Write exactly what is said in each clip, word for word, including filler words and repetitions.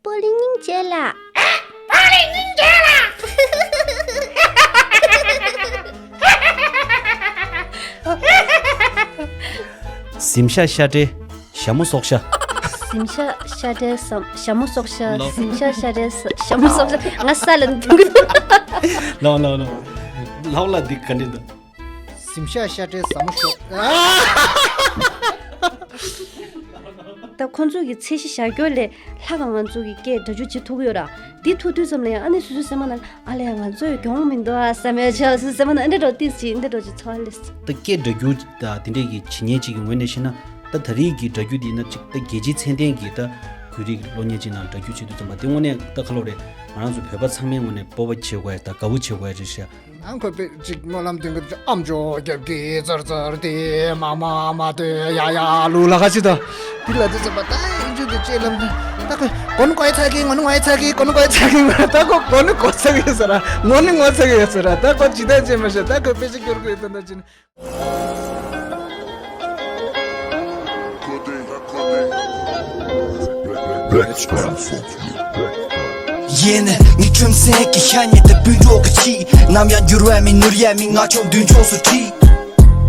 པོ་ལི་སྙིང་རྗེ་ལ། ཨེ། པོ་ལི་སྙིང་རྗེ་ལ། གཟིམ་ཤག་ཤ་སྤྲེལ་ཞྭ་མོ་སྲོག་ཤ། གཟིམ་ཤག་ཤ་སྤྲེལ་ཞྭ་མོ་སྲོག་ཤ། ལོ། གཟིམ་ཤག་ཤ་སྤྲེལ་ཞྭ་མོ་སྲོག་ཤ། ང་ས་ལ་འདུག་ལོ་ལོ་ལོ། ལྷག་ལ་འདི་ག་འདྲ་འདུག་གཟིམ་ཤག་ཤ་སྤྲེལ་ཞྭ་མོ་སྲོག་ད་ཁོང་ཚོ་གི་ཚད་གཞི་བཞག་རྒྱུ་ལས་ལྷག་ང་ཚོ་གི་སྐད་སྒྲ་སྒྱུར་བྱེད་ཐུབ་ཀྱི་ཡོད་ར། འདི་ཐུག་དུས་ཙམ་ལ་ཡང་ཨ་ནེ་སོ་སོའི་སེམས་ནང་ཨ་ལས་ང་ཚོ་ཡི་གྱོང་མི་འདུག་ཨ་བསམ་ཡ་ཆེ་སོ་སོའི་སེམས་ནང་ཨ་འདྲ་འགྲོ་ཏིས་ཅི་འདྲ་འགྲོ་ཅི་ཚོ་ཨ་ལེས། ད་སྐད་སྒྲ་སྒྱུར་ད་དེ་འདྲས་ཀྱི་བྱེད་ཉན་ཅིག་གི་ངོས་ནས་བཤད་ན། ད་ད་རེས་ཀྱི་སྒྲ་སྒྱུར་འདི་ན་ཅིག་ད་རྒྱལ་སྤྱིའི་ཚད་ལྡན་གྱི་ད་བོད་རིགས་གློག་བརྙན་ཅིག་ནང་སྒྲ་སྒྱུར་བྱེད་དུས་ཙམ་པ་དེ་དངོས་གནས་ད་ཁ་ལོ་རེད། ང་རང་ཚོ་བོད་པ་ཚང་མའི་ངོས་ནས་སྤོབས་པ་བྱེད་དགོས་ཡ་ད་དགའ་བོ་བྱེད་དགོས་ཡ་རེད་ཤག་ཨང་ཁོས་པེ་ཅིག་སྨོན་ལམ་འདོན་གི་ཨམ་ཅོག་རྒྱབ་ཀྱི་ཙར་ཙར་ཏེ་མ་མ་མ་ཏེ་ཡ་ཡ་ལུ་ལ་ཁ་ཅི་ད། འདི་ལ་དེ་ཚོ་པ་ད་ཨིན་ཇུ་དེ་ཅེ་ལམ་ད་ཁོས་གོ་ནི་གོ་ཡ་ཚ་གི་ངོ་ནི་ངོ་ཡ་ཚ་གི་གོ་ནི་གོ་ཡ་ཚ་གི་ད་ཁོ་གོ་ནི་གོ་ཚ་གི་ཟེར་ར་ངོ་ནི་ངོ་ཚ་གི་ཟེར་ར་ད་ཁོ་ཇི་ལྟར་ཅེ་མ་ཤེས་ད་ཁོས་པེ་ཅིག་སྐྱོར་གི་ཡོད་ད་ད་ཅི་ནི། ཡེ་ནས་ངའི་ཁྲིམས་སེང་གི་ཤ་ཉེ་དེ་སྤུན་གྲོགས་ཀྱི་ཆེད་ནམ་ཡང་འགྱུར་བའི་མི་ནུར་ཡའི་མི་ང་ཆོག་མདུན་ཕྱོགས་སུ་ཁྲིད།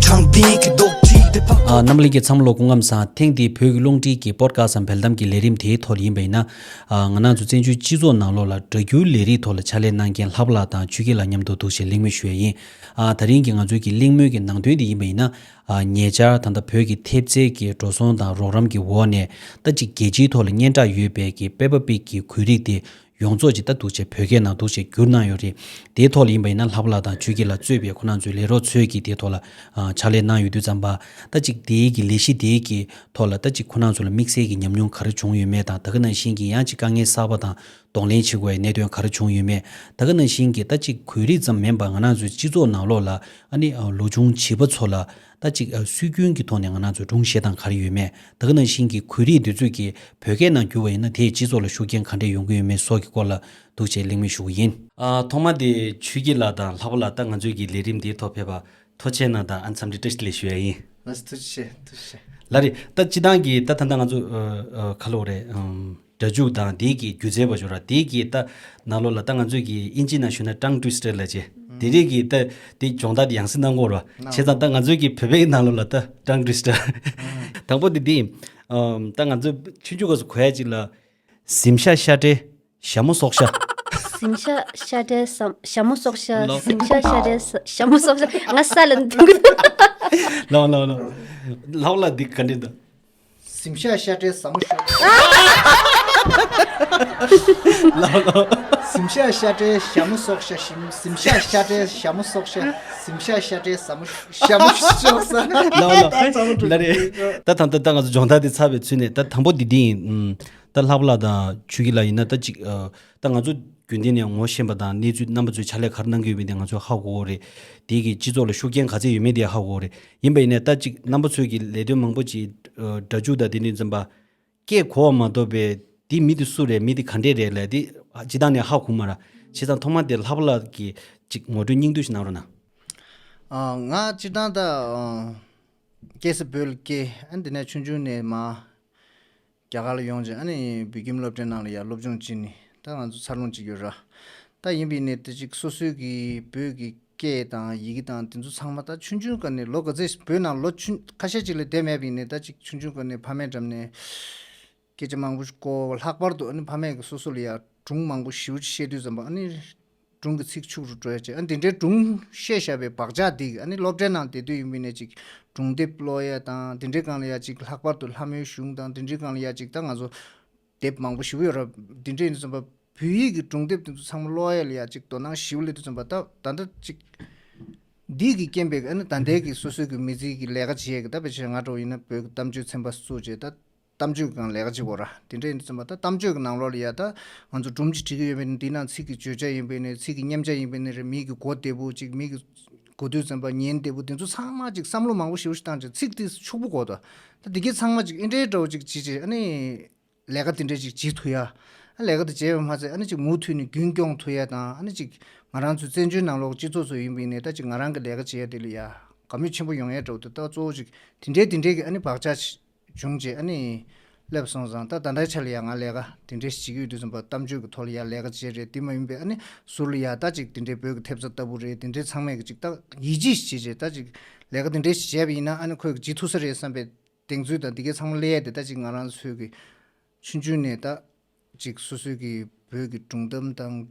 དྲང་བདེན་གྱི་རྡོག་ཁྲིད་དེ་ཕ། ཨ། རྣམ་པ་ལྷན་རྒྱས་ཚང་མ་ལོ་སྐུ་ཁམས་བཟང་། ཐེངས་འདིའི་བོད་ཀྱི་རླུང་འཕྲིན་གྱི་པོ་ཌི་ཁ་སི་ཊི་སམ་བེལ་དམ་གྱི་ལས་རིམ་དེའི་ཐོག་ལ་ཡིན་པ་ཡིན་ན། ཨ། ང་རང་ཚོ་བཙན་བྱོལ་སྤྱི་ཚོགས་ནང་ལོགས་ལ་སྒྲ་སྒྱུར་ལས་རིགས་ཐོག་ལ་ཕྱག་ལས་གནང་མཁན་ལྷག་པ་ལགས་དང་ཆོས་སྐྱིད་ལགས་མཉམ་དུ་འདུག་བྱས་གླེང་མོལ་ཞུ་ཡ་ཡིན། ཨ། ད་རིང་གི་ང་ཚོའི་གི་གླེང་མོལ་གྱི་ནང་དོན་འདི་ཡིན་པ་ཡིན་ན། ཨ། ཉེ་ཆར་ད་ལྟ་བོད་ཀྱི་ཐེབས་རྩའི་གི་འགྲོ་སོང་དང་རོགས་རམ་གྱི་འོག་ནས་ད་ཅིག་རྒྱལ་སྤྱིའི་ཐོག་ལ་སྙན་གྲགས་ཡོད་པའི་གི་པེ་པ་པིག་གི་བོད་རིགས་དེ་ཡོངས་རྫོགས་ཅིག་ད་འདུག་བྱས་བོད་སྐད་ནང་འདུག་བྱས་བསྒྱུར་གནང་ཡོད་རེད། དེའི་ཐོག་ལ་ཡིན་པ་ཡིན་ན་ལྷག་པ་ལགས་དང་ཆོས་སྐྱིད་ལགས་གཙོས་པའི་ཁོ་རང་ཚོའི་ལས་རོགས་ཚོས་ཀྱིས་དེའི་ཐོག་ལ། ཨ། ཕྱག་ལས་གནང་ཡོད་དུས་ཙམ་པ། ད་ཅིག་དེའི་གི་ལས་གཞི་དེའི་གི་ཐོག་ལ་ད་ཅིག་ཁོ་རང་ཚོ་ལ་དམིགས་བསལ་གྱི་ཉམས་མྱོང་ག་རེ་བྱུང་ཡོད་མེད་དང་། ད་ག་ནང་བཞིན་གྱི་ཡང་ཅིག་དཀའ་ངལ་གསར་པ་དང་གདོང་ལེན་བྱེད་དགོས་པའི་གནད་དོན་ག་རེ་བྱུང་ཡོད་མེད། ད་ག་ནང་བཞིན་གྱི་ད་ཅིག་བོད་རིགས་ཙམ་མིན་པར་ང་རང་ཚོའི་སྤྱི་ཚོགས་ནང་ལོགས་ལ་ཨ་ནི་ལོ་ཆུང་བྱིས་པ་ཚོ་ལ་ད་ཅིག་སྲོལ་རྒྱུན་གྱི་ཐོག་ནས་ང་རང་ཚོའི་སྒྲུང་བཤད་སྟངས་ག་རེ་ཡོད་མེད། ད་ག་ནང་བཞིན་གྱི་བོད་རིགས་འདི་ཚོས་ཀྱི་བོད་སྐད་ནང་བསྒྱུར་བ་ཡིན་ན་དེས་སྤྱི་ཚོགས་ལ་ཤུགས་རྐྱེན་ག་འདྲས་ཡོང་གི་ཡོད་མེད་སོགས་ཀྱི་སྐོར་ལ་འདུག་བྱས་གླེང་མོལ་ཞུ་གི་ཡིན། ཨ། ཐོག་མ་དེ་ཆོས་སྐྱིད་ལགས་དང་ལྷག་པ་ལགས་ད་ང་ཚོའི་གི་ལས་རིམ་འདིའི་ཐོག་ཕེབས་པ་ཐུགས་རྗེ་གནང་དང་ཨ་འཚམས་འདྲི་བཀྲ་ཤིས་བདེ་ལེགས་ཞུ་ཡ་ཡིན། ལགས་སོ་ཐུགས་རྗེ་ཆེ་ཐུགས་རྗེ་ཆེ། ལགས་རེད། ད་སྤྱི་བཏང་གི་ད་ད་ལྟ་ང་ཚོ་ཨ་ཨ་ག་ལབ་དགོས་རེད། ཨམ། སྒྲ་འཇུག་དང་དེའི་གི་སྒྱུ་རྩལ་བ་ཞུ་ར་དེའི་གི་ད་ནང་ལོགས་ལ་ད་ང་ཚོའི་གི་ཨིན་ཇི་ནང་ཞུ་ན་ཊང་ཊུ་ཝི་སི་ཊར་ལབ་བྱས། དེ་རིགས་ཀྱི་ད་དེ་སྦྱོང་བརྡར་དེ་ཡང་སེ་གནང་དགོས་ར། བྱས་ཙང་ད་ང་ཚོའི་གི་བོད་པའི་ནང་ལོགས་ལ་ད་ཊང་ཊུ་ཝི་སི་ཊར། དང་པོ་དེ་དེ་ཨམ། ད་ང་ཚོ་ཆུང་ཆུང་སྐབས་སུ་གོ་ཡ་ཅིག་ལ། གཟིམ་ཤག་ཤ་སྤྲེལ་ཞྭ་མོ་སྲོག་ཤ། གཟིམ་ཤག་ཤ་སྤྲེལ་ཞྭ་མོ་སྲོག་ཤ། ལོ། གཟིམ་ཤག་ཤ་སྤྲེལ་ཞྭ་མོ་སྲོག་ཤ། ང་ས་ལ་འདུག་ལོ་ལོ་ལོ། ལྷག་ལ་འདི་ག་འདྲ་འདུག་གཟིམ་ཤག་ཤ་སྤྲེལ་ཞྭ་མོ་སྲོག་ཤ། ལོ་ལོ། གཟིམ་ཤག་ཤ་སྤྲེལ་ཞྭ་མོ་སྲོག་ཤ། གཟིམ་གཟིམ་ཤག་ཤ་སྤྲེལ་ཞྭ་མོ་སྲོག་ཤ། གཟིམ་ཤག་ཤ་སྤྲེལ་ཞྭ་མོ་ཞྭ་མོ་སྲོག་ཤ། ལོ་ལོ། ལ་རེད། ད་ད་ད་ད་ང་ཚོ་སྦྱོང་བརྡར་དེ་ཚར་བའི་ཚུལ་ནས་ད་དང་པོ་འདི་འདི་ཡིན། ད་ལྷག་པ་ལགས་དང་ཆོས་སྐྱིད་ལགས་ཡིན་ན་ད་ཅིག་ཨ། ད་ང་ཚོ་རྒྱུན་ལྡན་ནས་ངོ་ཤེས་པ་དང་གནས་ཚུལ་རྣམ་པ་ཚོའི་ཕྱག་ལས་ག་རེ་གནང་གི་ཡོད་མེད་དེ་ང་ཚོས་ཧ་གོ་གི་རེད། དེ་གི་སྤྱི་ཚོགས་ལ་ཤུགས་རྐྱེན་ག་ཚད་ཡོད་མེད་དེ་ཧ་གོ་གི་རེད། ཡིན་པ་ཡིན་ནའི་ད་ཅིག་རྣམ་པ་ཚོའི་གི་ལས་དོན་མང་པོ་ཅིག་ཨ། སྒྲ་འཇུག་དང་དེ་འདྲ་འཛིན་པ། སྐད་གོ་བ་མ་གཏོགས་པའི་དེ་མི་དེ་སུ་རེད་མི་དེ་ག་འདྲས་རེད་ལབ་དེ་སྤྱིར་བཏང་ནས་ཧ་གོ་མ་ར། བྱས་ཙང་ཐོག་མ་དེ་ལྷག་པ་ལགས་ཀྱིས་ཅིག་ངོ་སྤྲོད་སྙིང་བསྡུས་ཤིག་གནང་རོགས་གནང་། ཨ། ང་སྤྱིར་བཏང་ད་ཨ། སྐྱེས་ས་བོད་ལ་སྐྱེས། ཨ། འདི་ནས་ཆུང་ཆུང་ནས་མར་རྒྱ་གར་ལ་ཡོང་བྱས་ཨ་ནི་བོད་ཁྱིམ་སློབ་གྲྭའི་ནང་ལ་ཡར་སློབ་སྦྱོང་བྱས་ནས་ད་ང་ཚོ་འཚར་ལོངས་བྱེད་ཀྱི་ཡོད་ར། ད་ཡིན་པ་ཡིན་ནའི་དེ་ཅིག་སོ་སོའི་གི་བོད་ཀྱི་སྐད་དང་ཡི་གེ་དང་དེ་ཚོ་ཚང་མ་ད་ཆུང་ཆུང་སྒང་ནས་ལོ་ག་ཚོད་བོད་ནང་ལོ་ཆུང་ཁ་ཤས་ཅིག་ལས་བསྡད་མེད་པ་ཡིན་ནའི་ད་ཅིག་ཆུང་ཆུང་སྒང་ནས་ཕ་མའི་འགྲམ་ནས་སྐད་ཆ་མང་པོ་ཞིག་གོ། ལྷག་པར་དུ་ཨ་ནི་ཕ་མས་ཀྱི་སོ་སོ་ལ་ཡ་སྒྲུང་མང་པོ་ཞེ་པོ་ཅིག་བཤད་དུས་ཙམ་པ་ཨ་ནི་སྒྲུང་གི་ཚིག་འཁྱུག་རུ་འགྲོ་ཡ་བྱས། ཨ་ནི་དེ་འདྲའི་སྒྲུང་བཤད་བཞག་པའི་བག་ཆགས་འདི་གིས་ཨ་ནི་སློབ་གྲྭའི་ནང་བསྡད་དུས་ཡིན་པ་ཡིན་ནའི་ཅིག་སྒྲུང་དེབ་ཀློག་ཡ་དང་དེ་འདྲའི་སྒང་ལ་ཡ་ཅིག་ལྷག་པར་དུ་ལྷ་མོའི་གཞུང་དང་དེ་འདྲའི་སྒང་ལ་ཡ་ཅིག་ད་ང་ཚོ་དེབ་མང་པོ་ཞེ་པོ་ཡོད་ར། དེ་འདྲ་ཡིན་དུས་ཙམ་པ་བོད་ཡིག་གི་སྒྲུང་དེབ་དེ་ཚོ་ཚང་མ་ཀློག་ཡ་ལ་ཡ་ཅིག་དོ་སྣང་ཞེ་པོ་སླེབས་དུས་ཙམ་པ་ད་ད་ལྟ་ཅིག་འདི་གི་རྐྱེན་པས་ཨ་ནི་ད་ལྟའི་གི་སོ་སོའི་གི་མི་ཚེ་གི་ལས་ཀ་བྱེད་ཡ་གི་ད་ཕལ་ཆེར་ང་འདྲ་བོ་ཡིན་ན་བོད་ཀྱི་གཏམ་བརྗོད་ཚན་པ་བཙུགས་བྱས་ད་གཏམ་བརྗོད་ཀྱི་སྒང་ལས་ཀ་བྱེད་དགོས་ར། དེ་འདྲ་ཡིན་དུས་ཙམ་པ་ད་གཏམ་བརྗོད་ཀྱི་ནང་ལོགས་ལ་ཡ་ད་ང་ཚོ་སྒྲུང་ཅིག་བྲིས་ཀྱི་ཡོད་པ་ཡིན་ན་འདི་ནང་ཚིག་གི་བརྗོད་བྱ་ཡིན་པ་ཡིན་ན་ཚིག་གི་མཉམ་བྱ་ཡིན་པ་ཡིན་ན་རེད། མི་གི་གོ་བདེ་པོ་ཅིག་མི་གི་གོ་དུས་ཙམ་པ་ཉན་བདེ་པོ་དེ་ཚོ་ཚང་མ་ཅིག་བསམ་བློ་མང་པོ་ཞེ་པོ་ཞིག་བཏང་བྱས་ཚིག་དེ་ཕྱུག་པོ་དགོས་ད། ད་འདི་གའི་ཚང་མ་ཅིག་ཨེ་འདྲའི་འདྲ་བོ་ཅིག་བྱེད་བྱས་ཨ་ནི། ལས་ཀ་དེ་འདྲས་ཅིག་བྱེད་ཐུབ་ཡ། ཨ་ལས་ཀ་དེ་བྱས་པ་མ་ཚད་ཨ་ནི་ཅིག་མུ་མཐུད་ནས་རྒྱུན་སྐྱོང་ཐུབ་ཡ་དང་ཨ་ནི་ཅིག་ང་རང་ཚོའི་བཙན་བྱོལ་ནང་ལོགས་སྤྱི་ཚོགས་ཚོ་ཡིན་པ་ཡིན་ནའི་ད་ཅིག་ང་རང་གི་ལས་ཀ་བྱེད་ཡ་དེ་ལ་ཡ་དགའ་མོས་ཆེན་པོ་ཡོང་ཡ་འདྲ་བོ་དེ་ད་གཙོ་བོ་ཅིག་དེ་འདྲས་དེ་འདྲས་ཀྱི་ཨ་ནི་བག་ཆགས་བྱུང་རྗེས་ཨ་ནི་ སླེབས་སོང་ཙང་ད་ད་ལྟའི་ཆ་ལ་ཡ་ང་ལས་ཀ་དེ་འདྲའི་ཞིག་བྱེད་ཀྱི་ཡོད་དུས་ཙམ་པ་གཏམ་བརྗོད་ཀྱི་ཐོག་ལ་ཡ་ལས་ཀ་བྱེད་རེད། དེ་མ་ཡིན་པའི་ཨ་ནི་ཟུར་ལ་ཡ་ད་ཅིག་དེ་འདྲའི་བོད་ཀྱི་ཐེབས་རྩ་ལྟ་བུ་རེད། དེ་འདྲའི་ཚང་མས་ཀྱི་ཅིག་ད་ཡིད་ཆེས་བྱེད་བྱེད་ད་ཅིག་ལས་ཀ་དེ་འདྲའི་ཞིག་བྱས་པ་ཡིན་ན་ཨ་ནི་ཁོས་ཀྱི་བྱེད་ཐུབ་ས་རེད་བསམ་པའི་གདེང་ཚོད་དང་དེ་གའི་ཚང་མ་སླེབས་ཡ་དེ་ད་ཅིག་ང་རང་ཚོའི་གི་ཆུང་ཆུང་ནས་ད་ཅིག་སོ་སོའི་གི་བོད་ཀྱི་སྒྲུང་གཏམ་དང་།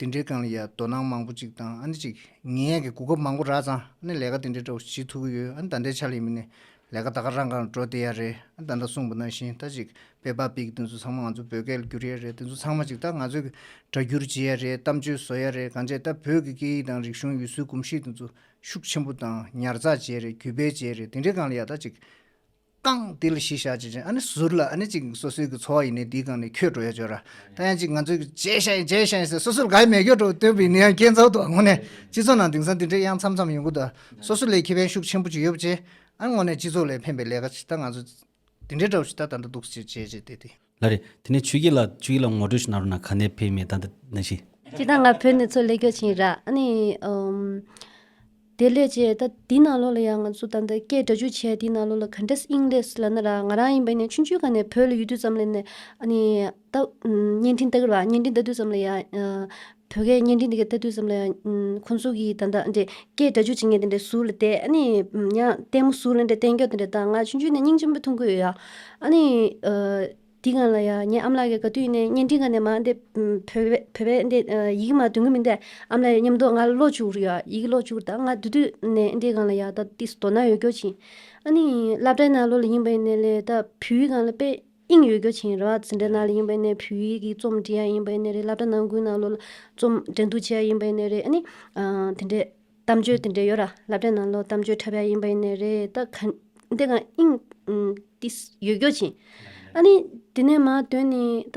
དེ་འདྲའི་སྒང་ལ་ཡ་དོ་སྣང་མང་པོ་ཅིག་དང་ཨ་ནི་ཅིག་ཉན་ཡས་ཀྱི་གོ་སྐབས་མང་པོ་རག་ཙང་ཨ་ནི་ལས་ཀ་དེ་འདྲའི་འདྲ་བོ་བྱེད་ཐུབ་ཀྱི་ཡོད། ཨ་ནི་ད་ལྟའི་ཆ་ལ་ཡིན་མིན་ནི་ལས་ཀ་ད་ག་རང་གང་འགྲོ་བསྡད་ཡ་རེད། ཨ་ནི་ད་ལྟ་གསུངས་པ་ནང་བཞིན་ད་ཅིག་པེ་པར་པིག་དེ་ཚོ་ཚང་མ་ང་ཚོ་བོད་སྐད་ལ་བསྒྱུར་ཡ་རེད། དེ་ཚོ་ཚང་མ་ཅིག་ད་ང་ཚོའི་སྒྲ་བསྒྱུར་བྱེད་ཡ་རེད། གཏམ་བརྗོད་བཟོ་ཡ་རེད། གང་བྱས་ད་བོད་ཀྱི་སྐད་ཡིག་དང་རིག་གཞུང་ཡུལ་སྲོལ་གོམས་གཤིས་དེ་ཚོ་ཤུགས་ཆེན་པོ་དང་ཉར་ཚགས་བྱེད་ཡ་རེད། བརྒྱུད་སྤེལ་བྱེད་ཡ་རེད། དེ་འདྲའི་སྒང་ལ་ཡ་ད་ཅིག་རྐང་དེ་ལ་གཞི་བཞག་བྱས་ཅིང་ཨ་ནི་ཟུར་ལ་ཨ་ནི་ཅིག་སོ་སོའི་གི་འཚོ་བ་ཡིན་ནའི་དེའི་སྒང་ནས་འཁྱོལ་འགྲོ་ཡ་ཅོ་ར། ད་ཡང་ཅིག་ང་ཚོའི་གི་བརྗེད་ཤག་ཡིན་བརྗེད་ཤག་ཡིན་ཟེར་སོ་སོར་ག་ཡི་མེད་སྐྱོ་འགྲོ་སྟོན་པའི་ནི་ཡང་ཁྱེད་ཚོ་དང་དངོས་གནས་སྤྱི་ཚོགས་ནང་དེང་སང་དེ་འདྲའི་ཡང་མཚམས་མཚམས་ཡོང་གི་འདུག་སོ་སོ་ལས་ཁེ་ཕན་ཤུགས་ཆེན་པོ་ཅིག་ཡོད་པ་བྱས་ཨ་ནི་དངོས་གནས་སྤྱི་ཚོགས་ལས་ཕན་པའི་ལས་ཀ་ཅིག་ད་ང་ཚོ་དེ་འདྲའི་འདྲ་བོ་ཞིག་ད་ད་ལྟ་འདུག་ཅེས་བྱས་བྱས་བསྡད་དེ། ལགས་རེད། དེ་ནས་ཆོས་སྐྱིད་ལགས། ཆོས་སྐྱིད་ལགས་ངོ་སྤྲོད་ཞིག་གནང་རོགས་གནང་། ག་ནས་ཕེབས་མེད་ད་ལྟ་ནང་བཞིན། ཅི་ད་ང་བོད་ནས་ཚུར་སླེབས་རྒྱུ་ཕྱིན་ར། ཨ་ནི་ཨམ། དེ་ལས་བྱས་ད་འདི་ནང་ལོགས་ལ་ཡང་ང་ཚོ་ད་ལྟ་སྐད་སྒྲ་སྒྱུར་བྱས་འདི་ནང་ལོགས་ལ་ག་འདྲས་ཨིན་ལེས་ལབ་ན་ར། ང་རང་ཡིན་པ་ནས་ཆུང་ཆུང་ག་ནས་བོད་ལ་ཡོད་དུས་ཙམ་ལ་ནས་ཨ་ནི་ད་བརྙན་འཕྲིན་ལྟ་གི་ར། བརྙན་འཕྲིན་ལྟ་དུས་ཙམ་ལ་ཡང་བོད་སྐད་བརྙན་འཕྲིན་འདི་ག་ལྟ་དུས་ཙམ་ལ་ཡང་ཁོང་ཚོ་གིས་ད་ལྟ་འདྲས་སྐད་སྒྲ་སྒྱུར་བྱེད་མཁན་དེ་འདྲས་ཟུར་ལ་བསྡད། ཨ་ནི་ཡང་ལྟད་མོ་ཟུར་ལ་འདྲས་བསྟན་རྒྱུ་དེ་འདྲས་ད་ང་ཆུང་ཆུང་ནས་སྙིང་རྗེ་མོ་མཐོང་གི་ཡོད་ཡ། ཨ་ནི་འདི་སྒང་ལ་ཡ་ངའི་ཨ་མ་ལགས་ཀྱིས་ག་དུས་ནས་བརྙན་འཕྲིན་སྒང་ནས་མ་འདི་བོད་པའི་བོད་པའི་འདི་ཡི་གེ་མ་འདོན་གི་མིན་ཏེ། ཨ་མ་ལགས་མཉམ་དུ་ང་ལ་ཀློག་བཅུག་རེད་ཡ། ཡི་གེ་ཀློག་བཅུག་རེད། ད་ང་དེ་དུས་ནས་འདི་སྒང་ལ་ཡ་ད་ཏིས་དོ་སྣང་ཡོད་རྒྱུ་ཅིག་ཨ་ནི་སློབ་གྲྭའི་ནང་ལོགས་ལ་ཡིན་པ་ཡིན་ནའི་ལས་ད་བོད་ཡིག་སྒང་ལ་དཔེ་དབྱིངས་ཡོད་རྒྱུ་ཅིག་རེད་བ། འཛིན་གྲྭའི་ནང་ལ་ཡིན་པ་ཡིན་ནའི་བོད་ཡིག་གི་རྩོམ་འབྲི་ཡ་ཡིན་པ་ཡིན་ནའི་རེད། སློབ་གྲྭ་ནང་ཁུལ་ནང་ལོགས་ལ་རྩོམ་འགྲན་བསྡུར་བྱེད་ཡ་ཡིན་པ་ཡིན་ནའི་རེད། ཨ་ནི་དེ་འདྲས་གཏམ་བརྗོད་དེ་འདྲས་ཡོད་ར། སློབ་གྲྭའི་ནང་ལོགས་གཏམ་བརྗོད་འཁྲབ་ཡ་ཡིན་པ་ཡིན་ནའི་རེད། ད་ག་འདི་སྒང་དབྱིངས་ཏིས་ཡོད་རྒྱུ་ཅིག་ཨ་ནི་དེ་ནས་མར་དོན་ནི་ད་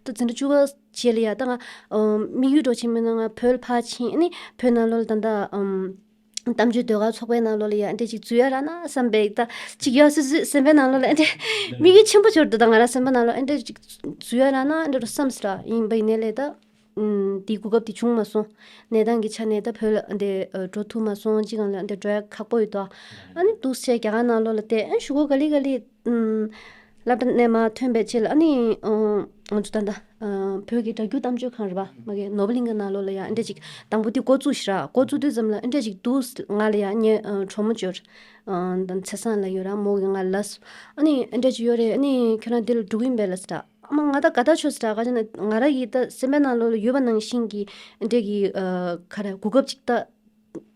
ད་འཛིན་གྲྭ་བཅུ་པ་རྗེས་ལ་ཡ་ད་ང་དམིགས་ཡུལ་འགྲོ་ཕྱིན་མིན་ན་ང་བོད་ལ་ཕར་ཕྱིན། ཨ་ནི་བོད་ནང་ལོགས་ལ་ད་ད་གཏམ་བརྗོད་ཟློས་གར་ཚོགས་པའི་ནང་ལོགས་ལ་ཡ་ཨ་འདྲས་ཅིག་འཛུལ་ཡ་རག་ན་བསམ་པའི་ད་ཅིག་ཡ་སོ་སོའི་སེམས་པའི་ནང་ལོགས་ལ་ཨ་འདྲས་དམིགས་ཡུལ་ཆེན་པོ་འབྱོར་འདུག་ད་ང་རང་སེམས་པའི་ནང་ལོགས་ཨ་འདྲས་ཅིག་འཛུལ་ཡ་རག་ན་ཨ་འདྲས་འགྲོ་བསམ་སི་ར། ཡིན་པ་ཡིན་ནའི་ལས་ད་ཨུམ། དེའི་གོ་སྐབས་དེ་བྱུང་མ་སོང་། གནས་སྟངས་ཀྱི་ཆ་ནས་ད་བོད་ལ་འདི་འགྲོ་ཐུབ་མ་སོང་། ཅི་གང་ལ་འདི་འགྲོ་ཡ་ཁག་པོ་ཡོད་དོ། ཨ་ནི་འདུག་སེ་རྒྱ་གར་ནང་ལོགས་ལ་བལྟས། ཨ་ནི་གཞུག་གུ་ག་ལེ་ག་ལེ་ཨུམ། སློབ་གྲྭ་ནས་མར་ཐོན་པའི་རྗེས་ལ་ཨ་ནི་ཨུམ། ང་ཚོ་ད་ལྟ་ཨུམ། བོད་ཀྱི་སྒྲ་སྒྱུར་གཏམ་བརྗོད་ཁང་རེད་པ། མ་གི་ནོར་བུ་གླིང་ག་ནང་ལོགས་ལ་ཡ་ཨ་འདྲས་ཅིག་དང་པོ་དེ་འགོ་བཙུགས་ཤི་ར། འགོ་བཙུགས་དུས་ཙམ་ལ་ཨ་འདྲས་ཅིག་འདུག་ང་ལ་ཡ་ངའི་ཨུམ། གྲོགས་མོ་ཅིག་ཡོད་རེད། ཨུམ། ད་ཚེ་བཟང་ལབ་ཡོད་ར། མོ་གིས་ང་ལ་ལབ་སོང་། ཨ་ནི་ཨ་འདྲས་ཅིག་ཡོད་རེད། ཨ་ནི་ཁྱོད་རང་འདི་ལ་འགྲོ་གི་ཡིན་པས་ལབ་སོང་ར། ཨ་མ་ང་ད་དགའ་ཐག་ཆོད་སོང་ར། ག་ཅི་ན་ང་རང་གི་ད་སེམས་པའི་ནང་ལོགས་ལ་ཡོད་པ་ནང་བཞིན་གྱི་འདྲ་གི་ཨ་ག་རེ་གོ་སྐབས་ཅིག་ད་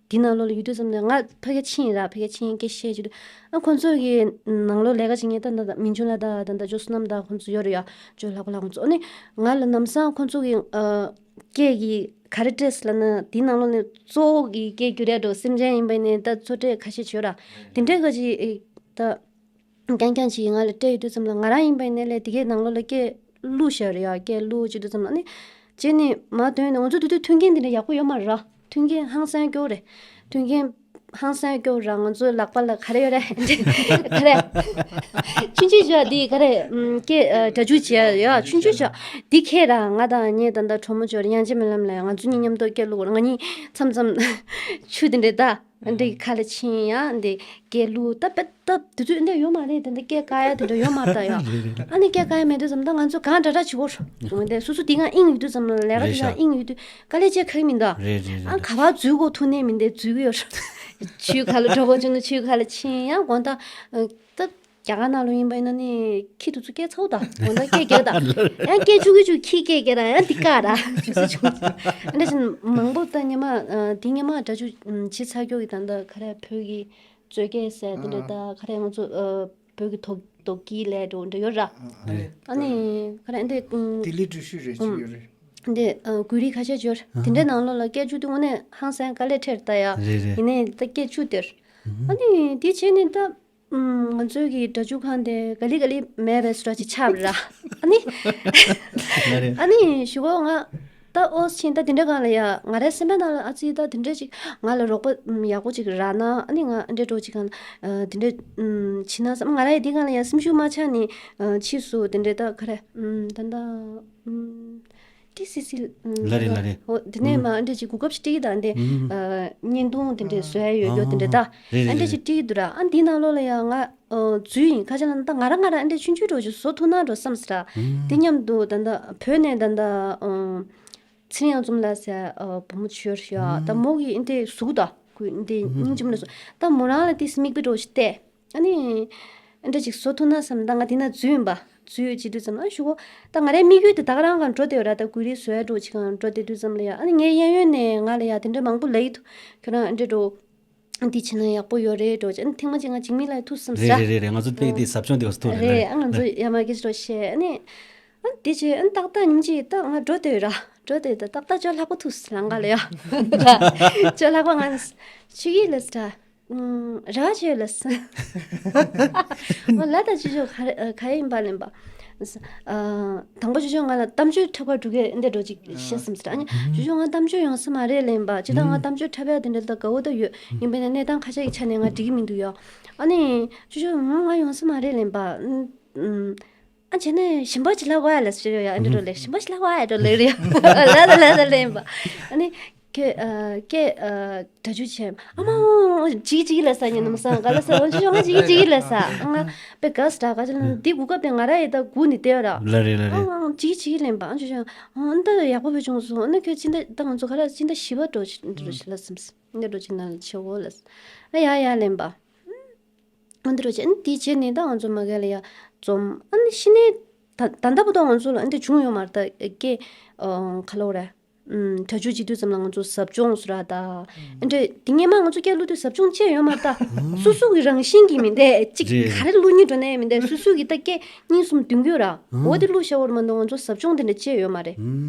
འདི་ནང་ལོགས་ལ་ཡོད་དུས་ཙམ་ནས་ང་ཕ་གིར་ཕྱིན་ར། ཕ་གིར་ཕྱིན་སྐད་བཤད་བྱེད་དུས་ཨ་ཁོང་ཚོ་གི་ནང་ལོགས་ལས་ཀ་བྱེད་མཁན་ད་ད་ད་མིང་ཆུང་ལགས་ད་ད་ད་ཇོ་བསོད་ནམས་ད་ཁོང་ཚོ་ཡོད་རེད་ཡ། ཇོ་ལྷག་པ་ལགས་ཁོང་ཚོ། ཨ་ནི་ང་ལ་ལམ་སང་ཁོང་ཚོ་གི་ཨ་སྐད་ཀྱི་ག་རེ་སྤྲད་ལབ་ན་འདི་ནང་ལོགས་ནས་གཙོ་བོ་གི་སྐད་སྒྱུར་ཡ་འགྲོ་སེམས་ཅན་ཡིན་པ་ཡིན་ནའི་ད་གཙོ་གྲས་ཁ་ཤས་ཅིག་ཡོད་ར། དེ་འདྲའི་ག་ཅིག་ད། རྐྱང་རྐྱང་ཅིག་ང་ལ་སྤྲད་ཡོད་དུས་ཙམ་ལ་ང་རང་ཡིན་པ་ཡིན་ནའི་ལས་དེ་གའི་ནང་ལོགས་ལ་སྐད་བླུགས་བཞག་རེད་ཡ། སྐད་བླུགས་བྱེད་དུས་ཙམ་ལ་ནི། བྱས་ནས་མར་དོན་ནི་ང་ཚོ་དེ་དུས་མཐུན་རྐྱེན་དེ་འདྲ་ཡག་པོ་ཡོད་མ་རེད་ར། མཐུན་རྐྱེན་ཧང་སང་སྐྱོ་རེད། མཐུན་རྐྱེན་ཧང་སང་སྐྱོ་ར། ང་ཚོའི་ལག་པ་ལ་ག་རེ་ཡོད་རེད། ག་རེ། ཆུང་ཆུང་ཅིག་འདི་ག་རེ། སྐད་སྒྲ་སྒྱུར་བྱེད་ཡ་ཆུང་ཆུང་ཅིག་འདི་ཁྱེད་ར་ང་དང་ངའི་ད་ལྟ་གྲོགས་མོ་ཅིག་ཡོད་རེད། དབྱངས་ཅན་རྨི་ལམ་ལ་ང་ཚོ་གཉིས་མཉམ་དུ་སྐད་བླུགས། ང་གཉིས་མཚམས་མཚམས་ཆུ་དེ་འདྲ་ད། འདི་ཁ་ལ་ཕྱིན་ཡ་འདི་སྐད་བླུགས་ད་པད། སྟབས་དེ་ཚོ་འདི་ཡོད་མ་རེད། དེ་འདྲ་སྐད་བཀག་ཡ་དེ་འདྲ་ཡོད་མ་རེད་ད་ཡ། རེད་རེད། ཨ་ནི་སྐད་བཀག་ཡ་མེད་དུས་ཙམ་ད་ང་ཚོ་གང་དྲག་དྲག་བྱེད་དགོས། འོ་འདི་སོ་སོ་འདི་གང་དབྱིངས་ཡོད་དུས་ཙམ་ལ་ལས་ཀ་རེད་དེ་ཤག་གང་དབྱིངས་ཡོད་དུས་དཀའ་ལས་བྱེད་ཁག་མི་འདུག་རེད་རེད་རེད། ཨ་ག་བ་འཛུལ་དགོས་ཐུག་ནས་མི་འདི་འཛུལ་གི་ཡོད། ཆུའི་ཁ་ལ་གྲོགས་པོ་བྱུང་ན་ཆུའི་ཁ་ལ་ཕྱིན་ཡ་དགོང་དག་ད་རྒྱ་གར་ནང་ལ་ཡིན་པ་ཡིན་ན་ནི་ཁྱི་དེ་ཚོ་སྐད་ཚ་བོ་ད་དགོང་དག་སྐད་རྒྱག་ད་ཡང་སྐད་ཆུ་གི་ཆུ་ཁྱི་སྐད་རྒྱག་ད་ཡང་འདི་བཀག་ད་ཆུ་ས་ཆུ་ཨ་འདྲ་བཞིན་མང་པོ་ད་ཉི་མ་འདི་ཉི་མ་སྒྲ་ཆུ་བྱེད་ཚར་རྒྱུ་གི་ད་ད་ག་རེ་བོད་ཀྱི་མཛོད་དགེ་ཟེར་དེ་འདྲ་ད་ག་རེ་ང་ཚོ་ཨ་བོད་ཀྱི་རྡོ་རྡོ་སྐྱིད་ལས་འགྲོ་འདྲ་ཡོད་ར། ཨ་ནི་ག་རེ་འདི་ཨུམ། ལྡི་ལི་འགྲུལ་བཞུད་རེ་ཅིག་ཡོད་རེད། འདི་ཨ་འགུལ་རིས་ཁ་ཤས་ཡོད་རེད། དེ་འདྲའི་ནང་ལོགས་ལ་སྐད་ཅུ་དེ་དངོས་གནས་ཧང་སང་དཀའ་ལས་འཕྲད་ད་ཡ། རེད་རེད། ཡིན་ནའི་ད་སྐད་ཅུ་དེར། ཨ་ནི་དེ་བྱས་ནས་ད་ཨུམ། ང་ཚོའི་གི་སྒྲ་སྒྱུར་ཁང་དེ་ག་ལེ་ག་ལེ་མེད་པའི་བཟོ་འདྲ་ཅིག་ཆགས་པ་ར། ཨ་ནི་ལགས་རེད། ཨ་ནི་གཞུག་གུ་ང་ད་ཨོ་ཕྱིན་ད་དེ་འདྲ་སྒང་ལ་ཡ་ང་རའི་སེམས་པའི་ནང་ལ་ཨ་ཙི་ད་དེ་འདྲ་ཅིག་ང་ལ་རོགས་པ་ཡག་པོ་ཅིག་རག་ན་ཨ་ནི་ང་འདྲ་འགྲོ་ཅིག་གང་ལ་དེ་འདྲ་བྱེད་ན་བསམ། ང་ར་ཡི་དེ་སྒང་ལ་ཡ་སེམས་ཤུགས་མ་ཆག་ནས་ཕྱིས་སུ་དེ་འདྲ་ད་ག་རེ་ད་ད་ཏི་ སི་སི་ཨམ། ལ་རེད་ལ་རེད། འོ་དེ་ནས་མ་ཨ་འདྲས་ཅིག་གོ་སྐབས་ཤིག་སྤྲད་ཀྱི་དང་དེ་ཨམ། ཨ་བརྙན་ཐུང་དེ་འདྲས་བཟོ་ཡ་ཡོད་ཡོད་དེ་འདྲས་ད། ཨ་རེད་ཨ་རེད་འདྲས་ཅིག་རེད། སྤྲད་ཀྱི་འདུག་ར། ཨ་འདིའི་ནང་ལོགས་ལ་ཡང་ང་ཨ་འཛུལ་ཡིན། ཁ་ཆེ་ལ་ད་ང་རང་ང་རང་ཨ་འདྲས་ཆུང་ཆུང་འདྲ་ཅིག་བཟོ་ཐུབ་ན་འགྲོ་བསམ་སི་ར། ཨམ། དེ་མཉམ་དུ་ད་ལྟ་བོད་ནས་ད་ལྟ་ཨ་ཚེ་རིང་གཡང་འཛོམས་ལགས་ཟེར་ཨ་བུ་མོ་ཅིག་ཡོད་རེད་ཤག་ད་མོ་གིས་ཨ་འདྲས་བཟོ་གི་འདུག་ཁོས་ཨ་འདྲས་སྙིང་རྗེ་མོ་ལ་བཟོ། ད་མོ་རང་ལ་དེ་མིག་དཔེ་འདྲ་ཅིག་བལྟས། ཨ་ནི། ཨ་འདྲ་ཅིག་བཟོ་ཐུབ་ན་བསམ་ད་ང་དེ་ན་འཛུལ་ཡིན་པ། འཛུལ་ཡོད་ཅི་དུས་ཙམ་ལ་ཞུ་གོ་ད་ང་རའི་དམིགས་ཡུལ་དེ་ད་ག་རང་གང་འགྲོ་བསྡད་ཡོད་ར། ད་གུ་རི་བཟོ་ཡ་འགྲོ་ཅིག་གང་འགྲོ་བསྡད་དུས་ཙམ་ལ་ཡ། ཨ་ནི་ངའི་གཡས་གཡོན་ནས་ང་ལ་ཡ་དེ་འདྲ་མང་པོ་ལབ་ཡི་འདུག་ཁྱོད་རང་ཨ་འདྲ་འགྲོ། འདི་བྱས་ན་ཡག་པོ་ཡོད་རེད་འགྲོ་ཅིག་ཨ་ནི་ཐེངས་མ་གཅིག་ང་འཇིགས་མེད་ལ་ཐུག་བསམ་ཟ། རེད་རེད་རེད། ང་ཚོ་ཕ་གི་དེ་ཟབ་སྦྱོང་དེ་བ་ཐུག་རེད་ལ། རེད། ཨ་ང་ཚོ་ཡ་མ་གི་ཅི་འགྲོ་བཤད་ཨ་ནི། ཨ་འདི་བྱས་ཨ་ནི་ཏག་ཏག་ཉིན་གཅིག་ད་ང་འགྲོ་བསྡད་ཡོད་ར། འགྲོ་བསྡད་ད་ཏག་ཏག་ཅོ་ལྷག་པོ་ཐུག་ཟ་ལང་ག་ལ་ཡ། ཅོ་ལྷག་པོ་ང་ཆུ་ཡིས་ལ་ཟ། ར་ཆོས་ལ་ཟ། ཨོ་ལ་ད་ཅོ་ཅོ་ག་རེ་ག་ཡིན་པ་ལེན་པ། ཨ་དང་པོ་ཅོ་ཅོ་ང་ལ་གཏམ་བརྗོད་འཁྲབ་པར་འགྲོ་གི་འདི་འགྲོ་ཅིག་ཤེས་སམ་ཟེར། ཨ་ནི་ཅོ་ཅོ་ང་གཏམ་བརྗོད་ཡོང་ས་མ་རེད་ལེན་པ། ཅི་ད་ང་གཏམ་བརྗོད་འཁྲབ་ཡ་དེ་འདྲ་ད་དགའ་བོ་ད་ཡོད་ཡིན་པས་ན་གནས་སྟངས་ཁ་ཤས་ཀྱི་ཆ་ནས་ང་འགྲིག་གི་མི་འདུག་ཡ། ཨ་ནི་ཅོ་ཅོ་ང་ང་ཡོང་ས་མ་རེད་ལེན་པ། ཨ་བྱས་ནས་ཞིམ་པོ་ཅིག་ལྷག་གོ་ཡ་ལ་ཟེར་ཡོད་ཡ། ཨ་འདྲ་འགྲོ་ལེ་ཞིམ་པོ་ཅིག་ལྷག་གོ་ཡ་འགྲོ་ལེ་རེད་ཡ། ལ་ད་ལ་ད་ལེན་པ། ཨ་ནི། ཁྱོད་ཨ་སྐད་ཨ་སྒྲ་སྒྱུར་བྱས། ཨ་མ་འོ་འོ་འོ་ཇིག་ཇིག་ལ་ས་ཉིན་ནམ་སང་ག་ལ་ས་འོ་ཅི་ཅོ་ང་ཇིག་ཇིག་ལ་ས། ང་པེ་ག་སི་ད་ག་ཅི་ལ་འདི་གུ་སྐབས་དེ་ང་ར་ཡི་ད་གུ་ནི་བལྟས་ར། ལ་རེད་ལ་རེད། ཨ་ཇིག་ཇིག་ལེན་པ། ཨ་ཅོ་ཅོ་ཨ་འདི་ཡག་པོ་བྱུང་སོང་། ཨ་ནི་ཁྱོད་ཅི་འདྲ་ད་ང་ཚོ་ག་ར་ཅི་འདྲ་ཞི་བ་འགྲོ་ཅི་འགྲོ་ཅི་ལ་སམ་སི་འདི་འགྲོ་ཅི་ན་ལ་ཆེ་བོ་ལ་ས། ཨ་ཡ་ཡ་ལེན་པ། ཨ་འདི་འགྲོ་ཅི་ཨ་ནི་དེ་བྱས་ནི་ད་ང་ཚོ་མ་ག་ལ་ཡ་འཛོམས། ཨ་ནི་ཤི་ནས་ད་ད་ལྟ་བུ་ད་ང་ཚོ་ལ་ཨ་འདི་བྱུང་ཡོད་མ་རེད། ད་སྐད་ཨ་ག་ལ་བ་ར། ཨུམ། སྒྲ་སྒྱུར་བྱེད་དུས་ཙམ་ལ་ང་ཚོ་ཟབ་སྦྱོང་ཟེར་ར་ད། ཨ་འདྲ་དེ་སྔས་མ་ང་ཚོ་སྐད་བླུག་དུས་ཟབ་སྦྱོང་བྱས་ཡོད་མ་རེད་ད། སོ་སོ་གི་རང་བཞིན་གྱིས་མི་འདས་ཅིག་རེད། ག་རེ་བླུག་སྙིང་འདོད་ནའི་མི་འདས། སོ་སོ་གི་ད་སྐད་གཉིས་གསུམ་འདོན་གྱི་ཡོད་ར། འོ་དེ་བླུག་བཞག་པ་རེད་མ་གཏོགས་ང་ཚོ་ཟབ་སྦྱོང་དེ་འདྲ་བྱས་ཡོད་མ་རེད།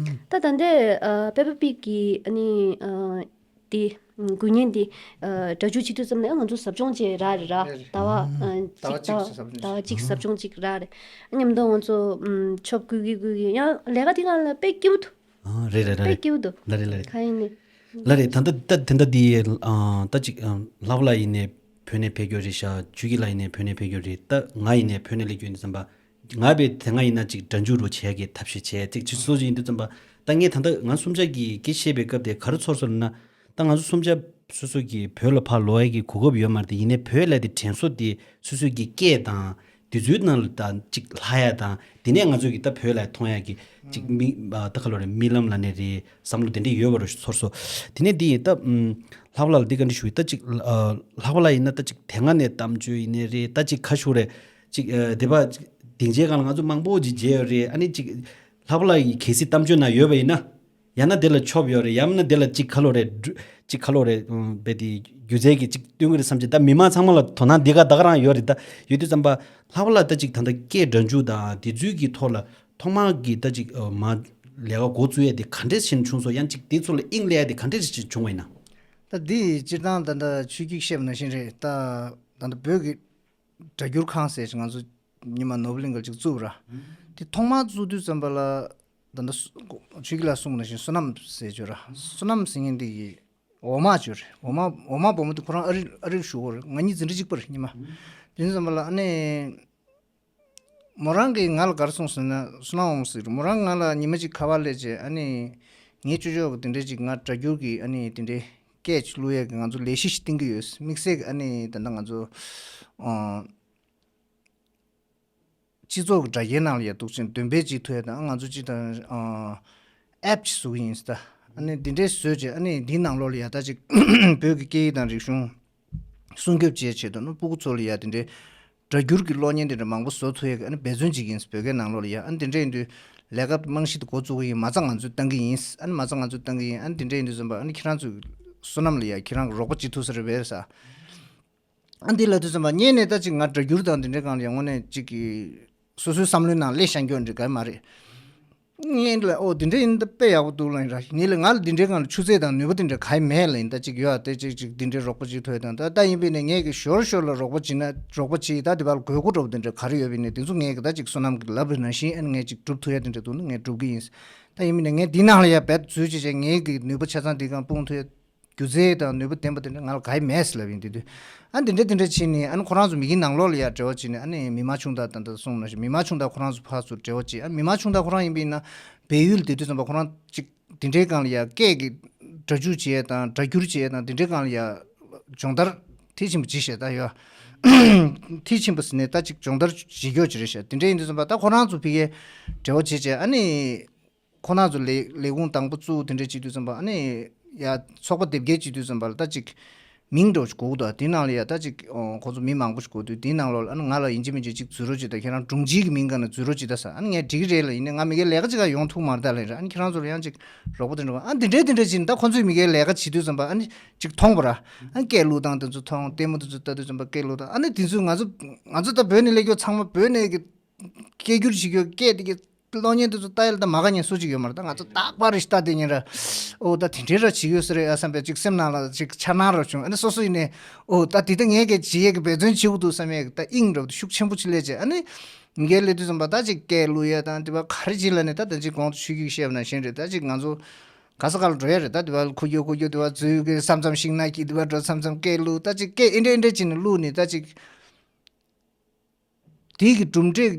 ད་ད་ལྟའི་ཨ་པེ་པ་པིག་གི་ཨ་ནི་ཨ་དེ་དགུན་བརྙན་དེ་ཨ་སྒྲ་སྒྱུར་བྱེད་དུས་ཙམ་ལ་ང་ཚོ་ཟབ་སྦྱོང་བྱས་ར་རེད་ར། རེད་རེད། ཟླ་བ་ཨ་ཟླ་བ་གཅིག་གཅིག་ཟབ་སྦྱོང་ཟླ་བ་གཅིག་ཟབ་སྦྱོང་གཅིག་ར་རེད། མཉམ་དུ་ང་ཚོ་ཨུམ་ཆོབ་བསྐུལ་གི་བསྐུལ་གི་ཡང་ལས་ཀ་དེ་ག་ལ་དཔེ་སྐྱིད་པོ་འདུག་ཨ་རེད་རེད་རེད། དཔེ་སྐྱིད་པོ་འདུག་ལ་རེད་ལ་རེད། ག་ཡིན་ནི། ལ་རེད། ད་ལྟ་ད་དེ་འདྲ་དེ་ཨ་ད་ཅིག་ཨ་ལྷག་པ་ལ་ཡིན་ནའི་བོད་ནས་ཕེབས་རྒྱུ་རེད་ཤག་ཇུ་གི་ལ་ཡིན་ནའི་བོད་ནས་ཕེབས་རྒྱུ་རེད། ད་ང་ཡིན་ནའི་བོད་ནས་སླེབས་རྒྱུ་ཡིན་དུས་ཙམ་པ། ང་བས་དེ་སྔ་ཡིན་ན་ཅིག་སྒྲ་འཇུག་རུ་བྱས་ཀྱི་ཐབས་ཤེས་བྱས་ཅིག་ཅིག་སོ་སོ་ཡིན་དུས་ཙམ་པ། ད་ངས་ད་ལྟ་ང་གསུམ་ཆ་གི་སྐད་བཤད་པའི་སྐབས་དེ་ག་རེ་ཚོར་སོང་ལབ་ན། ད་ང་ཚོ་གསུམ་ཆ་སོ་སོ་གི་བོད་ལ་ཕར་ལོག་ཡ་གི་གོ་སྐབས་ཡོད་མ་རེད་དེ། ཡིན་ནའི་བོད་ལ་དེ་དྲན་གསོ་དེ་སོ་སོ་གི་སྐད་དང་དུས་ཚོད་ནང་ལ་ད་ཅིག་ལྷག་ཡ་དང་། དེ་ནས་ང་ཚོ་གི་ད་བོད་ལ་མཐོང་ཡ་གི་ཅིག་མི་ད་ག་ལོ་རེད། རྨི་ལམ་ལ་ནས་རེད། བསམ་བློ་དེ་འདྲ་ཡོད་པ་རུ་ཚོར་སོང་། དེ་ནས་དེ་ཡིན་ད་ལྷག་པ་ལ་འདི་ག་འདྲ་ཞུ་ཡི་ད་ཅིག་ལྷག་པ་ལ་ཡིན་ན་ད་ཅིག་དེ་སྔ་ནས་གཏམ་བརྗོད་ཡིན་ནའི་རེད། ད་ཅིག་ཁ་ཤུ་རེད། ཅིག་ཨ་དེ་བ་ཅིག་སྡིངས་ཆའི་སྒང་ལ་ང་ཚོ་མང་པོ་ཅིག་མཇལ་ཡོད་རེད། ཨ་ནི་ཅིག་ལྷག་པ་ལ་ཡི་གལ་སྲིད་གཏམ་བརྗོད་ན་ཡོད་པ་ཡིན་ན། ཡང་ན་དེ་ལ་ཆོབ་ཡོད་རེད། ཡང་ན་དེ་ལ་ཅིག་ཁ་ལོ་རེད། ཅིག་ཁ་ལོ་རེད། ཨུམ་བས་དེ་སྒྱུ་རྩལ་གྱི་ཅིག་སྟོན་གི་རེད་བསམ་ཅིག་ད་མི་མང་ཚང་མ་ལ་དོ་སྣང་འདི་ག་ད་ག་རང་ཡོད་རེད། ད་ཡོད་དུས་ཙམ་པ་ལྷག་པ་ལ་ད་ཅིག་ད་ལྟ་སྐད་སྒྲ་འཇུག་དང་དེ་ཚོའི་གི་ཐོག་ལ་ཐོག་མར་གི་ད་ཅིག་ཨ་མ་ལས་ཀ་འགོ་བཙུགས་ཡས་དེ་ག་འདྲས་ཞིག་བྱུང་སོང་། ཡང་ཅིག་དེ་ཚོ་ལ་དབྱིངས་སླེབས་ཡས་དེ་ག་འདྲས་ཞིག་བྱུང་བ་ཡིན་ན། ད་འདི་སྤྱིར་བཏང་ད་ལྟ་ཆོས་སྐྱིད་བཤད་པ་ནང་བཞིན་རེད། ད་ད་ལྟ་བོད་ཀྱི་སྒྲ་སྒྱུར་ཁང་ཟེར་ཞིག་ང་ཚོ་ཉི་མ་ནོར་བུ་གླིང་ག་ཅིག་བཙུགས་ར། དེ་ཐོག་མར་བཙུགས་དུས་ཙམ་པ་ལ་ད་ལྟ་ཆོས་སྐྱིད་ལགས་གསུངས་པ་ནང་བཞིན་བསོད་ནམས་ཟེར་ཅིག་ཡོད་ར། བསོད་ནམས་ཟེར་མཁན་དེ་གི་འོག་མ་ཅིག་ཡོད་རེད། འོག་མ་འོག་མ་བུ་མོ་དེ་ཁོ་རང་ཨ་རི་ཨ་རིར་བཞུགས་ཡོད་རེད། ང་གཉིས་འཛིན་གྲྭ་གཅིག་པ་རེད་སྔོན་མ། དེ་ཙམ་པ་ལ་ཨ་ནི། མོ་རང་གིས་ང་ལ་ག་རེ་གསུངས་ཟེར་ན། བསོད་ནམས་འོང་ཟེར། མོ་རང་ང་ལ་ཉི་མ་གཅིག་ཁ་པར་སླེབས་བྱས། ཨ་ནི་ངའི་ཅོ་ཅོ་གི་དེ་འདྲའི་ཅིག་ང་སྒྲ་སྒྱུར་གྱི་ཨ་ནི་དེ་འདྲའི་སྐད་ཅིག་བླུག་ཡས་ཀྱི་ང་ཚོ་ལས་གཞི་ཞིག་བཏིང་གི་ཡོད། དམིགས་བསལ་གྱི་ཨ་ནི་ད་ལྟ་ང་ཚོ་ཨ་སྤྱི་ཚོགས་ཀྱི་དྲ་རྒྱའི་ནང་ལ་ཡ་འདུག་ཅིང་འདོན་སྤེལ་བྱེད་ཐུབ་ཡས་དང་། ང་ཚོ་སྤྱི་དང་ཨ་ཨེབ་ཅིག་བཟོ་གི་ཡིན་ཟེར། ད་ཨ་ནི་འདི་འདྲའི་བཟོས་བྱས་ཨ་ནི་འདིའི་ནང་ལོགས་ལ་ཡ་ད་ཅིག་བོད་ཀྱི་སྐད་ཡིག་དང་རིག་གཞུང་སྲུང་སྐྱོབ་བྱེད་ཆེད་དུ་ནི་སྤུ་གུ་ཚོ་ལ་ཡ་དེ་འདྲའི་སྒྲ་སྒྱུར་གྱི་གློག་བརྙན་དེ་འདྲ་མང་པོ་བཟོ་ཐུབ་ཡས་ཀྱི་ཨ་ནི་འབད་བརྩོན་བྱེད་ཀྱི་ཡིན། བོད་སྐད་ནང་ལོགས་ལ་ཡ། ཨ་ནི་དེ་འདྲ་ཡིན་དུས་ལས་ཀ་རྨང་གཞི་དེ་འགོ་བཙུགས་ཀྱི་ཡིན། མ་རྩ་ང་ཚོས་བཏང་གི་ཡིན། ཨ་ནི་མ་རྩ་ང་ཚོས་བཏང་གི་ཡིན། ཨ་ནི་དེ་འདྲ་ཡིན་དུས་ཙམ་པ་ཨ་ནི་ཁྱེད་རང་ཚོའི་བསོད་ནམས་ལ་ཡ་ཁྱེད་རང་གི་རོགས་པ་བྱེད་ཐུབ་ས་རེད་པས་ཟེར། ཨ་འདི་ལབ་དུས་ཙམ་པ་སྔོན་ནས་ད་ཅིག་ང་སྒྲ་སྒྱུར་དང་དེ་འདྲའི་སྒང་ལ་ཡ་དངོས་གནས་ཅིག་གི་སོ་སོའི་བསམ་བློའི་ནང་སླེབས་བཞག་རྒྱུ་འདྲ་ག་མ་རེད། ངས་ལ་ཨོ་དེ་འདྲ་ཡིན་ད་དཔེ་ཡག་པོ་འདུག་ལབ་ཡིན་ར། ངས་ལ་ང་ལ་དེ་འདྲའི་སྒང་ལ་ཆུ་ཚད་དང་ནུས་པ་དེ་འདྲ་ག་ཡི་མེད་ལབ་ཡིན། ད་ཅིག་ཡོད་ཨ་དེ་ཅིག་ཅིག་དེ་འདྲའི་རོགས་པ་བྱེད་ཐུབ་ཡ་དང་། ད་ད་ཡིན་པས་ནས་ངས་ཀྱི་ཞོར་ཞོར་ལ་རོགས་པ་བྱེད་ན་རོགས་པ་བྱེད་ད་དེ་བར་དགོས་མཁོ་འདྲ་པོ་དེ་འདྲ་ག་རེ་ཡོད་པས་ནས་དེ་ཚོ་ངས་ཀྱི་ད་ཅིག་བསོད་ནམས་ཀྱི་ལབ་པ་ནང་བཞིན་ཨ་ནི་ངས་ཅིག་སྒྲུབ་ཐུབ་ཡ་དེ་འདྲ་འདུག་ན་ངས་སྒྲུབ་ཀྱི་ཡིན། ད་ཡིན་པས་ནས་ངས་འདི་ནང་ལ་ཡ་རྦད་འཛུལ་བྱས་བྱས་ངས་ཀྱི་ནུས་པ་ཆ་ཚང་དེ་སྒང་སྤུངས་ཐུབ་ཡ། སྒྱུ་རྩལ་དང་ནུས་པ་ལྡན་པ་དེ་འདྲ་ང་ལ་ག་ཡི་མེད་ཟེར་ལབ་ཡིན། དེ་དུས་ཨ་འདི་འདྲ་དེ་འདྲ་བྱས་ནས་ཨ་ནི་ཁོ་རང་ཚོ་མི་གི་ནང་ལོགས་ལ་ཡ་འབྲེལ་བ་བྱས་ནས། ཨ་ནི་མི་མང་ཆུང་དག་ད་ལྟ་གསུངས་ནང་བཞིན་མི་མང་ཆུང་དག་ཁོ་རང་ཚོ་ཕར་ཚུར་འབྲེལ་བ་བྱས། ཨ་མི་མང་ཆུང་དག་ཁོ་རང་ཡིན་པ་ཡིན་ན་ སྦས་ཡུལ་དེ་དུས་ཙམ་པ་ཁོ་རང་ཅིག་དེ་འདྲའི་སྒང་ལ་ཡ་སྐད་ཀྱི་སྒྲ་འཇུག་བྱེད་ཡ་དང་སྒྲ་སྒྱུར་བྱེད་ཡ་དང་དེ་འདྲའི་སྒང་ལ་ཡ་སྦྱོང་བརྡར་མཐིལ་ཕྱིན་པ་བྱེད་ཤེས་ད་ཡོད། མཐིལ་ཕྱིན་པ་ཟེར་ནས་ད་ཅིག་སྦྱོང་བརྡར་བྱེད་རྒྱུ་ཅིག་རེད་ཤག་དེ་འདྲ་ཡིན་དུས་ཙམ་པ་ད་ཁོ་རང་ཚོ་ཕ་གིའི་འབྲེལ་བ་བྱེད་བྱས་ཨ་ནི། ཁོ་རང་ཚོ་ལས་ལས་ཁུངས་དང་པོ་བཙུགས་དེ་འདྲ་བྱེད་དུས་ཙམ་པ་ཨ་ནི་ཡ་ཚོགས་པ་དེབ་སྐྱེལ་བྱེད་དུས་ཙམ་པ་ལ་ད་ཅིག་མིང་འདྲ་བོ་ཞིག་དགོས་ཀྱི་འདུག་དེའི་ནང་ལ་ཡ་ད་ཅིག་ཨོ་ཁོ་ཚོ་མི་མང་པོ་ཞིག་དགོས་དུས་དེའི་ནང་ལོགས་ལ་ཨ་ནི་ང་ལ་ཡིན་གཅིག་མིན་གཅིག་ཅིག་འཛུལ་རོགས་བྱེད་དང་། ཁྱེད་རང་དྲུང་ཆེ་གི་མིང་སྒང་ནས་འཛུལ་རོགས་བྱེད་དང་ཟེར། ཨ་ནི་ངས་འགྲིག་གི་རེད་ལབ། ཡིན་ནའི་ང་མ་གིའི་ལས་ཀ་ཅིག་ག་ཡོང་ཐུབ་མ་རེད་ད་ལབ་ར། ཨ་ནི་ཁྱེད་རང་ཚོ་ལ་ཡང་ཅིག་རོགས་པ་དེ་འདྲ་ཨ་འདི་འདྲའི་དེ་འདྲ་བྱས་ནས་ད་ཁོ་ཚོས་མ་གིའི་ལས་ཀ་བྱེད་དུས་ཙམ་པ་ཨ་ནི་ཅིག་མཐོང་བ་ར། ཨ་ནི་སྐད་བླུགས་སྟངས་དེ་ཚོ་མཐོང་། ལྟད་མོ་དེ་ཚོ་ལྟ་དུས་ཙམ་པ་སྐད་བླུགས་སྟངས་ཨ་ནི་དེ་ཚོས་ང་ཚོ་ང་ཚོ་ད་བོད་ནས་སླེབས་རྒྱུ་ཚང་མ་བོད་ནས་གི་སྐད་སྒྱུར་བྱེད་རྒྱུ་སྐད་དེ་གི་གློག་བརྙན་དེ་ཚོ་ལྟ་ཡ་ལ་ད་མ་དགའ་མཁན་སུ་གཅིག་ཡོད་མ་རེད། ད་ང་ཚོ་རྟག་པར་རེ་ཞིག་ལྟ་བསྡད་མཁན་ར། ཨོ་ད་དེ་འདྲའི་ར་བྱེད་ཀྱི་ཡོད་ས་རེད་ཨ་བསམ་པའི་ཅིག་སེམས་ནང་ལ་ཅིག་འཆར་སྣང་ར་བྱུང་། ཨ་ནི་སོ་སོ་ཡིན་ནའི་ཨོ་ད་དེ་ད་ངས་གས་བྱེད་ཡས་ཀྱི་འབད་བརྩོན་བྱེད་དགོས་འདུག་བསམ་ཡས་ཀྱི་ད་དབྱིངས་ར་ཤུགས་ཆེན་པོ་ཅིག་སླེབས་བྱས། ཨ་ནི་མ་གིའི་སླེབས་དུས་ཙམ་པ་ད་ཅིག་སྐད་བླུགས་ཡས་དང་དེ་བ་ག་རེ་བྱེད་ལབ་ནས་ད་ད་ཅིག་གོང་དུ་ཆོས་སྐྱིད་བཤད་པ་ནང་བཞིན་རེད། ད་ཅིག་ང་ཚོ་ག་ས་ག་ལ་འགྲོ་ཡས་རེད། ད་དེ་བ་ཁུ་རྒྱུ་ཁུ་རྒྱུ་དེ་བ་འཛུལ་གི་མཚམས་མཚམས་ཤིང་ནགས་ཀྱི་དེ་བ་འགྲོ་མཚམས་མཚམས་སྐད་བླུགས། ད་ཅིག་སྐད་ཨེ་འདྲ་ཨེ་འདྲ་བྱས་ནས་བླུགས་ནས་ད་ཅིག་དེའི་གི་གྲུབ་འབྲས་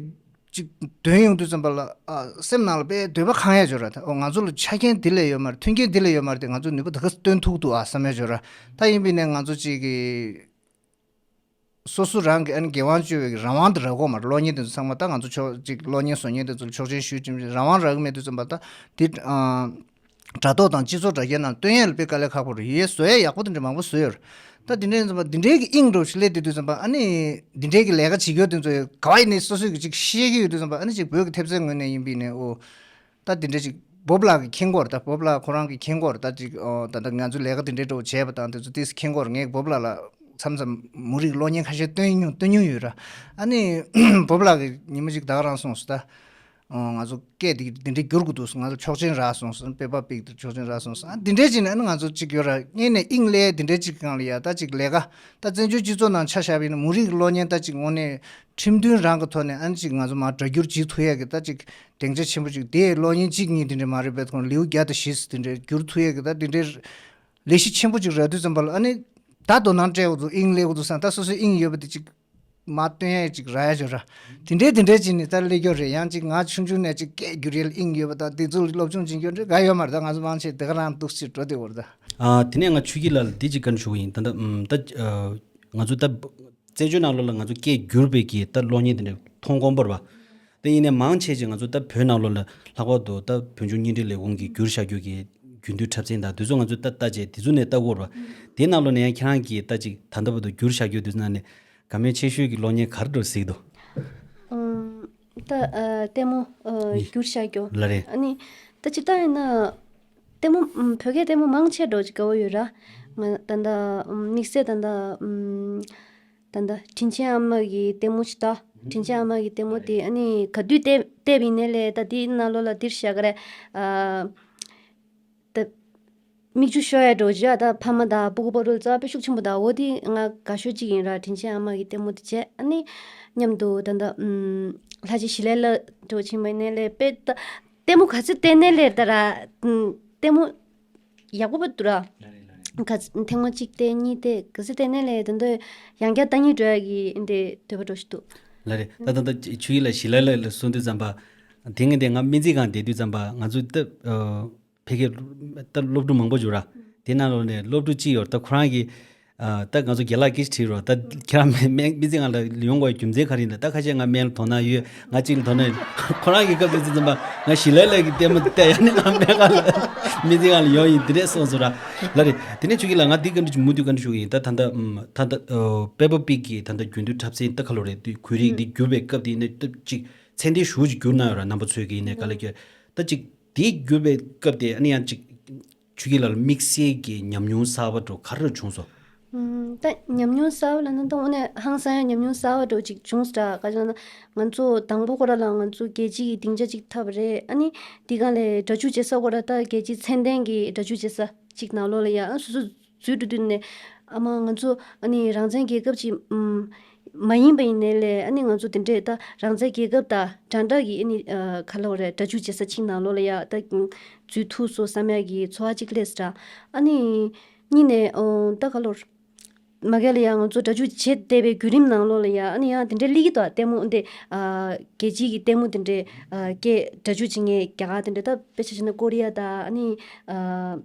ཅིག་འདོན་ཡོང་དུས་ཙམ་པ་ལ་ཨ་སེམས་ནང་ལ་དཔེ་འདོད་པ་ཁེངས་ཡ་ཅིག་ཡོད་ར། ད་ཨོ་ང་ཚོ་ལ་ཆ་རྐྱེན་འདི་ལས་ཡོད་མ་རེད། མཐུན་རྐྱེན་འདི་ལས་ཡོད་མ་རེད་དེ། ང་ཚོ་ནུས་པ་ད་ག་སེ་སྟོན་ཐུབ་འདུག་ཨ་བསམ་ཡ་ཅིག་ཡོད་ར། ད་ཡིན་པས་ནས་ང་ཚོ་ཅིག་གི་སོ་སོ་རང་གི་ཨ་ནི་འགན་དབང་བཅོལ་བའི་གི་རང་དབང་དེ་རག་གི་ཡོད་མ་རེད། གློག་བརྙན་དེ་ཚོ་ཚང་མ་ད་ང་ཚོ་ཕྱོགས་ཅིག་གློག་བརྙན་བཟོ་མཁན་དེ་ཚོ་ལ་ཆོག་མཆན་ཞུས་ཅིག་རང་དབང་རག་གི་མེད་དུས་ཙམ་པ་ད་དེ་ཨ། དྲ་ཐོག་དང་སྤྱི་ཚོགས་དྲ་རྒྱའི་ནང་སྟོན་ཡས་ལ་དཔེ་དཀའ་ལས་ཁག་པོ་རེད། ཡོད་བཟོ་ཡས་ཡག་པོ་དེ་འདྲ་མང་པོ་བཟོས་ཡོད་རེད། ད་དེ་འདྲའི་ཙམ་པ་འདི་འདྲའི་གི་དབྱིངས་འདྲ་བོ་ཞིག་སླེབས་བསྡད་དུས་ཙམ་པ་ཨ་ནི་འདི་འདྲའི་གི་ལས་ཀ་བྱེད་རྒྱུ་དེ་ཚོ་ག་བ་ཡིན་ནའི་སོ་སོས་གི་ཅིག་ཤེས་ཀྱི་ཡོད་དུས་ཙམ་པ་ཨ་ནི་ཅིག་བོད་ཀྱི་ཐེབས་རྩའི་ངོས་ནས་ཡིན་པས་ནས་ཨོ། ད་དེ་འདྲ་ཅིག་བོབ་ལགས་ཀྱིས་མཁྱེན་གྱི་ཡོད་རེད། ད་བོབ་ལགས་ཁོ་རང་གིས་མཁྱེན་གྱི་ཡོད་རེད། ད་ཅིག་ཨོ་ད་ལྟ་ང་ཚོ་ལས་ཀ་དེ་འདྲའི་འདྲ་བོ་བྱས་པ་དང་དེ་ཚོ་ཏོག་ཙམ་མཁྱེན་གྱི་ཡོད་རེད། ངས་བོབ་ལགས་ལ་མཚམས་མཚམས་མུ་རིགས་གློག་བརྙན་ཁ་ཤས་སྟོན་མྱོང་སྟོན་མྱོང་ཡོད་ར། ཨ་ནི་བོབ་ལགས་ཀྱིས་ཉི་མ་ཅིག་ད་ག་རང་གསུངས་སོང་ད། ཨོ་ང་ཚོ་སྐད་འདི་འདི་འདྲའི་བསྒྱུར་དགོས་འདུག་ང་ཚོ་ཆོག་མཆན་རག་སོང་ཟེར། པེ་པར་པིག་དེ་ཆོག་མཆན་རག་སོང་ཟེར། ཨ་འདི་འདྲའི་ཅིག་ནས་ཨ་ནི་ང་ཚོ་ཅིག་ཡོད་ར། སྔོན་ནས་དབྱིངས་སླེབས་འདི་འདྲའི་ཅིག་སྒང་ལ་ཡ་ད་ཅིག་ལས་ཀ་ད་བཙན་བྱོལ་སྤྱི་ཚོགས་ནང་ཆ་བཞག་པ་ཡིན་ན་མུ་རིགས་གློག་བརྙན་ད་ཅིག་དངོས་གནས་ཁྲིམས་མཐུན་རང་གི་ཐོག་ནས་ཨ་ནི་ཅིག་ང་ཚོ་མར་སྒྲ་སྒྱུར་བྱེད་ཐུབ་ཡས་ཀྱི་ད་ཅིག་སྡིངས་ཆ་ཆེན་པོ་ཅིག་དེ་གློག་བརྙན་གཅིག་གཉིས་དེ་འདྲ་མ་རེད་པས། ཁོང་ལེའུ་བརྒྱ་དང་བཞི་ཙམ་དེ་འདྲ་བསྒྱུར་ཐུབ་ཡས་ཀྱི་ད་དེ་འདྲའི་ལས་གཞི་ཆེན་པོ་ཅིག་རག་དུས་ཙམ་པ་ལ་ཨ་ནི་ད་དོ་སྣང་སྤྲད་འོ་ཚོ་དབྱིངས་སླེབས་འོ་ཚོ་བསམ། ད་སོ་སོའི་དབྱིངས་ཡོད་པ་དེ་ཅིག་མ་སྟོན་ཡས་ཅིག་རག་ཡ་ཅིག་ར། དེ་འདྲའི་དེ་འདྲའི་ཅིག་ནི་ད་སླེབས་རྒྱུ་རེད། ཡང་ཅིག་ང་ཆུང་ཆུང་ནས་ཅིག་སྐད་སྒྱུར་ཡས་ལ་དབྱིངས་ཡོད་པ་དང་དེ་ཚོ་ལ་སློབ་སྦྱོང་བྱེད་རྒྱུ་འདྲ་ག་ཡོད་མ་རེད། ད་ང་ཚོ་མང་ཆེ་དེ་ག་རང་འདུག་སེ་འགྲོ་བསྡད་ཡོད་རེད་ད། ཨ་དེ་ནས་ང་ཆོས་སྐྱིད་ལགས་ལ་འདི་ཅིག་བཀའ་འདྲི་ཞུ་གི་ཡིན། ད་ལྟ་ཨམ་ད་ཨ་ང་ཚོ་ད་བཙན་བྱོལ་ནང་ལོགས་ལ་ང་ཚོ་སྐད་བསྒྱུར་བའི་གི་ད་གློག་བརྙན་དེ་འདྲ་མཐོང་དཀོན་པོ་རེད་པ། དེ་ཡིན་ནའི་མང་ཆེ་ཅིག་ང་ཚོ་ད་བོད་ནང་ལོགས་ལ་ལྷག་པར་དུ་ད་བོད་ལྗོངས་བརྙན་འཕྲིན་ལས་ཁུངས་ཀྱིས་བསྒྱུར་བཞག་རྒྱུ་གི་རྒྱུན་མཐུད་འཁྲབ་ཚན་དང་དེ་ཚོ་ང་ཚོས་ད་ལྟ་བྱས་དེ་ཚོ་ནས་ལྟ་གི་ཡོད་རེད་པ། དེའི་ནང་ལོགས་ནས་ཡང་ཁྱེད་རང་གིས་ད་ཅིག་ད་ལྟ་བར་དུ་བསྒྱུར་བཞག་རྒྱུ་དེ་ཚོ་ནང་ནས་དགའ་མོས་ཆེ་ཤོས་ཀྱི་གློག་བརྙན་ག་རེ་འདྲ་བོ་གཟིགས་འདུག་ཨམ། ད་ཨ་ལྟད་མོ་ཨ་ཡིན། བསྒྱུར་བཞག་རྒྱུ། ལགས་རེད། ཨ་ནི་ད་ཅིག་ལྟ་ཡིན་ན་ལྟད་མོ་ཨམ་བོད་སྐད་ལྟད་མོ་མང་ཆེ་འདྲ་བོ་ཅིག་དགའ་བོ་ཡོད་ར། ང་ད་ལྟ་ཨམ་དམིགས་བསལ་ད་ལྟ་ཨམ་ད་ལྟ་དྲིན་ཆེན་ཨ་མ་གི་ལྟད་མོ་ཅིག་ལྟ། དྲིན་ཆེན་ཨ་མ་གི་ལྟད་མོ་དེ་ཨ་ནི་ག་དུས་བལྟས་བལྟས་པ་ཡིན་ནའི་ལས་ད་དེའི་ནང་ལོགས་ལ་འདིར་བཞག་ག་རེ་ཨ། ད་མིག་ཆུ་ཤོར་ཡ་འདྲ་བོ་ཅིག་ཨ། ད་ཕ་མ་དང་སྤུ་གུ་བར་དུ་རྩ་བ་དཔེ་ཤུགས་ཆེན་པོ་དང་འོ་དེ་ང་དགའ་ཤོས་གཅིག་ཡིན་ར། དྲིན་ཆེན་ཨ་མ་གི་ལྟད་མོ་དེ་བྱས་ཨ་ནི་མཉམ་དུ་ད་ལྟ་ཨམ་ལྷ་རྗེ་ཞི་ལའི་ལ་འདྲ་བོ་ཕྱིན་པ་ཡིན་ནའི་ལས་དཔེ་ད་ལྟད་མོ་ག་ཚོད་བལྟས་ནའི་ལས་ད་ར་ཨམ་ལྟད་མོ་ཡག་པོ་པོ་འདུག་ར། ག་ཚོད་ཐེངས་མ་གཅིག་བལྟས་གཉིས་བལྟས་ག་ཚོད་བལྟས་ནའི་ལས་ད་ལྟ་ཡང་བསྐྱར་ལྟ་སྙིང་འདོད་ཡ་གི་འདི་འདོད་པ་འདྲ་བོ་ཞིག་འདུག་ལགས་རེད། ད་ད་ད་ཆོས་སྐྱིད་ལགས་ཞི་ལའི་ལ་ལ་གསུངས་དུས་ཙམ་པ་དེ་སྔ་དེ་ང་སྨན་རྩིས་ཁང་བསྡད་དུས་ཙམ་པ་ང་ཚོ་ད་ཨ། ཕ་གིར་ད་སློབ་ཕྲུག་མང་པོ་ཡོད་ར། དེ་ནང་ལོགས་ནས་སློབ་ཕྲུག་གཅིག་ཡོད་ར། ད་ཁོ་རང་གིས་ཨ་ད་ང་ཚོ་རྒན་ལགས་སྐད་ཆ་དྲིས་རོགས། ད་ཁྱེད་རང་སྨན་སྨན་སྨན་རྩིས་ཁང་ལ་ཡོང་དགོས་རྒྱུ་མཚན་ག་རེ་ཡིན་ན། ད་ཁ་ཤས་ང་སྨན་ལ་དོ་སྣང་ཡོད། ང་གཅིག་ལ་དོ་སྣང་ཡོད། ཁོ་རང་གིས་སྐབས་དེ་ཚོ་ཙམ་པ་ང་ཞི་ལའི་ལ་གི་ལྟད་མོ་བལྟས་ཡ་ནི་ང་སྨན་ཁང་ལ་སྨན་རྩིས་ཁང་ལ་ཡོང་ཡིན་དེ་འདྲས་གསུངས་སོང་ར། ལགས་རེད། དེ་ནས་ཆོས་སྐྱིད་ལགས་ང་འདི་བཀའ་འདྲི་ཞུ་མུ་མཐུད་བཀའ་འདྲི་ཞུ་གི་ཡིན། ད་ད་ལྟ་ཨམ་ད་ལྟ་ཨ་པེ་པར་པིག་གི་ད་ལྟ་རྒྱུན་མཐུད་འཁྲབ་ཚན་ད་ག་ལོ་རེད་དུས་ཁོར་ཡུག་འདི་བསྒྱུར་བའི་སྐབས་དེ་ཡིན་ན་ད་ཅིག་ཚད་ལྡན་ཞེ་པོ་ཅིག་བསྒྱུར་གནང་ཡོད་ར། རྣམ་པ་ཚོས་ཀྱི་ཡིན་ནའི་ག་ལ་ཀྱི་ད་ཅིག་དེ་བསྒྱུར་བའི་སྐབས་དེ་ཨ་ནི་ཡང་ཅིག་ཆོས་སྐྱིད་ལགས་ལ་དམིགས་བསལ་གྱི་ཉམས་མྱོང་གསར་པ་འདྲ་ག་རེ་བྱུང་སོང་། ཨམ་ད་ཉམས་མྱོང་གསར་པ་ལབ་ན་ད་དངོས་གནས་ཧང་སང་ཡ་ཉམས་མྱོང་གསར་པ་འདྲ་ཅིག་བྱུང་སོང་ད། ག་ཅི་ལབ་ན་ང་ཚོ་དང་པོ་ཁོ་ར་ལ་ང་ཚོ་རྒྱལ་སྤྱི་གི་སྡིངས་ཆ་ཅིག་འཐབ་པ་རེད། ཨ་ནི་དེ་ག་ལས་སྒྲ་འཇུག་བྱེད་ས་ཁོ་ར་ད་རྒྱལ་སྤྱིའི་ཚད་ལྡན་གྱི་སྒྲ་འཇུག་བྱེད་ས་ཅིག་ནང་ལོགས་ལ་ཡ་ཨ་སོ་སོ་འཛུལ་འགྲོ་དུས་ནས་ཨ་མ་ང་ཚོ་ཨ་ནི་རང་བཙན་རྒྱལ་ཁབ་ཅིག་ཨམ་མ་ཡིན་པ་ཡིན་ནའི་ལས་ཨ་ནི་ང་ཚོ་དེ་འདྲས་ད་རང་བཙན་རྒྱལ་ཁབ་དང་འདྲ་འདྲ་གི་ཨ་ནི་ཨ་ག་ལབ་དགོས་རེད། སྒྲ་འཇུག་བྱེད་ས་ཅིག་ནང་ལོགས་ལ་ཡ་ད་འཛུལ་ཐུབ་སོང་བསམ་ཡ་གི་ཚོར་བ་ཅིག་སླེབས་སོང་ད། ཨ་ནི་གཉིས་ནས་ཨོ་ད་ག་ལབ་དགོས་རེད། མ་གི་ལ་ཡ་ང་ཚོ་སྒྲ་སྒྱུར་བྱེད་བསྡད་པའི་བརྒྱུད་རིམ་ནང་ལོགས་ལ་ཡ་ཨ་ནི་ཡང་དེ་འདྲའི་སླེབས་ཀྱི་འདུག་ལྟད་མོ་འདི་ཨ་རྒྱལ་སྤྱིའི་གི་ལྟད་མོ་དེ་འདྲའི་ཨ་སྐད་སྒྲ་སྒྱུར་བྱེད་མཁན་རྒྱ་གར་དེ་འདྲའི་ད་དཔེ་ཆ་བཞག་ན་ཀོ་རི་ཡ་དང་ཨ་ནི་ཨ་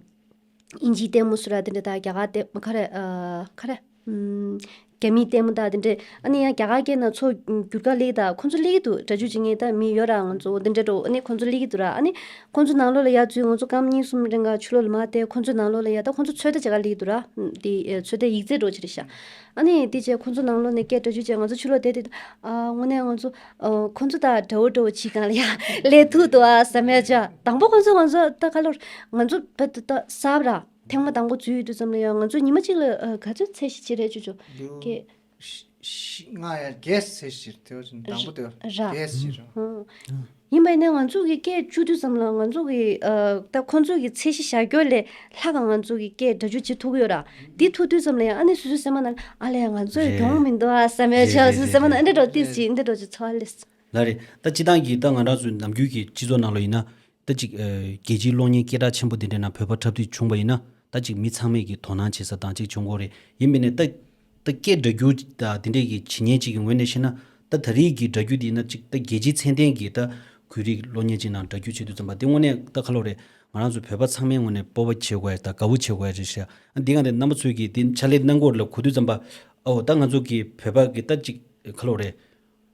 དབྱིན་ཇིའི་ལྟད་མོ་སུ་ར་དེ་འདྲ་དང་རྒྱ་གར་ལྟད་མོ་ག་རེ་ཨ་ག་རེ་ཨམ། རྒྱ་མིའི་ལྟད་མོ་དང་དེ་འདྲས་ཨ་ནི་ཡང་རྒྱ་གར་སྐད་ནང་ཚོ་བསྒྱུར་ག་སླེབས་དང་ཁོང་ཚོ་སླེབས་ཀྱི་འདུག་སྒྲ་སྒྱུར་བྱེད་མཁན་ད་མི་ཡོད་ར་ང་ཚོ་དེ་འདྲས་འགྲོ་ཨ་ནི་ཁོང་ཚོ་སླེབས་ཀྱི་འདུག་ར། ཨ་ནི་ཁོང་ཚོ་ནང་ལོགས་ལ་ཡར་འཛུལ་ང་ཚོ་སྐར་མ་གཉིས་གསུམ་རིང་ག་ཕྱི་ལོགས་ལ་མར་བསྡད་ཁོང་ཚོ་ནང་ལོགས་ལ་ཡར་ད་ཁོང་ཚོ་ཚོད་ལྟ་བྱེད་ག་སླེབས་ཀྱི་འདུག་ར། དེ་ཚོད་ལྟ་ཡིག་ཚད་འགྲོ་བྱེད་རེད་ཤག་ཨ་ནི་དེ་བྱས་ཁོང་ཚོ་ནང་ལོགས་ནས་སྐད་སྒྲ་སྒྱུར་བྱས་ང་ཚོ་ཕྱི་ལོགས་བསྡད་དེ་ཨ་དངོས་གནས་ང་ཚོ་ཨ་ཁོང་ཚོ་དང་འདྲ་བོ་འདྲ་བོ་བྱེད་ག་ལ་ཡ་སླེབས་ཐུབ་འདུག་ཨ་བསམ་ཡ་ཅག་དང་པོ་ཁོང་ཚོ་ང་ཚོ་ད་ག་ལོར་ང་ཚོ་བོད་དུ་ད་གསར་པ་ར། ཐེངས་མ་དང་པོ་འཛུལ་ཡོང་དུས་ཙམ་ལ་ཡང་ང་ཚོ་ཉི་མ་གཅིག་ལ་ཨ་ག་ཚོད་ཚད་གཞི་བྱེད་རེད་ཅོ་ཅོ། ལོ་ཀེ་ཤ- ཤ- ལྔ་ཡ་བརྒྱད་ཚད་གཞི་དེ་བ་ཅིག་དང་པོ་དེ་བ་ར། བརྒྱད་ཚད་གཞི་ར། ཨ། ཡིན་པ་ཡིན་ན་ང་ཚོ་གི་སྐད་བཅུག་དུས་ཙམ་ལ་ང་ཚོ་གི་ཨ་ད་ཁོང་ཚོ་གི་ཚད་གཞི་བཞག་རྒྱུ་ལས་ལྷག་ག་ང་ཚོ་གི་སྐད་སྒྲ་སྒྱུར་བྱེད་ཐུབ་ཀྱི་ཡོད་ར། འདི་ཐུབ་དུས་ཙམ་ལ་ཡང་ཨ་ནི་སོ་སོའི་སེམས་མ་ནང་ཨ་ལས་ང་ཚོ་ཡི་རེད། གྱོང་མི་འདུག་ཨ་བསམ་ཡ་རེད་ཆགས་རེད་སོ་སོའི་རེད་སེམས་མ་ནང་རེད། ཨ་འདྲ་འདྲ་ཏིས་ཅིག་འདི་འདྲ་ཅིག་ཚོར་བ་སླེབས། ལགས་རེད། ད་སྤྱི་བཏང་གི་ད་ང་རང་ཚོའི་ནམ་རྒྱུན་གྱི་སྤྱི་ཚོགས་ནང་ལོགས་ཡིན་ན། ད་ཅིག་ཨ་རྒྱལ་སྤྱིའི་གློག་བརྙན་སྐད་གྲགས་ཆེན་པོ་འདི་འདྲའི་ནང་བོད་པ་འཁྲབ་སྟོན་བྱུང་བ་ཡིན་ན་ད་ཅིག་མི་ཚང་མས་ཀྱི་དོ་སྣང་བྱེད་ས་དང་ཅིག་བྱུང་དགོས་རེད། ཡིན་པས་ནས་ད་ད་སྐད་སྒྲ་སྒྱུར་དང་འདི་འདྲའི་གི་བྱེད་མཁན་ཅིག་གི་ངོས་ནས་བཤད་ན་ད་ད་རེས་ཀྱི་སྒྲ་སྒྱུར་འདི་ཡིན་ན་ཅིག་ད་རྒྱལ་སྤྱིའི་ཚད་ལྡན་གྱི་ད་བོད་རིགས་གློག་བརྙན་ཅིག་ནང་སྒྲ་སྒྱུར་བྱེད་དུས་ཙམ་པ་འདི་དངོས་གནས་ད་ག་ལོ་རེད། ང་རང་ཚོ་བོད་པ་ཚང་མའི་ངོས་ནས་སྤོབས་པ་བྱེད་དགོས་ཡ་དང་དགའ་བོ་བྱེད་དགོས་ཡ་རེད་ཤག་ཨ་འདི་ག་འདི་རྣམ་པ་ཚོས་ཀྱི་འདི་ཕྱག་ལས་གནང་གོ་རེད་ལ་གོ་དུས་ཙམ་པ་ཨོ་ད་ང་ཚོ་གི་བོད་པ་གི་ད་ཅིག་ག་ལོ་རེད།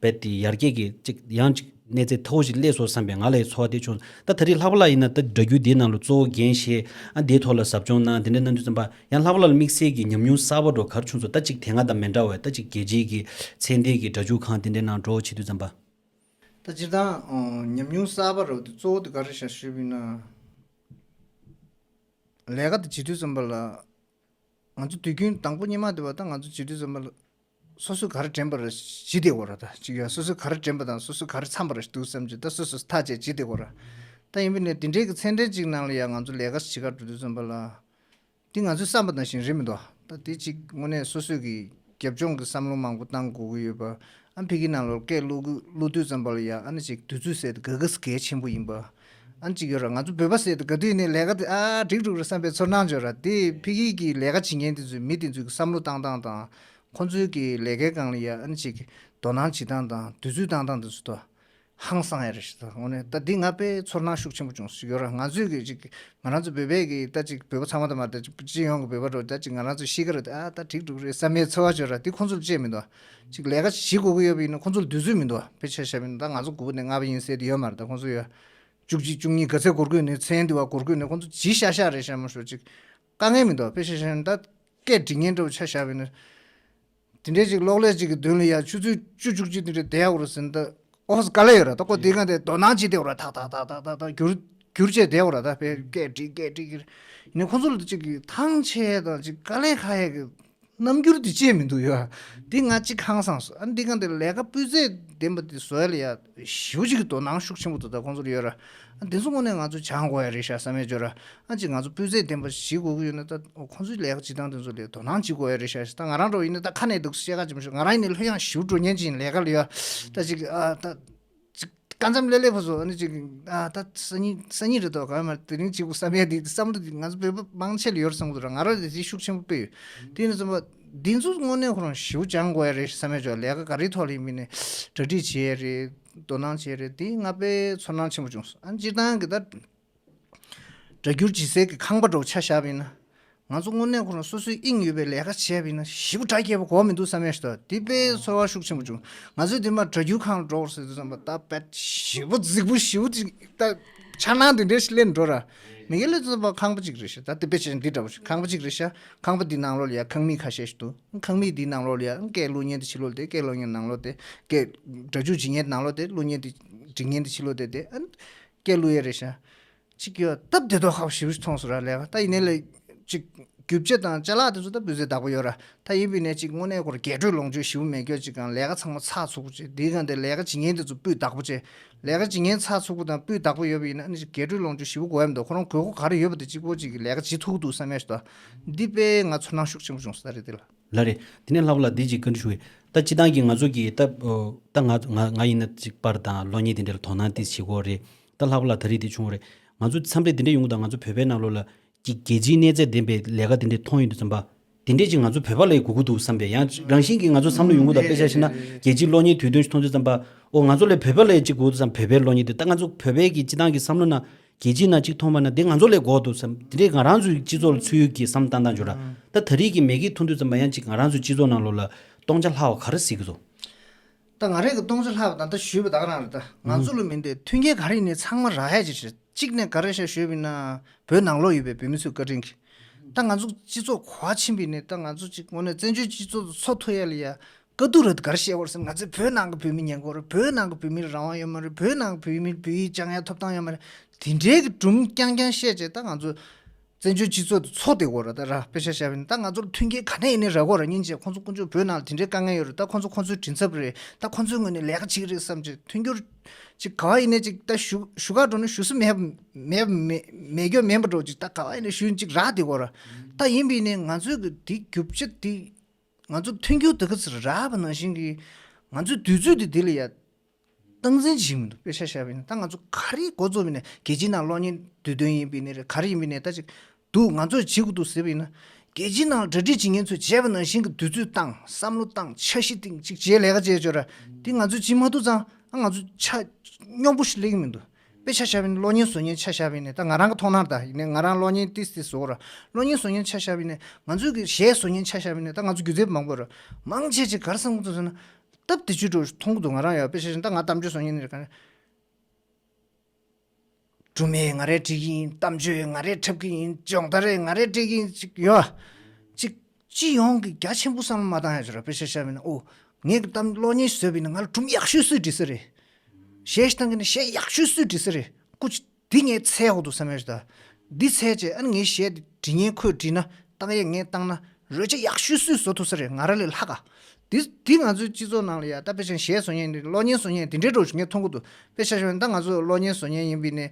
རྦད་དེ་ཡར་རྒྱས་ཀྱི་ཅིག་ཡང་ཅིག་གནས་ཚད་མཐོ་བོ་ཞིག་སླེབས་སོང་བསམ་པའི་ང་ལ་ཡི་ཚོར་བ་དེ་བྱུང་། ད་ད་རེས་ལྷག་པ་ལ་ཡིན་ན་ད་སྒྲ་སྒྱུར་འདིའི་ནང་ལ་གཙོ་བོ་འགན་བཞེས་ཨ་འདིའི་ཐོག་ལ་ཟབ་སྦྱོང་གནང་འདི་འདྲ་གནང་དུས་ཙམ་པ་ཡང་ལྷག་པ་ལ་དམིགས་བསལ་གྱི་ཉམས་མྱོང་གསར་པ་འགྲོ་ག་རེ་བྱུང་སོང་། ད་ཅིག་དེ་སྔ་དང་མི་འདྲ་བས་ད་ཅིག་རྒྱལ་སྤྱིའི་གི་ཚད་ལྡན་གྱི་སྒྲ་སྒྱུར་ཁང་དེ་འདྲའི་ནང་འགྲོ་བྱེད་དུས་ཙམ་པ། ད་སྤྱིར་བཏང་ཉམས་མྱོང་གསར་པ་རོ་དེ་གཙོ་བོ་དེ་ག་རེ་བྱ་ཞུས་པ་ཡིན་ན། ལས་ཀ་དེ་བྱེད་དུས་ཙམ་པ་ལ། ང་ཚོ་དུས་རྒྱུན་དང་པོ་སྔོན་མ་དེ་བ་ད་ང་ཚོ་བྱེད་དུས་ཙམ་པ་ལ། སོ་སོས་ག་རེ་དྲན་པ་རེད་བྱེད་བསྡད་དགོས་ར་ད་ཅིག་ཡ་སོ་སོས་ག་རེ་དྲན་པ་དང་སོ་སོས་ག་རེ་འཚམས་པ་རེད་འདུག་བསམ་གྱི་ད་སོ་སོས་ཐག་བཅད་བྱེད་བསྡད་དགོས་ར། ད་ཡིན་པས་ནས་དེ་འདྲའི་གི་ཚད་འདྲེན་ཅིག་ནང་ལ་ཡ་ང་ཚོ་ལས་ཀ་བྱེད་གར་འགྲོ་དུས་ཙམ་པ་ལ། འདི་ང་ཚོས་བསམ་པ་ནང་བཞིན་རེད་མི་འདུག་ད་དེ་ཅིག་དངོས་གནས་སོ་སོས་ཀྱི་རྒྱབ་ལྗོངས་ཀྱི་བསམ་བློ་མང་པོ་བཏང་དགོས་ཀྱི་ཡོད་པ། ཨ་ཕ་གི་ནང་ལོགས་སྐད་བླུག་གི་བླུག་དུས་ཙམ་པ་ལ་ཡ་ཨ་ནི་ཅིག་དུས་ཚོད་ཟེར་དེ་ག་ག་གལ་ཆེན་པོ་ཡིན་པ། ཨ་ནི་ཅིག་ཡོད་ར་ང་ཚོ་བོད་པ་ཟེར་དེ་ག་དུས་ནས་ལས་ཀ་དེ་ཨ་འགྲིག་འགྲུག་རེད་བསམ་པའི་ཚོར་སྣང་བྱོས་ར་དེ་ཕ་གི་གི་ལས་ཀ་བྱེད་མཁན་དེ་ཚོས་མི་དེ་ཚོའི་བསམ་བློ་བཏང་སྟངས་དང་། ཁོང་ཚོའི་གི་ལས་ཀའི་སྒང་ལ་ཡ་ཨ་ནི་ཅིག་དོ་སྣང་བྱེད་སྟངས་དང་དུས་ཚོད་བཏང་སྟངས་དེ་ཚོ་དོ། ཧང་སང་ཡ་རེད་ཤག་ད་དངོས་གནས་ད་འདི་ང་དཔེ་ཚོར་སྣང་ཤུགས་ཆེན་པོ་བྱུང་ཞིག་ཡོད་ར་ང་ཚོས་གི་ཅིག་ང་རང་ཚོ་བོད་པའི་གི་ད་ཅིག་བོད་པ་ཚང་མ་ད་མ་ད་ཅིག་སྤྱི་ཡོངས་གི་བོད་པ་རོ་ད་ཅིག་ང་རང་ཚོ་ཤི་ཀ་ར་ད་ཨ་ད་འགྲིག་འགྲུག་རེད་བསམ་མེད་ཚོར་བ་བྱོས་ར་འདི་ཁོང་ཚོར་བཅད་མི་འདུག་ཅིག་ལས་ཀ་བྱེད་དགོས་ཀྱི་ཡོད་པ་ཡིན་ན་ཁོང་ཚོར་དུས་ཚོད་མི་འདུག་དཔེ་ཆ་བཞག་པ་ཡིན་ན་ད་ང་ཚོ་དགུ་པ་ནས་ལྔ་པ་ཡིན་ཟེར་དེ་ཡོད་མ་རེད་ད་ཁོང་ཚོ་ཡོད་བཅུ་གཅིག་བཅུ་གཉིས་ག་ཚད་འགོར་དགོས་ནས་མཚན་འདི་བ་འགོར་དགོས་ནས་ཁོང་ཚོ་ཇི་ཤ་ཤ་རེད་ཤ་མ་ཤོར་ཅིག་དཀའ་ངལ་མི་འདུག་དཔེ་ཆ་བཞག་ན་ད་སྐད་འབྲི་མཁན་འདྲ་བོ་ཆ་བཞག་པ་ཡིན་ན། དེ་འདྲའི་ཅིག་གློག་ཀླད་ཅིག་གི་མདུན་ལ་ཡ་ཆུ་ཚོད་བཅུ་བཅུ་གཅིག་དེ་འདྲ་བསྡད་ཡོད་རེད་ཟེར་ན་ད་ཨོ་ཧོ་དཀའ་ལས་ཡོད་རེད་ད་ཁོ་དེ་ག་དེ་དོ་སྣང་བྱེད་བསྡད་ཡོད་རེད་ད་ད་ད་ད་ད་ད་བསྒྱུར་བསྒྱུར་བྱས་བསྡད་ཡོད་རེད་ད་དཔེ་སྐད་འབྲི་སྐད་འབྲི་གི་ཡིན་ན་ཁོ་ཚོ་ལ་ཅིག་གི་ཐང་ཆད་དང་ཅིག་དཀའ་ལས་ཁག་ཡས་གི་རྣམ་འགྱུར་དེ་བྱས་མི་འདུག་ཡ། འདི་ང་ཅིག་ཧང་སངས་སོང་ཨ་འདི་ག་དེ་ལས་ཀ་སྤུས་ཚད་ལྡན་པ་དེ་བཟོ་ཡ་ལ་ཡ། ཞེ་པོ་ཅིག་གི་དོ་སྣང་ཤུགས་ཆེན་པོ་འདུག་ད་ཁོང་ཚོར་ཡོད་ར། ཨ་འདི་ཚོ་དངོས་གནས་ང་ཚོས་སྦྱང་དགོས་ཡ་རེད་ཤག་བསམ་ཡས་བྱོས་ར། ཨ་ཅིག་ང་ཚོ་སྤུས་ཚད་ལྡན་པ་ཞིག་དགོས་ཀྱི་ཡོད་ན་ད་ཁོང་ཚོའི་ལས་ཀ་བྱེད་སྟངས་དེ་ཚོ་ལ་དོ་སྣང་བྱེད་དགོས་ཡ་རེད་ཤག་ད་ང་རང་འདྲ་བོ་ཡིན་ན་ད་ཁ་ནས་འདུག་བཤད་ཁ་ཅིག་མ་ཞུ་ང་རང་ཡིན་ནའི་ལྷོད་ཡངས་ཞེ་པོ་འགྲོ་མཁན་ཅིག་ཡིན་ལས་ཀ་ལ་ཡོད། ད་ཅིག་ཨ་ད་ཅིག་སྐབས་མཚམས་སླེབས་སླེབས་ཕོ་སོ་ཨ་ནི་ཅིག་ཨ་ད་སང་ཉིན་སང་ཉིན་རེད་དོ་ག་མ་དེ་རིང་ཅིག་པུ་བསམ་ཡ་དེ་བསམ་བློ་དེ་ང་ཚོ་བོད་པ་མང་ཆེ་ལ་ཡོད་རེད་བསམ་གི་འདུག་ར་ང་རང་དེ་དེ་ཤུགས་ཆེན་པོ་དཔེ་ཡོད། དེ་ནི་ཚོ་མ། འདི་ཚོ་དངོས་གནས་ཁོ་རང་ཞེ་པོ་སྦྱང་དགོས་ཡ་རེད་བསམ་ཡ་ཅོག་ལས་ཀ་ག་རེའི་ཐོག་ལ་ཡིན་མིན་ནས་གྲ་སྒྲིག་བྱེད་ཡ་རེད། དོ་སྣང་བྱེད་ཡ་རེད་དེ་ང་དཔེ་ཚོར་སྣང་ཆེན་པོ་བྱུང་སོང་ཨ་སྤྱིར་བཏང་གི་ད། སྒྲ་སྒྱུར་བྱེད་སའི་གི་ཁང་པ་འདྲ་བོ་ཆ་བཞག་པ་ཡིན་ན། ང་ཚོ་དངོས་གནས་ཁོ་རང་སོ་སོའི་དབྱིངས་ཡོད་པའི་ལས་ཀ་བྱས་པ་ཡིན་ན་ཞེ་པོ་དགྲ་རྒྱས་པ་གོ་མི་འདུག་བསམ་ཡ་ཞིག་འདུག་དེ་དཔེ་ཚོར་བ་ཤུགས་ཆེན་པོ་བྱུང་ང་ཚོས་དེ་མ་སྒྲ་སྒྱུར་ཁང་འགྲོ་ཟེར་དུས་ཙམ་པ་ད་དཔེ་ཞེ་པོ་རྫིག་པོ་ཞེ་པོ་ཅིག་ད་འཆར་སྣང་དེ་འདྲ་ཞིག་སླེབས་འགྲོ་ར། མི་སྒེར་ལ་ཚོད་པ་ཁང་པ་གཅིག་རེད་ཤག་ད་དེ་དཔེ་བྱས་ན་འདི་འདྲ་བོ་ཞིག་ཁང་པ་གཅིག་རེད་ཤག་ཁང་པ་འདི་ནང་ལོགས་ལ་ཡ་ཁང་མིག་ཁ་ཤས་ཤིག་འདུག་ཁང་མིག་འདི་ནང་ལོགས་ལ་ཡ་སྐད་བླུག་མཁན་དེ་ཕྱི་ལོགས་ལ་བསྡད་སྐད་བླུག་མཁན་ནང་ལོགས་བསྡད་སྐད་སྒྲ་སྒྱུར་བྱེད་མཁན་ནང་ལོགས་བསྡད་བླུག་མཁན་དེ་འབྲི་མཁན་དེ་ཕྱི་ལོགས་བསྡད་དེ་ཨ་སྐད་བླུག་ཡས་རེད་ཤག་ཅིག་ཡོད་སྟབས་བདེ་ཐོག་ཁག་པོ་ཞེ་པོ་ཞིག་མཐོང་སོང་ར་ལས་ཀ་ད་ཡིན་ནའི་ལས་ཅིག་རྒྱུ་ཆ་དང་ཅ་ལག་དེ་ཚོ་ད་སྤུས་ཚད་བདག་པོ་ཡོད་ར། ད་ཡིན་པའི་ནས་ཅིག་དངོས་གནས་ཁོ་ར་རྒྱས་སྤྲོས་ལོངས་སྤྱོད་ཞེ་པོ་མེད་སྐྱོ་ཅིག་གང་ལས་ཀ་ཚང་མ་ཚགས་ཚུད་པོ་བྱས་དེའི་སྒང་དེ་ལས་ཀ་བྱེད་མཁན་དེ་ཚོ་སྤུས་བདག་པོ་བྱས། ལས་ཀ་བྱེད་མཁན་ཚགས་ཚུད་པོ་དང་སྤུས་བདག་པོ་ཡོད་པ་ཡིན་ན་ཨ་ནི་ཅིག་རྒྱས་སྤྲོས་ལོངས་སྤྱོད་ཞེ་པོ་དགོས་ཡ་མི་འདུག་ཁོ་རང་དགོས་མཁོ་ག་རེ་ཡོད་པ་དེ་གཅིག་པོ་ཅིག་གི་ལས་ཀ་བྱེད་ཐུབ་ཀྱི་འདུག་བསམ་ཡ་ཞིག་འདུག་འདི་དཔེ་ང་ཚོར་སྣང་ཤུགས་ཆེན་པོ་བྱུང་ས་རེད་དེ་ལ། ལགས་རེད། དེ་ནས་ལྷག་པ་ལ་འདི་ཅིག་བཀའ་འདྲི་ཞུ་གི་ད་སྤྱིར་བཏང་གི་ང་ཚོ་གི་ད་ད་ང་ང་ང་ཡིན་ན་ཅིག་པར་དང་གློག་བརྙན་དེ་འདྲ་ལ་དོ་སྣང་ཏིས་བྱེད་དགོས་རེད། ད་ལྷག་པ་ལ་ད་རེས་དེ་བྱུང་བ་རེད། ང་ཚོ་འཚམས་རེ་དེ་འདྲ་ཡོང་གི་ད་ང་ཚོ་བོད་པའི་ནང་ལོགས་ལ་ཀྱི་རྒྱལ་སྤྱིའི་གནས་ཚད་ལྡན་པའི་ལས་ཀ་དེ་འདྲ་མཐོང་ཡོང་དུས་ཙམ་པ། དེ་འདྲས་ཅིག་ང་ཚོ་བོད་པ་ལ་དགོས་ཀྱི་འདུག་བསམ་པའི་ཡང་རང་བཞིན་གྱིས་ང་ཚོ་བསམ་བློ་ཡོང་གི་འདུག་དཔེ་ཆ་བཞག་ན་རྒྱལ་སྤྱིའི་གློག་བརྙན་དུས་སྟོན་ཞིག་མཐོང་དུས་ཙམ་པ། ཨོ་ང་ཚོ་ལ་བོད་པ་ལ་ཅིག་དགོས་འདུག་བསམ། བོད་པའི་གློག་བརྙན་དེ་ད་ང་ཚོ་བོད་པའི་གི་སྤྱི་བཏང་གི་བསམ་བློ་ན་རྒྱལ་སྤྱིའི་ནང་ཅིག་མཐོང་བ་ན་དེ་ང་ཚོ་ལ་དགོས་འདུག་བསམ། དེ་འདྲས་ང་རང་ཚོའི་སྤྱི་ཚོགས་ལ་ཚུད་ཡོད་ཀྱི་བསམ་བཏང་བཏང་བྱོས་ར། ད་ད་རེས་ཀྱི་མེ་གི་མཐོང་དུས་ཙམ་པ་ཡང་ཅིག་ང་རང་ཚོའི་སྤྱི་ཚོགས་ནང་ལོགས་ལ་སྟོང་ཆ་ལྷག་པ་ག་རེ་གཟིགས་ཀྱི་འདུག་ད་ང་རང་གི་སྟོང་ཆ་ལྷག་པ་ད་ལྟ་ཞུས་པ་ད་ག་རང་རེད། ད་ང་ཚོ་ལ་མིན་ཏེ་མཐུན་རྐྱེན་ག་རེ་ཡིན་ནའི་ཚང་མ་རག་ཡ་ཅིག་རེད། གཅིག་ནས་ག་རེ་བཤད་ཞུས་པ་ཡིན་ན་བོད་ནང་ལོགས་ཡོད་པའི་བོད་མི་ཚོའི་བཀའ་དྲིན་གྱིས་ད་ང་ཚོ་སྤྱི་ཚོགས་ག་པར་ཕྱིན་པ་ཡིན་ནའི་ད་ང་ཚོ་གཅིག་དངོས་གནས་བཙན་བྱོལ་སྤྱི་ཚོགས་སུ་འཚོ་ཐུབ་ཡ་ལ་ཡ་དཀའ་སྡུག་རེད། ག་རེ་བཤད་དགོས་རེད་ཟེར་ན་ང་ཚོས་བོད་ནང་གི་བོད་མི་ཉན་གྱི་ཡོད་རེད། བོད་ནང་གི་བོད་མི་ལ་རང་དབང་ཡོད་མ་རེད། བོད་ནང་གི་བོད་མི་ལ་བོད་ཡིག་སྦྱང་ཡ་ཐོབ་ཐང་ཡོད་མ་རེད། དེ་འདྲའི་གི་སྒྲུང་རྐྱང་རྐྱང་བཤད་བྱས་ད་ང་ཚོ་བཙན་བྱོལ་སྤྱི་ཚོགས་དེ་འཚོ་བསྡད་ཡོད་རེད། ད་ར་དཔེ་ཆ་བཞག་པ་ཡིན་ན་ད་ང་ཚོར་མཐུན་རྐྱེན་ག་ནས་ཡིན་ནའི་རག་གི་ཡོད་རེད། སྙིང་རྗེ། ཁོང་ཚོ་དཀོན་མཆོག་བོད་ནང་ལ་དེ་འདྲའི་དཀའ་ངལ་ཡོད་རེད། ད་ཁོང་ཚོ་ཁོང་ཚོའི་མགྲིན་ཚབ་རེད། ད་ཁོང་ཚོའི་ངོས་ནས་ལས་ཀ་བྱེད་ཀྱི་རེད་བསམ་བྱས་མཐུན་འགྱུར་ཅིག་ག་བ་ཡིན་ནའི་ཅིག་ད་ཞུ་ཞུ་ག་འགྲོ་ན་ཞུ་ས་མེད་མེད་མེད་མེད་རྒྱུ་མེད་པ་འདྲ་བོ་ཅིག་ད་ག་བ་ཡིན་ནའི་ཞུ་ཡིན་ཅིག་རག་བསྡད་ཡོད་རེད། ད་ཡིན་པ་ཡིན་ནའི་ང་ཚོའི་གི་དེ་རྒྱུ་ཆ་དེ་ང་ཚོ་མཐུན་འགྱུར་དེ་ག་ཚོད་རག་པ་ནང་བཞིན་གྱི་ང་ཚོའི་དུས་ཚོད་དེ་དེ་ལ་ཡ་སྟངས་འཛིན་བྱེད་མི་འདུག་དཔེ་ཆ་བཞག་པ་ཡིན་ན་ད་ང་ཚོ་ག་རེ་འགོ་བཙུགས་པ་ཡིན་ན་རྒྱལ་སྤྱིའི་ནང་གློག་བརྙན་དུས་སྟོན་ཡིན་པ་ཡིན་ནའི་རེད། ག་རེ་ཡིན་པ་ཡིན་ནའི་ད་ཅིག་འདུག་ང་ཚོས་བྱེད་དགོས་འདུག་ཟེར་བ་ཡིན་ན་རྒྱལ་སྤྱིའི་ནང་གྲ་སྒྲིག་བྱེད་མཁན་ཚོས་བྱས་པ་ནང་བཞིན་གྱི་དུས་ཚོད་བཏང་བསམ་བློ་བཏང་འཆར་གཞི་བཏིང་ཅིག་བྱས་ལས་ཀ་བྱས་ཆོག་ར། དེ་ང་ཚོས་བྱེད་མ་ཐུབ་ཙང་ཨ་ང་ཚོ་ཆ་སྙོམས་པོ་ཞིག་སླེབས་ཀྱི་མི་འདུག་དཔེ་ཆ་བཞག་པ་ཡིན་ན་གློག་བརྙན་བཟོ་མཁན་ཆ་བཞག་པ་ཡིན་ན་ད་ང་རང་གི་མཐོང་སྣང་ད་ཡིན་ནའི་ང་རང་གློག་བརྙན་ཏིས་ཏིས་བཟོ་གི་ར། གློག་བརྙན་བཟོ་མཁན་ཆ་བཞག་པ་ཡིན་ན་ང་ཚོའི་གི་གཞས་བཟོ་མཁན་ཆ་བཞག་པ་ཡིན་ན་ད་ང་ཚོ་སྒྱུ་རྩལ་པ་མང་པོ་ར། མང་ཆེ་ཆེ་ག་རེ་བསམ་གི་འདུག་ཟེར་ན། སྟབས་བདེ་ཆུ་འགྲོ་མཐོང་གི་འདུག་ང་རང་ཡང་དཔེ་ཆ་བཞག་ན་ད་ང་གཏམ་བརྗོད་བཟོ་མཁན་ནི་རེད། ག་རེ། སྒྲུང་མེད་ང་རས་བྲིས་ཀྱི་ཡིན། གཏམ་བརྗོད་ང་རས་འཁྲབ་ཀྱི་ཡིན། སྦྱོང་བརྡར་ང་རས་སྤྲད་ཀྱི་ཡིན་ཅིག་ཡོད། ཅིག་སྤྱི་ཡོངས་ཀྱི་རྒྱ་ཆེན་པོ་བསམ་བློ་མ་བཏང་ཡ་ཅིག་ར། དཔེ་ཆ་བཞག་པ་ཡིན་ན་ཨོ། ངས་ཀྱི་གཏམ་གློག་བརྙན་བཟོས་པ་ཡིན་ན་ང་ལ་སྒྲུང་ཡག་ཤོས་སུས་འབྲི་ས་རེད། གཞས་ཤིག་བཏང་གི་ན་གཞས་ཡག་ཤོས་སུས་འབྲི་ས་རེད། སྐུ་མཁྱེན། འདི་ངས་འཚོལ་དགོས་འདུག་བསམ་ཡོད་ད། འདི་འཚོལ་བྱས་ཨ་ནི་ངའི་གཞས་འདི་འབྲི་མཁན་ཁོས་བྲིས་ན་བཏང་ཡས་ངས་བཏང་ན་རོལ་ཆ་ཡག་ཤོས་སུས་བཟོ་ཐུབ་ས་རེད། ང་རང་ལས་ལྷག་ག་འདི་འདི་ང་ཚོའི་སྤྱི་ཚོགས་ནང་ལ་ཡ་ད་དཔེ་ཆ་གཞས་བཟོ་མཁན་འདི་གློག་བརྙན་བཟོ་མཁན་འདི་འདྲའི་འགྲོ་ཞིག་ངས་མཐོང་གི་འདུག་དཔེ་ཆ་བཞག་ན་ད་ང་ཚོ་གློག་བརྙན་བཟོ་མཁན་ཡིན་པ་ཡིན་ནའི།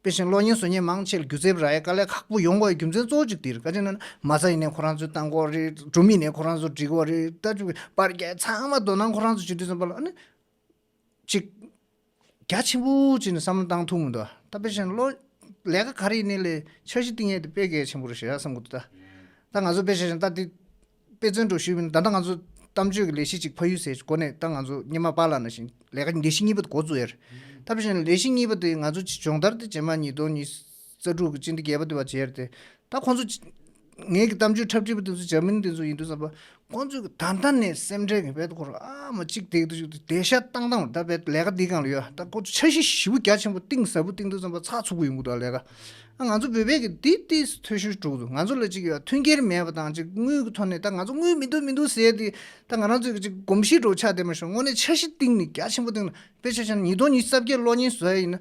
དཔེ་ཆ་གློག་བརྙན་བཟོ་མཁན་མང་ཆེ་ལ་སྒྱུ་རྩལ་པ་རག་ཡས་དཀའ་ལས་ཁག་པོ་ཡོང་དགོས་ཡས་རྒྱུ་མཚན་གཙོ་བོ་གཅིག་འདི་རེད། ག་ཅི་ན་མ་རྩ་ཡིན་ནའི་ཁོ་རང་ཚོས་བཏང་དགོས་རེད། སྒྲུང་མིན་ནའི་ཁོ་རང་ཚོས་འབྲི་དགོས་རེད། ད་ཅིག་པར་རྒྱག་ཚང་མ་དོ་སྣང་ཁོ་རང་ཚོ་བྱེད་དུས་ཙམ་པ་ལ་ཨ་ནི། ཅིག་རྒྱ་ཆེན་པོ་ཅིག་ནས་བསམ་བློ་བཏང་ཐུབ་མི་འདུག་ད་དཔེ་བཞག་ན་ལོ་ལས་ཀ་ག་རེ་ཡིན་ནའི་ལས་འཆར་གཞི་བཏིང་ཡས་དེ་དཔེ་གལ་ཆེན་པོ་རེད་ཤག་བསམ་གི་འདུག་ད་ད་ང་ཚོ་དཔེ་བཞག་ན་ད་འདི་དཔེ་མཚོན་འགྲོ་ཞུས་པ་ཡིན་ན་ད་ལྟ་ང་ཚོ་གཏམ་བརྗོད་ཀྱི་ལས་གཞི་ཅིག་ཕ་ཡུལ་ཟེར་སྒོ་ནས་ད་ང་ཚོ་སྔོན་མ་པཱ་ལགས་ནང་བཞིན་ལས་ཀ་ལས་གཞི་གཉིས་པ་དེ་འགོ་བཙུགས་ཡོད་རེད། ད་དཔེ་བཞག་ན་ལས་གཞི་གཉིས་པ་དེ་ང་ཚོ་སྦྱོང་བརྡར་དེ་རྗེས་མ་ཉིས་སྟོང་ཉི་ཤུ་རྩ་དྲུག་གི་སྤྱི་ཟླ་བརྒྱད་པ་དེ་བར་བྱས་རེད་དེ། ད་ཁོང་ཚོ་ངེད་ཀྱི་གཏམ་བརྗོད་འཁྲབ་ཁྲིད་པ་དེ་ཚོ་འཇར་མ་ནི་དེ་ཚོ་ཡིན་དུས་ཙམ་པ་ཁོང་ཚོས་ད་ལྟ་ནས་སེམས་ཁྲལ་གྱི་བེད་ཁོ་ར་ཨ་མ་གཅིག་བསྡད་དུས་བསྡད་ཤ་བཏང་བཏང་ད་བེད་ལས་ཀ་འདི་གང་ལ་ཡོད་ད་ཁོ་ཚོ་འཆར་གཞི་ཞིབ་པོ་རྒྱ་ཆེན་པོ་གཏིང་ཟབ་པོ་བཏིང་དུས་ཙམ་པ་ཚགས་ཚུད་པོ་ཡོང་གི་འདུག་ལས་ཀ་ཨ་ང་ཚོ་བོད་པའི་གི་འདི་ཏིས་འཐུས་ཤོར་འགྲོ་གི་འདུག་ང་ཚོ་ལ་གཅིག་ཡོད་མཐུན་རྐྱེན་མེད་པ་དང་གཅིག་དངུལ་གི་ཐོག་ནས་ད་ང་ཚོ་དངུལ་མི་འདུག་མི་འདུག་ཟེར་ཏེ་ད་ང་རང་ཚོའི་གི་གཅིག་གོམས་གཤིས་འདྲ་བོ་ཆགས་བསྡད་མ་བྱུང་དངོས་གནས་འཆར་གཞི་གཏིང་ནས་རྒྱ་ཆེན་པོ་བཏིང་ན་དཔེ་ཆ་བཞག་ན་ཉིས་སྟོང་ཉི་ཤུ་རྩ་བརྒྱད་གློག་བརྙན་བཟོ་ཡ་ཡིན་ན།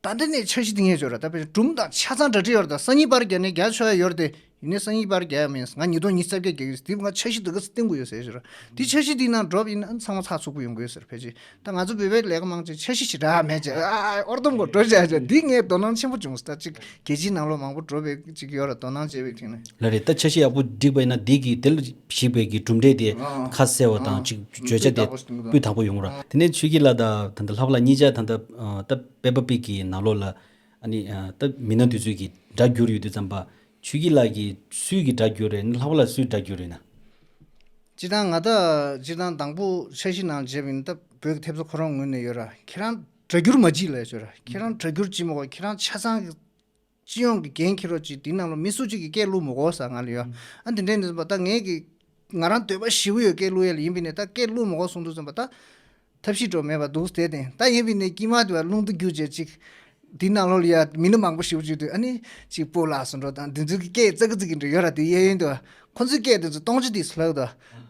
ད་ལྟ་ནས་འཆར་གཞི་འདི་ངས་བརྗོད་ར་ད་དཔེ་སྒྲུང་དང་ཆ་ཚང་གྲ་སྒྲིག་ཡོད་ར་ད་སང་ཉིན་པར་རྒྱག་ནས་རྒྱག་ཆོག་ཡ་ཡོད་ར་དེ་ཡིན་ནའི་སང་ཉིན་པར་རྒྱག་ཡ་མིན་ང་ཉིས་སྟོང་ཉི་ཤུ་རྩ་བརྒྱད་རྒྱག་གི་ཡོད་དེ་ང་འཆར་གཞི་འདི་ག་ཚོད་བཏིང་དགོས་ཡོད་ཟེར་བརྗོད་ར་དེ་འཆར་གཞི་འདི་ནང་འགྲོ་བ་ཡིན་ན་ཚང་མ་ཚགས་ཚུད་པོ་ཡོང་གི་ཡོད་ཟེར་ཕལ་ཆེར་ད་ང་ཚོ་བོད་པའི་ལས་ཀ་མང་ཆེ་འཆར་གཞི་ཞིག་རག་མེད་ཅེ་ཨ་ཨ་ཨོར་དོམ་གོ་འགྲོ་བྱ་བྱ་འདི་ངས་དོ་སྣང་ཆེན་པོ་བྱུང་ད་ཅིག་རྒྱལ་སྤྱིའི་ནང་ལོགས་མང་པོ་འགྲོ་བའི་ཅིག་ཡོད་ར་དོ་སྣང་བྱས་པའི་ཐིང་ནས། ལ་རེད་ད་འཆར་གཞི་ཡག་པོ་བསྒྲིགས་པ་ཡིན་ན་འདི་གི་དེ་ལ་གཞིགས་པའི་གི་གྲུབ་འབྲས་དེ་ཨ་ཁ་གསལ་བ་དང་ཨ་ཅིག་བརྗོད་བྱ་དེ་སྤུས་དག་པོ་ཞིག་འདུག་སྤུས་དག་པོ་ཡོང་གི་ར། དེ་ནས་ཆོས་སྐྱིད་ལགས་དང་ད་ལྟ་ལྷག་པ་ལགས་གཉིས་ཆ་ད་ལྟ་ད་པེ་པ་པིག་གི་ནང་ལོགས་ལ་ཨ་ནི་ད་མི་སྣ་དེ་ཚོའི་གི་སྒྲ་བསྒྱུར་ཡོད་དུས་ཙམ་པ་ཆོས་སྐྱིད་ལགས་ཀྱིས་སུའི་གི་སྒྲ་བསྒྱུར་རེད་ལྷག་པ་ལགས་སུའི་སྒྲ་བསྒྱུར་རེད་ན། སྤྱིར་བཏང་ང་ད་སྤྱིར་བཏང་དང་པོ་འཆར་གཞི་ནང་བྱས་པ་ཡིན་ན་ད་བོད་ཀྱི་ཐེབས་རྩ་ཁོ་རང་ངོས་ནས་ཡོད་ར་ཁྱེད་རང་སྒྲ་བསྒྱུར་མ་བྱེད་ལབ་ཡ་ཅིག་ཡོད་ར་ཁྱེད་རང་སྒྲ་བསྒྱུར་བྱེད་མ་དགོས་ཁྱེད་རང་ཆ་ཚང་གི་སྤྱི་ཡོངས་ཀྱི་འགན་འཁྱེར་རོགས་གྱིས་འདི་ནང་ལ་མི་སུ་གཅིག་གིས་སྐད་བླུགས་མི་དགོས་ཟེར་ང་ལ་ཡོད། ཨ་འདི་འདྲའི་འདི་ཚོ་པ་ད་ངས་ཀྱི་ང་རང་འདོད་པ་ཞེ་པོ་ཡོད་སྐད་བླུགས་ཡ་ལ་ཡིན་པས་ནས་ད་སྐད་བླུགས་མི་དགོས་གསུངས་དུས་ཙམ་པ་ད་ཐབས་ཤེས་འགྲོ་མེད་པ་འདུག་དེ་དེ་ད་ཡིན་པས་ནས་དཀྱིལ་མ་དུ་བ་རླུང་རྟ་རྒྱུག་བྱས་ཅིག་འདི་ནང་ལོགས་ལ་ཡ་མི་སྣ་མང་པོ་ཞེ་པོ་ཅིག་འདུག་ཨ་ནི་ཅིག་སྤོ་ལགས་སུ་འགྲོ་དང་འདི་ཚོ་གི་སྐད་ཙག་གི་ཙིག་གི་འདྲ་ཡོད་ར་དེ་གཡས་གཡོན་དུ་བ་ཁོ་ཚོའི་སྐད་དེ་ཚོ་སྟོང་ཆ་དེ་ཚོ་ལྷག་དུ་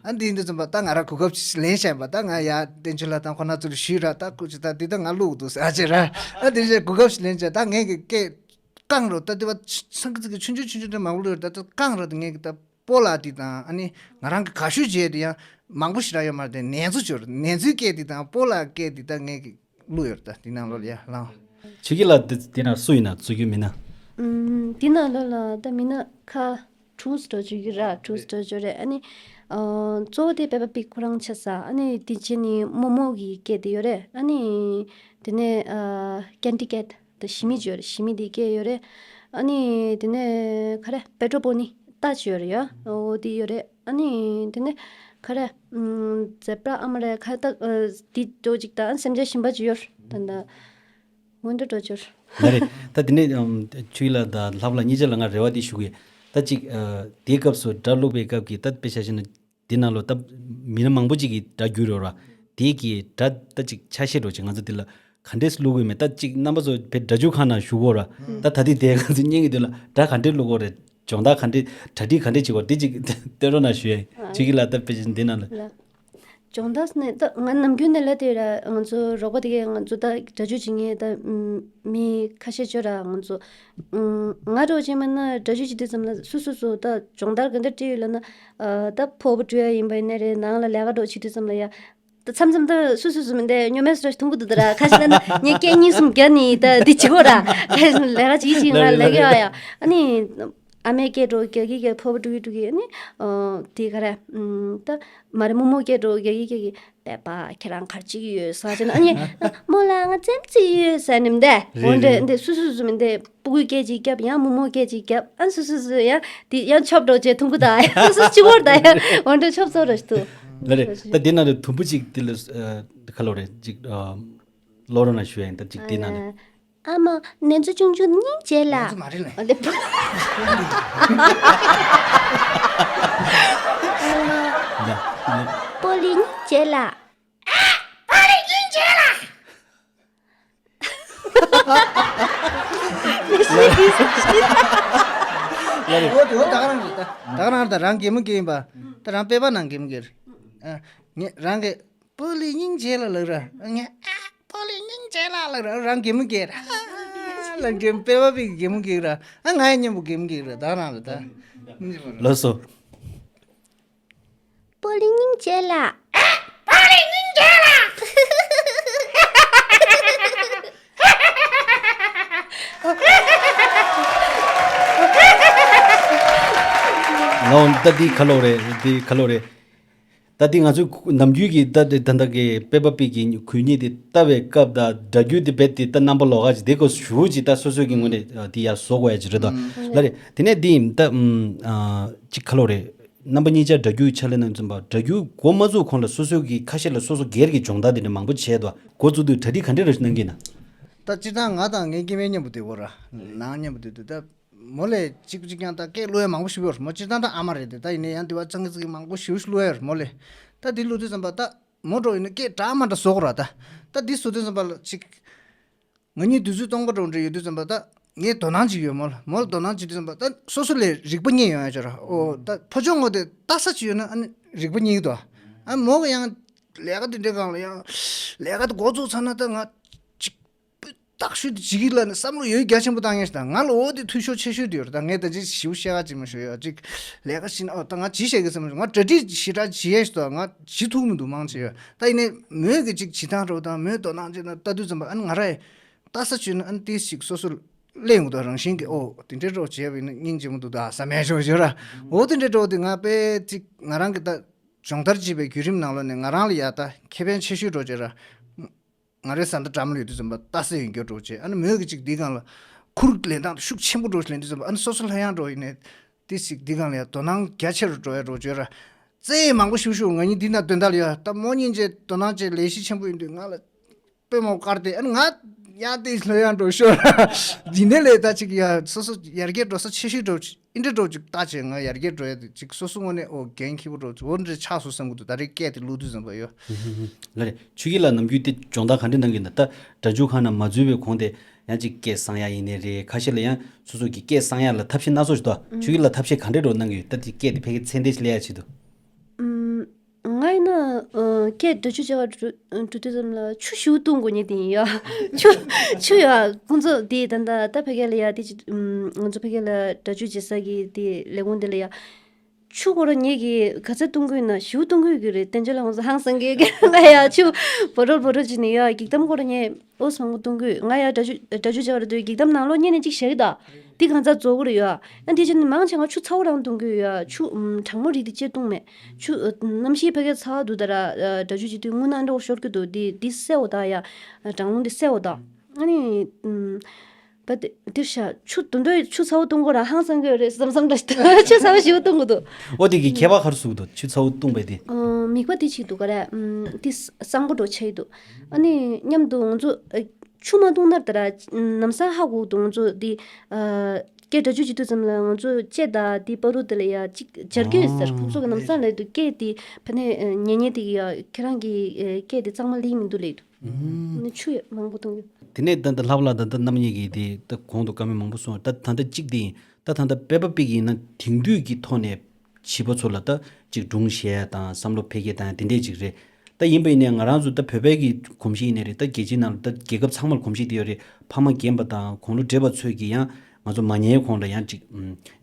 ཨ་འདི་འདི་ཙམ་པ་ད་ང་རང་གོ་སྐབས་ལེན་བྱས་པ་ད་ང་ཡ་བསྟན་ཆོས་ལགས་དང་ཁོ་ན་ཚོ་ལ་ཞུས་ར་ད་ཁོ་ཅི་ད་འདི་ད་ང་བླུགས་འདུག་ཟེར་ཨ་ཅེ་ར་ཨ་འདི་བྱས་གོ་སྐབས་ཤིག་ལེན་བྱས་ད་ངས་གི་སྐད། རྐང་རོ་ད་དེ་བ་སང་ཀི་ཙི་གི་ཆུང་ཆུང་ཆུང་ཆུང་དེ་མང་པོ་ལོས་ད་ད་རྐང་རོ་དེ་ངས་གི་ད་སྤོ་ལགས་དེ་དང་ཨ་ནི་ང་རང་གི་ག་ཤོད་བྱས་དེ་ཡང་མང་པོ་ཞིག་རག་ཡོད་མ་རེད་དེ་ནེ་ཚོ་ཅོར་ནེ་ཚོའི་སྐད་དེ་དང་སྤོ་ལགས་སྐད་དེ་ད་ངས་གི་བླུགས་ཡོད་རེད་ད་དེ་ནང་ལོགས་ལ་ཡ་ལང་། ཆོས་སྐྱིད་ལགས་དེ་དེ་ན་སུ་ཡིན་ན་གཙོ་གྱུར་མི་སྣ། ཨུམ། དེ་ནང་ལོགས་ལ་ད་མི་སྣ་ཁ་དྲུག་སུ་འགྲོ་བཅུག་གི་ར་དྲུག་སུ་འགྲོ་བཅུག་རེད་ཨ་ནི། ཨ། གཙོ་བོ་དེ་པེ་པ་པིག་ཁོ་རང་ཆགས་ས་ཨ་ནི་དེ་རྗེས་ནི་རྨོ་མོ་གི་སྐད་དེ་ཡོད་རེད་ཨ་ནི། དེ་ནས་ཨ། ཀན་ཌི་ཀེད། ད་ཞི་མི་ཅིག་ཡོད་རེད། ཞི་མི་དེ་སྐད་ཡོད་རེད། ཨ་ནི་དེ་ནས་ག་རེ་པེ་ཏྲོ་པོ་ནི་ ལྟ་ཅི་ཡོད་རེད་ཡ། འོ་དེ་ཡོད་རེད། ཨ་ནི་དེ་ནས་ག་རེ། ཛེབ་ར་ཨ་མ་རེད། ཁ་ཏ་དེ་འགྲོ་ཅིག་ད་ཨ་ནི་སེམས་ཅན་གཞན་པ་ཅིག་ཡོད་རེད། ད་ད་སྔོན་འགྲོ་འགྲོ་ཅི་ཡོད་རེད། ལ་རེད། ད་དེ་ནས་ཆུ་ཡི་ལ་ད་ལྷག་ལ་གཉིས་ཆ་ལ་ང་རེ་བ་དེ་ཞུ་གི། ད་ཅིག་དེའི་སྐབས་སུ་སྒྲ་བླུགས་པའི་སྐབས་ཀྱི་ད་དཔེ་ཆ་བཞག་ན། འདི་ནང་ལོ་ད་མི་སྣ་མང་པོ་ཅིག་གིས་སྒྲ་བསྒྱུར་ཡོད་ར། དེ་གི་སྒྲ་ད་ཅིག་ཆ་ཤས་འགྲོ་ཅིག་ང་ཚོ་འདི་ལ་ག་འདྲས་བླུག་དགོས་མེད། ད་ཅིག་རྣམ་པ་ཚོ་བེད་སྒྲ་སྒྱུར་ཁང་ནང་བཞུགས་གོ་ར། ད་ད་ལྟའི་དེ་ང་ཚོ་སྙན་གི་འདུག་ལ། སྒྲ་ག་འདྲས་བླུག་གོ་རེད། སྦྱོང་བརྡར་ག་འདྲས་གྲ་སྒྲིག་ག་འདྲས་བྱེད་གོ་འདི་ཅིག་སྟོན་རོགས་གནང་ཞུ་ཡ་ཡིན། ཆུ་གི་ལ་ད་དཔེ་ཆ་འདི་ནང་ལ། ལ། སྦྱོང་བརྡར་ནས་ད་ང་ནམ་རྒྱུན་ནས་ལ་དེ་ར་ང་ཚོ་རོགས་པ་དེ་གས་ང་ཚོ་ད་སྒྲ་སྒྱུར་བྱེད་མཁན་ད་མི་ཁ་ཤས་ཅིག་ཡོད་ར། ང་ཚོ་ང་འདྲ་བོ་ཅིག་མིན་ན་སྒྲ་སྒྱུར་བྱེད་དུས་ཙམ་ལ་སུ་སུ་སུ་ད་སྦྱོང་བརྡར་ག་འདྲ་སྤྲད་ཡོད་ལབ་ན། ད་ཕོར་པ་བཀྲུ་ཡ་ཡིན་པ་ཡིན་ནའི་རེད། ནང་ལ་ལས་ཀ་འདྲ་བོ་བྱེད་དུས་ཙམ་ལ་ཡ། ད་མཚམས་མཚམས་ད་སུ་སུ་སུ་མིན་ད་སྨྱོ་མེད་སུ་འདྲ་ཞིག་མཐོང་གི་འདུག་ད་ར། ཁ་ཤས་ལ་ན་ངས་སྐད་གཉིས་གསུམ་རྒྱག་ནི་ད་འདི་བྱེད་གོ་ར། ཁ་ཤས་ལས་ཀ་ཅིག་ཅིག་ང་ལས་ཀ་ཡ་ཡ། ཨ་ནི། ཨ་མའི་སྐད་འདྲ་བོ་རྒྱག་གི་རྒྱག་ཕོར་པ་བཀྲུ་གི་བཀྲུ་གི། ཨ་ནི། དེ་ག་རེ། ད་མ་རེད། རྨོ་མོ་སྐད་འདྲ་བོ་རྒྱག་གི་རྒྱག་གི། པད་པ་ཁྱེད་རང་ག་རེ་བྱེད་ཀྱི་ཡོད་ཟེར་བྱས་ན། ཨ་ནི། རྨོ་ལགས་ང་རྩེད་མོ་རྩེ་ཡི་ཡོད་ཟེར་ནི་མི་འདུག་འོ་རེད་འདྲ་རེད། འདི་སུ་སུ་སུ་མི་འདུག་སྤུ་གུའི་སྐད་ཅིག་རྒྱབ། ཡང་རྨོ་མོའི་སྐད་ཅིག་རྒྱབ། ཨ་སུ་སུ་སུ་ཡང་འདི་ཡང་ཆོབ་འདྲ་བོ་བྱས་མཐོང་གི་ད། ཡང་སུ་སུ་ཅིག་བོར་ད་ཡང་འོ་འདྲ་ཆོབ་ཚོར་ར་ཞིག་འདུག་ལ་རེད། ད་འདི་ནང་ལ་དུམ་བུ་གཅིག་འདི་ལ་ཁ་ལོ་རེད་ཅིག་ལོ་རོ་ན་ཞུ་ཡ་ཡིན། ད་ཅིག་འདི་ནང་ལ། ཨ་མ། ནེ་ཙོ་ཆུང་ཆུང་སྙིང་རྗེ་ལ། ང་ཚོ་མ་རེད་ལ། ཨ་ལེ། ན་ན། པོ་ལི་སྙིང་རྗེ་ལ། པོ་ལི་སྙིང་རྗེ་ལ། ལ་རེད། འོ་དེ་འོ་ད་ག་རང་རེད། ད་ད་ག་རང་ད་རང་གད་མོ་བགད་ཡིན་པ། ད་རང་པད་པ་ནང་གད་མོ་བགད་རེད། ཨ་ངས་རང་གི། པོ་ལི་སྙིང་རྗེ་ལ་ལབ་ར། ངས་ཨ་པོ་ལི་སྙིང་རྗེ་ལ་ལབ་ར། རང་གད་མོ་བགད་ར། ཨ་ལ་གད་མོ་པད་པ་པའི་གད་མོ་བགད་ར། ཨ་ང་ཡང་མཉམ་པོ་གད་མོ་བགད་ར། ད་རང་ལ་ད། ལགས་སོ། པོ་ལི་སྙིང་རྗེ་ལ། ཨ་པོ་ལི་སྙིང་རྗེ་ལ། ལའོ་ད་འདི་ཁ་ལོ་རེད། འདི་ཁ་ལོ་རེད། ད་འདི་ང་ཚོའི་ནམ་རྒྱུན་གྱི་ད་འདི་ད་ལྟ་གི་པད་པ་པི་གི་གུས་ཉིད་དེ་ལྟ་བའི་སྐབས་དང་སྒྲ་སྒྱུར་དེ་རྦད་དེ་ད་རྣམ་པ་ལོགས་ཀ་ཅིག་དེ་གོ་ཞུ་ཅིག་ད་སོ་སོའི་གི་ངོས་ནས་དེ་ཡར་བཟོ་དགོས་ཡ་ཅིག་རེད་དོ། ལ་རེད། དེ་ནས་འདི་ད་ཅིག་ཁ་ལོ་རེད། རྣམ་པ་གཉིས་ཆ་སྒྲ་སྒྱུར་ཕྱག་ལས་གནང་ཙམ་པ་སྒྲ་སྒྱུར་འགོ་མ་བཙུགས་གོང་ལ་སོ་སོའི་གི་ཁ་ཤས་ལ་སོ་སོ་སྒེར་གྱི་སྦྱོང་བརྡར་དེ་འདྲ་མང་པོ་བྱས་དོ། འགོ་བཙུགས་དུས་གྲ་སྒྲིག་ག་འདྲས་རེ་གནང་གི་ན། ད་སྤྱིར་བཏང་ང་དང་ངའི་སྐྱེ་དམན་མཉམ་པོ་བསྡད་ཡོད་ར། ནང་མཉམ་པོ་བསྡད་དུས་ད། མོ་ལས་གཅིག་གཅིག་རྐྱང་ད་སྐད་བླུ་ཡ་མང་པོ་ཞིག་ཡོད་རེད་མོ། སྤྱིར་བཏང་ད་ཨ་མ་རེད་དེ་ད་ཡིན་ནའི་ཡང་དེ་བ་ཙང་ཙིག་མང་པོ་ཞིག་བླུ་ཡ་ཡོད་རེད་མོ་ལས། ད་དེ་བླུ་དུས་ཙམ་པ་ད་མོ་འགྲོ་ཡིན་ན་སྐད་འདྲ་མ་འདྲ་བཟོ་དགོས་ར་ད། ད་དེ་བཟོ་དུས་ཙམ་པ་ལ་ཅིག་ང་གཉིས་དུས་ཚོད་སྟོང་པ་འགྲོ་འདྲ་ཡོད་དུས་ཙམ་པ་ད་ངས་དོ་སྣང་ཅིག་ཡོད་མོ་ལ། མོ་ལ་དོ་སྣང་བྱེད་དུས་ཙམ་པ་ད་སོ་སོ་ལས་རིག་པ་རྙེད་ཡོང་ཡ་ཅིག་ར། ཨོ་ད་ཕོ་ཅོག་ངོ་དེ་ལྟ་ས་ཅིག་ཡོད་ན་ཨ་ནི་རིག་པ་རྙེད་ཀྱི་འདུག་ཨ་མོ་ག་ཡང་ལས་ཀ་དེ་འདྲའི་སྒང་ལ་ཡང་ལས་ཀ་དེ་འགོ་བཙུགས་ཚར་ན་ད་ང་ཅིག་སྤུས་དག་ཤོས་དེ་བྱེད་ཀྱི་ལ་ནི་བསམ་བློ་ཡོད་རྒྱ་ཆེན་པོ་བཏང་ཡས་ཤིག་དང་ང་ལ་འོ་དེ་འཐུས་ཤོར་ཆེ་ཤོས་དེ་ཡོད་རེད། ད་ངས་ད་ཅི་ཞིབ་བཤད་ག་ཅིག་མ་ཞུ་ཡོད་ཅིག་ལས་ཀ་བྱེད་ན་ཨོ་ད་ང་ཇི་བཤད་གི་བསམ་བློ་ང་གྲ་སྒྲིག་ཞེ་དྲག་བྱེད་ཡས་ཤིག་དང་ང་བྱེད་ཐུབ་མི་འདུག་མང་ཆེ་ཡོད། ད་ཡིན་ནའི་མོས་གི་ཅིག་བྱེད་སྟངས་རོ་དང་མོས་དོ་སྣང་བྱེད་ན་ལྟ་དུས་ཙམ་པ་ཨ་ནི་ང་ར་ཡི་ལྟ་ས་བྱུང་ན་ཨ་ནི་ཏིས་ཞིག་སོ་སོ་ལ་སླེབས་ཡོང་གི་འདུག་རང་བཞིན་གི་ཨོ་དེ་འདྲའི་རོ་བྱས་པ་ཡིན་ན་སྙིང་རྗེ་མོ་འདུག་ད་བསམ་ཡས་ཤོག་ཞོ་ར། འོ་དེ་འདྲའི་རོ་དེ་ང་དཔེ་ཅིག་ང་རང་གི་ད་སྦྱོང་བརྡར་བྱེད་པའི་བརྒྱུད་རིམ་ནང་ལོགས་ནས་ང་རང་ལ་ཡ་ད་ཁེ་ཕན་ཆེ་ཤོས་རོ་བྱས་ར། ང་རའི་བཟའ་ཟླ་འདྲ་མོ་ཡོད་དུས་ཙམ་པ་ལྟ་ས་ཡོད་འགྱུར་འགྲོ་བྱེད། ཨ་ནི་མོས་ཀྱི་ཅིག་འདི་སྒང་ལ་ཁུར་ལེན་སྟངས་ཤུགས་ཆེན་པོ་འགྲོ་ལེན་དུས་ཙམ་པ་ཨ་ནི་སོ་སོ་ལྷ་ཡང་འགྲོ་ཡིན་ནས་ཏི་ཞིག་འདི་སྒང་ལ་ཡང་དོ་སྣང་རྒྱ་ཆེ་རུ་འགྲོ་ཡ་འགྲོ་བྱོས་ར། རྩེ་མང་པོ་ཤུགས་ཤུགས་ང་གཉིས་འདི་ན་དོན་དག་ལ་ཡ་ད་མོ་གཉིས་ཅེ་དོ་སྣང་ཅེ་ལས་གཞི་ཆེན་པོ་ཡིན་དུས་ང་ལ་དཔེ་མོ་དཀར་ཏེ་ཨ་ནི་ང་ཡང་ཏི་ལྷ་ཡང་འགྲོ་ཤོར་ར། འདི་ནས་ལས་ད་ཅིག་ཡ་སོ་སོ་ཡར་རྒྱས་འགྲོ་ས་ཆེ་ཤོས་འགྲོ་ཅིག་ཨིན་དྲ་འགྲོ་ཅིག་ལྟ་བྱས་ང་ཡར་རྒྱས་འགྲོ་ཡ་དེ་ཅིག་སོ་སོ་ངོས་ནས་ཨོ་འགན་འཁྱེར་པོ་འགྲོ་ཅིག་འོ་འདྲ་ཆགས་སོང་བསམ་གི་འདུག་ད་རེས་སྐད་དེ་བླུག་དུས་ཙམ་པ་ཡོད། ལ་རེ་ཆུ་ཡི་ལ་ནམ་རྒྱུན་དེ་སྦྱོང་བརྡར་ག་འདྲ་གནང་གི་ན་ད་སྒྲ་སྒྱུར་ཁང་ནང་མ་འཛུལ་བའི་གོང་དེ་ཡང་ཅིག་སྐད་གསང་ཡ་ཡིན་ནའི་རེད་ཁ་ཤས་ལ་ཡང་སོ་སོ་གི་སྐད་གསང་ཡ་ལ་ཐབས་ཤེས་སྣ་ཚོགས་ཤིག་འདུག་ཆུ་ཡི་ལ་ཐབས་ཤེས་ག་འདྲ་འགྲོ་གནང་གི་ཡོད་ད་དེ་སྐད་དེ་ཕ་གི་ཚད་ལྡན་ཞིག་སླེབས་ཡ་ཆེད་དུ། ང་ཡིན་ན་སྐད་སྒྲ་སྒྱུར་བྱ་བ་འགྲོ་དུས་ཙམ་ལ་ཆུ་ཞུ་བཏུང་དགོས་ཉེ་དེ་ཡིན་ཡ། ཆུ་ཆུ་ཡ་ཁོང་ཚོ་དེ་ད་ད་ད་ཕ་གི་ལ་ཡ་དེ་ང་ཚོ་ཕ་གི་ལ་སྒྲ་སྒྱུར་བྱེད་ས་གི་དེ་ལས་ཁུངས་དེ་ལ་ཡ། ཆུ་ཁོ་ར་ཉེ་གི་ག་ཚད་བཏུང་དགོས་ན་ཞུ་བཏུང་དགོས་ཀྱི་རེད། བསྟན་བཅོས་ལ་ང་ཚོ་ཧང་སང་གི་ང་ཡ་ཆུ་བོ་རོལ་བོ་རོལ་བྱས་ནས་ཡ་གིག་དམ་ཁོ་ར་ཉེ་ཨོ་སོང་བཏུང་དགོས། ང་ཡ་སྒྲ་སྒྱུར་སྒྲ་སྒྱུར་བྱ་བ་རེད་དུས་གིག་དམ་ནང་ལོགས་ཉེ་ནས་ཅིག་བཞག་གི་ད། འདི་གང་ཚ་རྫོགས་ཀྱི་རེད་ཡ། ཨ་འདི་ཕྱིན་མང་ཆེ་ང་ཆུ་ཚ་བོ་རང་བཏུང་གི་ཡོད་ཡ། ཆུ་གྲང་མོ་རིགས་དེ་ཅེས་བཏུང་མེད། ཆུ་གནམ་གཤིས་ཕ་གི་ཚ་བ་འདུག་ད་ར། སྒྲ་སྒྱུར་བྱེད་དུས་རྔུལ་ནག་འདྲ་བོ་ཤོར་གི་འདུག་འདི་འདི་སེ་བོ་ད་ཡ། གྲང་རླུང་འདི་སེ་བོ་ད། ཨ་ནི། བ་དེ་འདིར་ཤ་ཆུ་དུ་འདོད་ཆུ་ཚ་བོ་བཏུང་དགོས་ར་ཧང་སང་གི་ཡོད་རེད་བསམ་བསམ་འདྲ་ཞིག་འདུག་ཆུ་ཚ་བོ་ཞིག་བཏུང་དགོས་འདུག་ཨོ་དེ་གི་ཁྱད་པར་ག་རེ་ཟུག་འདུག་ཆུ་ཚ་བོ་བཏུང་བས་དེ། ཨ། མིག་པ་དེ་ཅིག་འདུག་ག་རེ། ཨམ། དེ་གསང་པོ་འགྲོ་ཆེ་ཡི་འདུག་ཨ་ནི་མཉམ་དུ་ང་ཚོ་ཨ། ཆུ་མ་བཏུང་ན་ད་ར་ལམ་སང་ཧ་གོ་འདུག་ང་ཚོ་དེ་ཨ། སྐད་སྒྲ་ཇུས་བྱེད་དུས་ཙམ་ལ་ང་ཚོ་ལྕེ་དང་དེ་བར་དུ་དེ་ལ་ཡ་ཅིག་སྦྱར་གྱི་ཡོད་ཟེར། ཨོ། ཁོང་ཚོ་གི་ལམ་སང་ལ་དུ་སྐད་དེ་ཕ་ནས་ཉན་ཉན་དེ་གི་ཡ་ཁྱེད་རང་གི་སྐད་དེ་གཙང་མ་ལེགས་མི་འདུག་ལེགས་འདུག་ཨ་ནི་ཆུ་ཡ་མང་པོ་བཏུང་གི། དེ་ནས་ད་ལྟ་ལྷག་པ་ལ་ད་ལྟ་རྣམ་གཉིས་ཀྱིས་དེ་ད་གོང་དུ་བཀའ་མོལ་མང་པོ་གསུངས། ད་ད་ལྟ་གཅིག་དེ་ཡིན། ད་ད་ལྟ་བོད་པ་པིག་ཡིན་ན་དེང་དུས་ཀྱི་ཐོག་ནས་བྱིས་པ་ཚོ་ལ་ད་ཅིག་སྒྲུང་བཤད་ཡ་དང་བསམ་བློ་འཕེལ་རྒྱས་བཏང་ཡ་དེ་འདྲས་ཅིག་རེད། ད་ཡིན་པ་ཡིན་ནའི་ང་རང་ཚོ་ད་བོད་པའི་གི་གོམས་གཤིས་ཡིན་ནའི་རེད། ད་རྒྱལ་སྤྱིའི་ནང་ལ་ད་རྒྱལ་ཁབ་ཚང་མར་གོམས་གཤིས་དེ་ཡོད་རེད། ཕ་མ་རྒན་པ་དང་དགུང་ལོ་བགྲེས་པ་ཚོས་ཀྱི་ཡང་ང་ཚོ་མ་ཉལ་གོང་ལ་ཡང་ཅིག་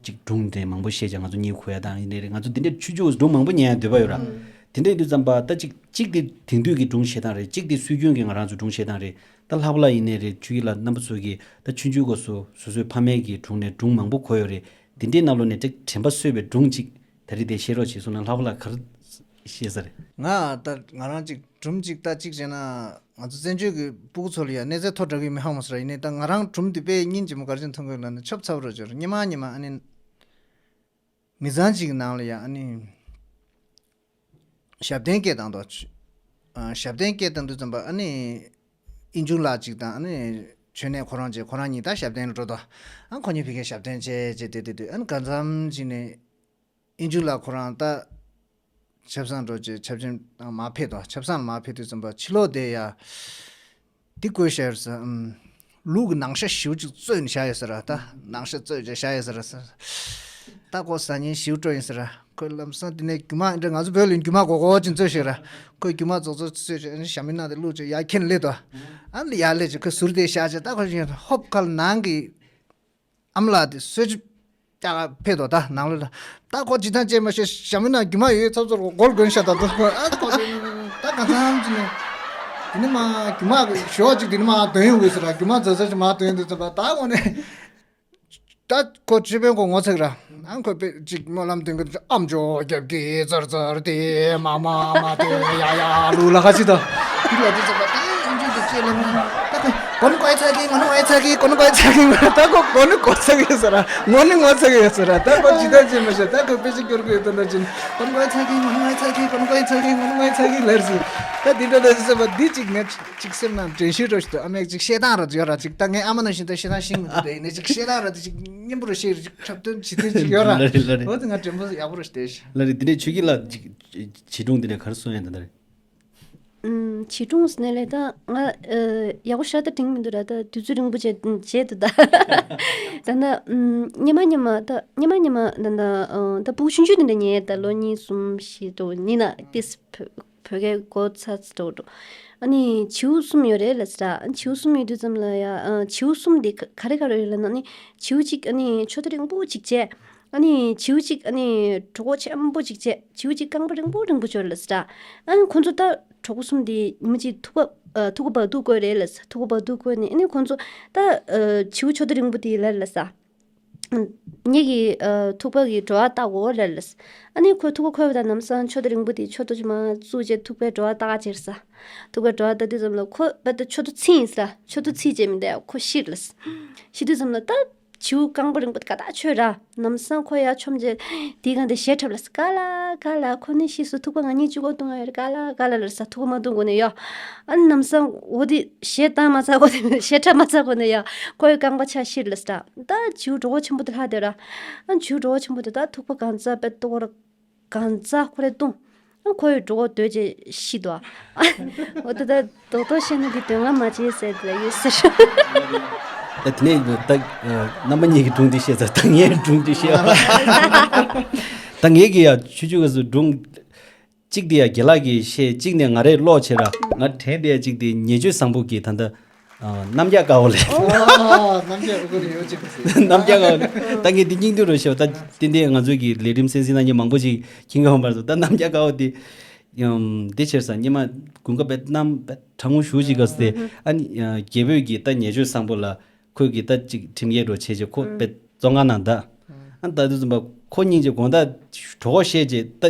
ཅིག་སྒྲུང་དེ་མང་པོ་བཤད་བྱས་ང་ཚོ་གཉིད་ཁུག་ཡ་དང་ཡིན་ནའི་རེད། ང་ཚོ་དེ་འདྲས་ཆུང་ཆུང་སྒྲུང་མང་པོ་ཉན་ཡ་འདོད་པ་ཡོད་ར། དེ་འདྲས་ཡིན་དུས་ཙམ་པ་ད་ཅིག་ཅིག་དེ་དེང་དུས་ཀྱི་སྒྲུང་བཤད་སྟངས་རེད། ཅིག་དེ་སྲོལ་རྒྱུན་གྱི་ང་རང་ཚོ་སྒྲུང་བཤད་སྟངས་རེད། ད་ལྷག་པ་ལ་ཡིན་ནའི་རེད། ཆོས་སྐྱིད་ལགས་རྣམ་པ་ཚོ་གིས་ད་ཆུང་ཆུང་སྐབས་སུ་སོ་སོའི་ཕ་མའི་གི་དྲུང་ནས་སྒྲུང་མང་པོ་གོ་ཡོད་རེད། དེ་འདྲའི་ནང་ལོགས་ནས་ཅིག་དྲན་པ་གསོས་པའི་སྒྲུང་ཅིག་ད་རེས་དེ་བཤད་རོགས་བྱེད་གསུངས་ན་ལྷག་པ་ལ་ག་རེ་བཤད་ས་རེད། ང་ད་ང་རང་ཅིག་སྒྲུང་ཅིག་ད་ཅིག་བྱས་ན་ང་ཚོ་བཙན་བྱོལ་གྱི་སྤུ་གུ་ཚོ་ལ་ཡང་གནས་ཚད་མཐོ་དྲགས་ཀྱི་མི་ཧ་མ་སོང་ར། ཡིན་ནའི་ད་ང་རང་སྒྲུང་འདི་དཔེ་སྙིང་རྗེ་མོ་ག་རེ་བྱས་མཐོང་གི་ལབ་ན་ཆབ་ཚ་པོ་ར་ཅོར་ཉི་མ་ཉི་མ་ཨ་ནི་མི་ཚང་ཅིག་གི་ནང་ལ་ཡང་ཨ་ནི་ཞབས་བརྟན་སྐད་བཏང་དོ། ཨ། ཞབས་བརྟན་སྐད་བཏང་དུས་ཙམ་པ་ཨ་ནི་ཨིན་ཇུ་ལགས་ཅིག་དང་ཨ་ནི་མཆོད་གནས་ཁོ་རང་བཅས་ཁོ་རང་གཉིས་ད་ཞབས་བརྟན་ལ་འགྲོ་དོ། ཨ་ཁོ་གཉིས་ཕ་གིར་ཞབས་བརྟན་བྱས་བྱས་བསྡད་བསྡད་དུས་ཨ་ནི་གང་འཚམ་ཅིག་ནས་ཨིན་ཇུ་ལགས་ཁོ་རང་ད་ཆབ་གསང་འགྲོ་བྱས་ཆབ་ཆེན་དང་མར་ཕེབས་དོ། ཆབ་གསང་ལ་མར་ཕེབས་དུས་ཙམ་པ་ཕྱི་ལོགས་དེ་ཡ། འདི་བཀོད་བཞག་ཡོད་ཟེར། ཨམ། ལུག་གི་ནང་ཤ་ཞིའུ་ཅིག་བཙོས་ནས་བཞག་ཡོད་ཟེར་ར། ད་ནང་ཤ་བཙོས་བྱས་བཞག་ཡོད་ཟེར་ར་ཟེར། ད་ཁོ་ཟ་ཉེན་ཞིའུ་སྤྲོ་ཡིན་ཟེར་ར། ཁོས་ལམ་སང་དེ་ནས་རྒྱུ་མ་འདྲ་ང་ཚོ་བོད་ལ་རྒྱུ་མ་གོ་གོ་ཅིག་བཙོས་ཤིག་ར། ཁོས་རྒྱུ་མ་རྫོགས་རྫོགས་བཙོས་བྱས་ཨ་ནི་ཞྭ་མོའི་ནང་དེ་བླུགས་བྱས་ཡར་འཁྱེར་སླེབས་དོ། ཨ་ནི་ཡར་སླེབས་བྱས་ཁོས་ཟུར་དེ་བཞག་བྱས་ད་ཁོ་ཡིན་ཧོབ་ཁ་ལ་ནང་གི་ཨ་མ་ལགས་དེ་གསོལ་ཇ་རྒྱག་ག་ཕེབས་དོ། ད་ནང་ལོགས་ལ་ད་ཁོ་ཇི་ལྟར་བྱས་མ་ཤེས་ཞྭ་མོའི་ནང་རྒྱུ་མ་ཡོད་ཚབ་ཚུབ་སྒོ་ལ་གོན་བཞག་ད་དོ། ཨ་ཁོ་ད་གང་འཚམ་ཅིག་ནས་དེ་ནི་མ་རྒྱུ་མ་ཞོག་ཅིག་དེ་ནི་མ་འདོན་ཡོང་གི་ཟེར་ར། རྒྱུ་མ་རྫ་ཚར་ཅིག་མ་འདོན་དུས་ཙམ་པ་ད་ཁོ་ནས་ད་ཁོ་ཅི་ཕན་ཁོ་ངོ་ཚ་གི་ར། ཨ་ཁོས་དཔེ་ཅིག་སྨོན་ལམ་འདོན་གི་འདུག་ཨམ་ཅོག་རྒྱབ་ཀྱི་ཙར་ཙར་དེ་མ་མ་མ་དེ་ཡ་ཡ་ལུ་ལ་ཁ་ཅིག་དང་། དེ་ལ་དེ་ཙམ་པ་ད་ཨིན་ཇུ་དེ་ཅེས་ལབ་ན་ད་ཁོས་གོན་གོས་ཚ་གི་ངོ་ནི་ངོས་ཚ་གི་གོན་གོས་ཚ་གི་ངོ་ད་ཁོ་གོན་ནི་གོ་ཚ་གི་ཡོད་ས་ར། ངོ་ནི་ངོ་ཚ་གི་ཡོད་ས་ར། ད་ཁོ་ཇི་ལྟར་བྱེད་མ་ཤེས། ད་ཁོས་དཔེ་ཅིག་སྐྱོར་གི་ཡོད་དོ་ན་ཅིན་གོན་གོས་ཚ་གི་ངོ་ནི་ངོས་ཚ་གི་གོན་གོས་ཚ་གི་ངོ་ནི་ངོས་ཚ་གི་ལར་སི། ད་དེ་འདྲ་ད་ཙམ་པ་འདི་ཅིག་ངས་ཅིག་སེམས་ནང་དྲན་ཤེས་རོ་ཞིག་ཏུ་ཨ་མས་ཅིག་བཤད་སྟངས་ར་ཡོད་ར། ཅིག་ད་ངའི་ཨ་མ་ནང་བཞིན་ད་བཤད་སྟངས་ཤེས་མི་འདུག་དེ་ནས་ཅིག་བཤད་སྟངས་ར་དེ་ཅིག་སྙན་པོ་རུ་བཤད་རེ་ཅིག་འཁྲབ་སྟོན་བྱེད་དུས་ཅིག་ཡོད་ར། ལ་རེད་ལ་རེད། འོ་དེ་ང་དྲན་པ་ཡག་པོ་རུ་བསྡད་ཤག་ལ་རེད། དེ་འདྲའི་ཆོས་སྐྱིད་ལགས་ཅིག་བྱིས་སྒྲུང་དེ་འདྲ་ག་རེ་གསུང་ཡ་ད་ད་རེད། ཨུམ། བྱིས་སྒྲུང་ཟེར་ནས་ལས་ད་ང་ཨ་ཡག་པོ་ཞེ་དྲག་དྲན་མི་འདུག་ར། ད་དུས་ཚོད་རིང་པོ་བྱས་བྱས་འདུག་ད། ད་ན་ཨུམ། སྔོན་མ་སྔོན་མ་ད་སྔོན་མ་སྔོན་མ་ད་ད་ཨ་ད་སྤུ་གུ་ཆུང་ཆུང་དེ་འདྲ་ཉལ་ད་ལོ་གཉིས་གསུམ་བཞི་འདྲ་བོ་ཉིན་ན་ཏིས་བོད་བོད་སྐད་གོ་ཚར་ཚར་འདྲ་བོ་འགྲོ། ཨ་ནི་བྱིའུ་གསུམ་ཡོད་རེད་ལབ་ཟེར། ཨ་ནི་བྱིའུ་གསུམ་ཡོད་དུས་ཙམ་ལ་ཡ་ཨ་བྱིའུ་གསུམ་དེ་ག་ག་རེ་ག་རེ་ཡོད་ལབ་ན་ཨ་ནི་བྱིའུ་གཅིག་ཨ་ནི་ཆུ་ཚོད་རིང་པོ་གཅིག་བྱས། ཨ་ནི་བྱིའུ་གཅིག་ཨ་ནི་གྲོད་ཁོག་ཆེན་པོ་གཅིག་བྱས། བྱིའུ་གཅིག་རྐང་པ་རིང་པོ་རིང་པོ་ཅིག་ཡོད་རེད་ལབ་ཟེར། ཨ་ནི་ཁོང་ཚོ་ད་གྲོགས་པོ་གསུམ་དེ་ཉི་མ་གཅིག་ཐུག་པ་ཨ་ཐུག་པ་བར་དུ་བསྐོལ་རེད་ལབ་ཟེར། ཐུག་པ་བར་དུ་བསྐོལ་ནས་ཨ་ནི་ཁོང་ཚོ་ད་ཨ་བྱིའུ་ཆུ་ཚོད་རིང་པོ་དེ་ལ་ལབ་ཟེར། ངེད་ཀྱིས་ཨ་ཐུག་པ་གི་བྲོ་བ་བཏགས་དགོས་རེད་ལབ་ཟེར། ཨ་ནི་ཁོས་ཐུག་པ་ཁོལ་བ་དང་ལམ་སང་ཆུ་ཚོད་རིང་པོ་དེ་ཆུ་ཚོད་ཅིག་མར་བཙུགས་བྱས་ཐུག་པའི་བྲོ་བ་བཏགས་ཅེར་ཟེར། ཐུག་པའི་བྲོ་བ་བཏགས་དུས་ཙམ་ལ་ཁོ་བ་ད་ཆུ་ཚོད་ཚིག་ཡིན་ཟེར། ཆུ་ཚོད་ཚིག་བྱས་མི་འདུག་ཁོ་ཤི་རེད་ལབ་ཟེར། ཤི་དུས་ཙམ་ལ་ད་བྱིའུ་རྐང་པ་རིང་པོ་དེ་ག་ད་ཆོད་ར། ལམ་སང་ཁོ་ཡར་མཆོངས་བྱས་དེའི་སྒང་དེ་གཞས་འཁྲབ་ལབ་ཟེར། ག་ལ་ག་ལ་ཁོ་ནི་ཤི་སོང་། ཐུག་པ་ང་གཉིས་གཅིག་པོ་བཏུང་ཡ་རེད། ག་ལ་ག་ལ་ལབ་ཟེར། ཐུག་པ་མ་བཏུང་གོང་ནས་ཡ། ཨ་ནི་ལམ་སང་འོ་དེ་གཞས་བཏང་མ་ཚར་གོང་ནས་གཞས་འཁྲབ་མ་ཚར་གོང་ནས་ཡ་ཁོའི་རྐང་པ་ཆག་ཤི་རེད་ལབ་ཟེར། ད་བྱིའུ་གྲོད་ཁོག་ཆེན་པོ་དེ་ལྷག་བསྡད་ར། ཨ་བྱིའུ་གྲོད་ཁོག་ཆེན་པོ་དེ་ད་ཐུག་པ་གང་ཚ་པད་ཏོག་ར་གང་ཚ་ཁོ་རེ་བཏུང་། ཨ་ཁོའི་གྲོད་ཁོག་རྡོལ་བྱས་ཤི་འདུག་འོ་ད་ད་རྡོག་རྡོག་བཤད་ན་འདི་དོན་ལྔ་མ་བྱེད་ཟེར་དེ་ལ་ཡོད་ཟེར། ད་དེ་ནས་ད་རྣམ་པ་གཉིས་ཀྱི་སྒྲུང་འདི་བཤད་ཚར། ད་ངའི་སྒྲུང་འདི་བཤད་པ། ད་ངའི་གི་ཡ་ཆུ་ཆུ་ག་སུ་སྒྲུང་གཅིག་དེ་ཡ་རྒན་ལགས་ཀྱིས་བཤད། གཅིག་ནས་ང་རས་ཀློག་བྱེད་ར། ང་དྲན་བསྡད་ཡ་གཅིག་དེ་ཉེ་སྤྱོད་བཟང་པོ་གི་ད་ལྟ་ཨ་རྣམ་རྒྱལ་དཀར་པོ་ལས། ཨོ། རྣམ་རྒྱལ་དཀར་པོ་ལས། རྣམ་རྒྱལ་དཀར་པོ་ལས། ད་ངས་འདི་སྙིང་བསྡུས་རུ་བཤད་པ། ད་ཏན་ཏན་ང་ཚོའི་གི་ལས་རིམ་གསན་གཟིགས་གནང་མཁན་མང་པོ་ཞིག་མཁྱེན་གྱི་ཡོད་མ་རེད། ད་རྣམ་རྒྱལ་དཀར་པོ་དེ་ཡང་འདི་བྱས་ཙང་སྔོན་མ་དགུན་ཁ་དཔེ་གནམ་དཔེ་གྲང་མོ་ཞེ་པོ་ཅིག་སྐབས་སུ་དེ། ཨ་ནི་རྒྱལ་པོས་ཀྱི་ད་ཉེ་སྤྱོད་བཟང་པོ་ལ་ཁོས་ཀྱི་ད་ཅིག་ཁྲིམས་འགལ་འགྲོ་བྱས་བྱས་ཁོ་དཔེ་བཙོན་ཁང་ནང་བསྡད། ཨ་ནི་ད་དུས་ཙམ་པ་ཁོ་སྙིང་རྗེ། དགོང་དག་གྲོད་ཁོག་བཤལ་བྱས་ད་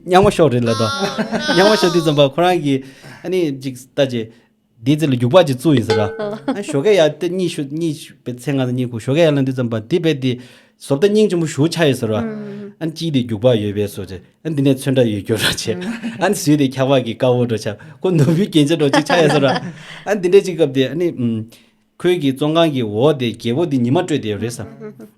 སྙ་མོ་ཤོར་རེད་ལབ་དོ། སྙ་མོ་ཤོར་དུས་ཙམ་པ་ཁོ་རང་གིས་ཨ་ནི་ཅིག་ལྟ་བྱས། དེའི་རྩེ་ལ་རྒྱུག་པ་ཅིག་བཙུགས་ཡིན་ཟེར་བ། ཨ་ཞོགས་ཀས་ཡར་དེ་གཉིད་ཤོ་གཉིད་པའི་ཚེ་ང་ཚོ་གཉིད་ཁུག་ཞོགས་ཀས་ཡར་ལངས་དུས་ཙམ་པ་དེ་རྦད་དེ་བཟོ་ལྟ་སྙིང་རྗེ་མོ་ཞེ་པོ་ཆགས་ཡོད་ཟེར་བ། ཨ་ནི་གཅིག་དེ་རྒྱུག་པ་ཡོད་པའི་བཟོ་བྱས། ཨ་ནི་འདི་ནས་ཚོན་ཁྲ་ཡོད་རྒྱུ་འདྲ་བྱས། ཨ་ནི་ཟུར་དེ་འཁྱག་པ་གི་དཀར་པོ་འདྲ་ཆགས། ཁོ་ནོར་བུའི་རྒྱན་ཆ་འདྲ་ཅིག་ཆགས་ཡོད་ཟེར་བ། ཨ་ནི་འདི་འདྲས་ཅིག་སྐབས་དེ་ཨ་ནི་ཨུམ། ཁོའི་གི་བཙོན་ཁང་གི་འོག་དེ་རྒྱལ་པོ་དེ་ཉི་མ་སྤྲོད་དེ་ཡོད་རེད་ཟེར།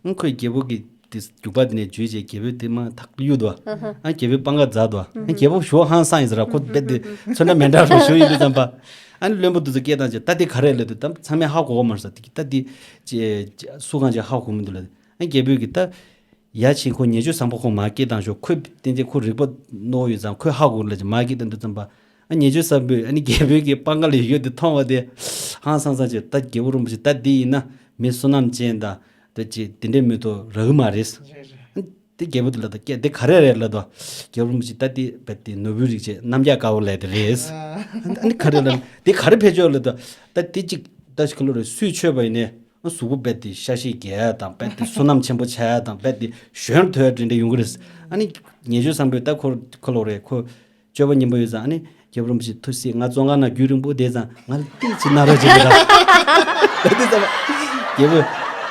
ཨང་ཁོས་རྒྱལ་པོ་གི་དེ་རྒྱུག་པ་དེ་ནས་འཇུས་བྱས་རྒྱལ་པོའི་དེ་མ་ཐག་གཡུག་འདུག་ཨང་རྒྱལ་པོའི་པང་ཁ་འཛག་འདུག་ཨང་རྒྱལ་པོ་ཞོ་ཧང་སང་ཡིན་ཟེར། ཁོ་རྦད་དེ་ཚོན་ཁྲ་མེ་འདྲ་རུ་ཞུ་ཡིན་དུས་ཙམ་པ། ཨ་ནི་བློན་པོ་དེ་ཚོ་སྐད་བཏང་བྱས་ད་དེ་ག་རེ་ལབ་དུས་ད་ཚང་མས་ཧ་གོ་གོ་མ་རེད་ཟེར། དེ་གི་ད་དེ་ཅེ་སུ་གང་ཅིག་ཧ་གོ་མི་འདུག་ལབ། ཨང་རྒྱལ་པོས་གི་ད། ཡ་ཕྱིན་ཁོ་ཉེས་སྤྱོད་བཟང་པོ་ཁོ་མ་སྐྱེས་བཏང་ཞོག་ཁོས་བསྟན་ཚེ་ཁོ་རིག་པ་རྣོ་ཡོད་ཙང་ཁོས་ཧ་གོ་ལ་ཅི་མ་སྐྱེས་བཏང་དུས་ཙམ་པ། ཨ་ཉེས་སྤྱོད་བཟང་པོས་ཨ་ནི་རྒྱལ་པོའི་གི་པང་ཁ་ལ་ཡོད་དེ་མཐོང་བ་དེ། ཧང་སང་སང་བྱས་ད་རྒྱལ་པོ་རིན་པོ་ཆེ་ད་འདི་ཡིན་ན་མི་བསོད་ནམས་ཅན་དང་། ད་ཅི་དེ་འདྲའི་མི་ཐོག་རག་གི་མ་རེད། རེད་རེད། ཨ་དེ་རྒྱལ་པོ་དེ་ལ་ད་སྐད་དེ་ག་རེ་རེད་ལབ་དོ། རྒྱལ་པོ་རིན་པོ་ཆེ་ད་དེ་བས་དེ་ནོར་བུའི་རིགས་བྱས་རྣམ་རྒྱལ་དཀར་པོ་ལས་དེ་རེད། ཨ་ནི་ག་རེ་ལབ་དེ་ག་རེ་ཕེབས་ཆོག་ལབ་དོ། ད་དེ་གཅིག་ད་ཁ་ལོ་རེ་སུས་ཆོད་པ་ཡིན་ནས། གཟུགས་པོ་རྦད་དེ་ཤ་ཤེད་རྒྱས་དང་རྦད་དེ་བསོད་ནམས་ཆེན་པོ་ཆགས་དང་རྦད་དེ་གཞོན་ཐོས་དེ་འདྲ་ཡོང་གི་རེད། ཨ་ནི་ཉེས་སྤྱོད་བཟང་པོས་ད་ཁོ་ཁོ་ལོག་རེད། ཁོ་སྤྱོད་པ་སྙིང་པོ་ཡོད་ཙང་ཨ་ནི་རྒྱལ་པོ་རིན་པོ་ཆེ་ཐུགས་སྲས་ང་བཙོན་ཁང་ནང་རྒྱུན་རིང་པོ་བསྡད་ཙང་ང་ལ་ཏིག་ཅིག་གནང་རོགས་བྱེད་ཀྱི་ར། རྦད་དེ་ཙམ་རྒྱལ་པོས་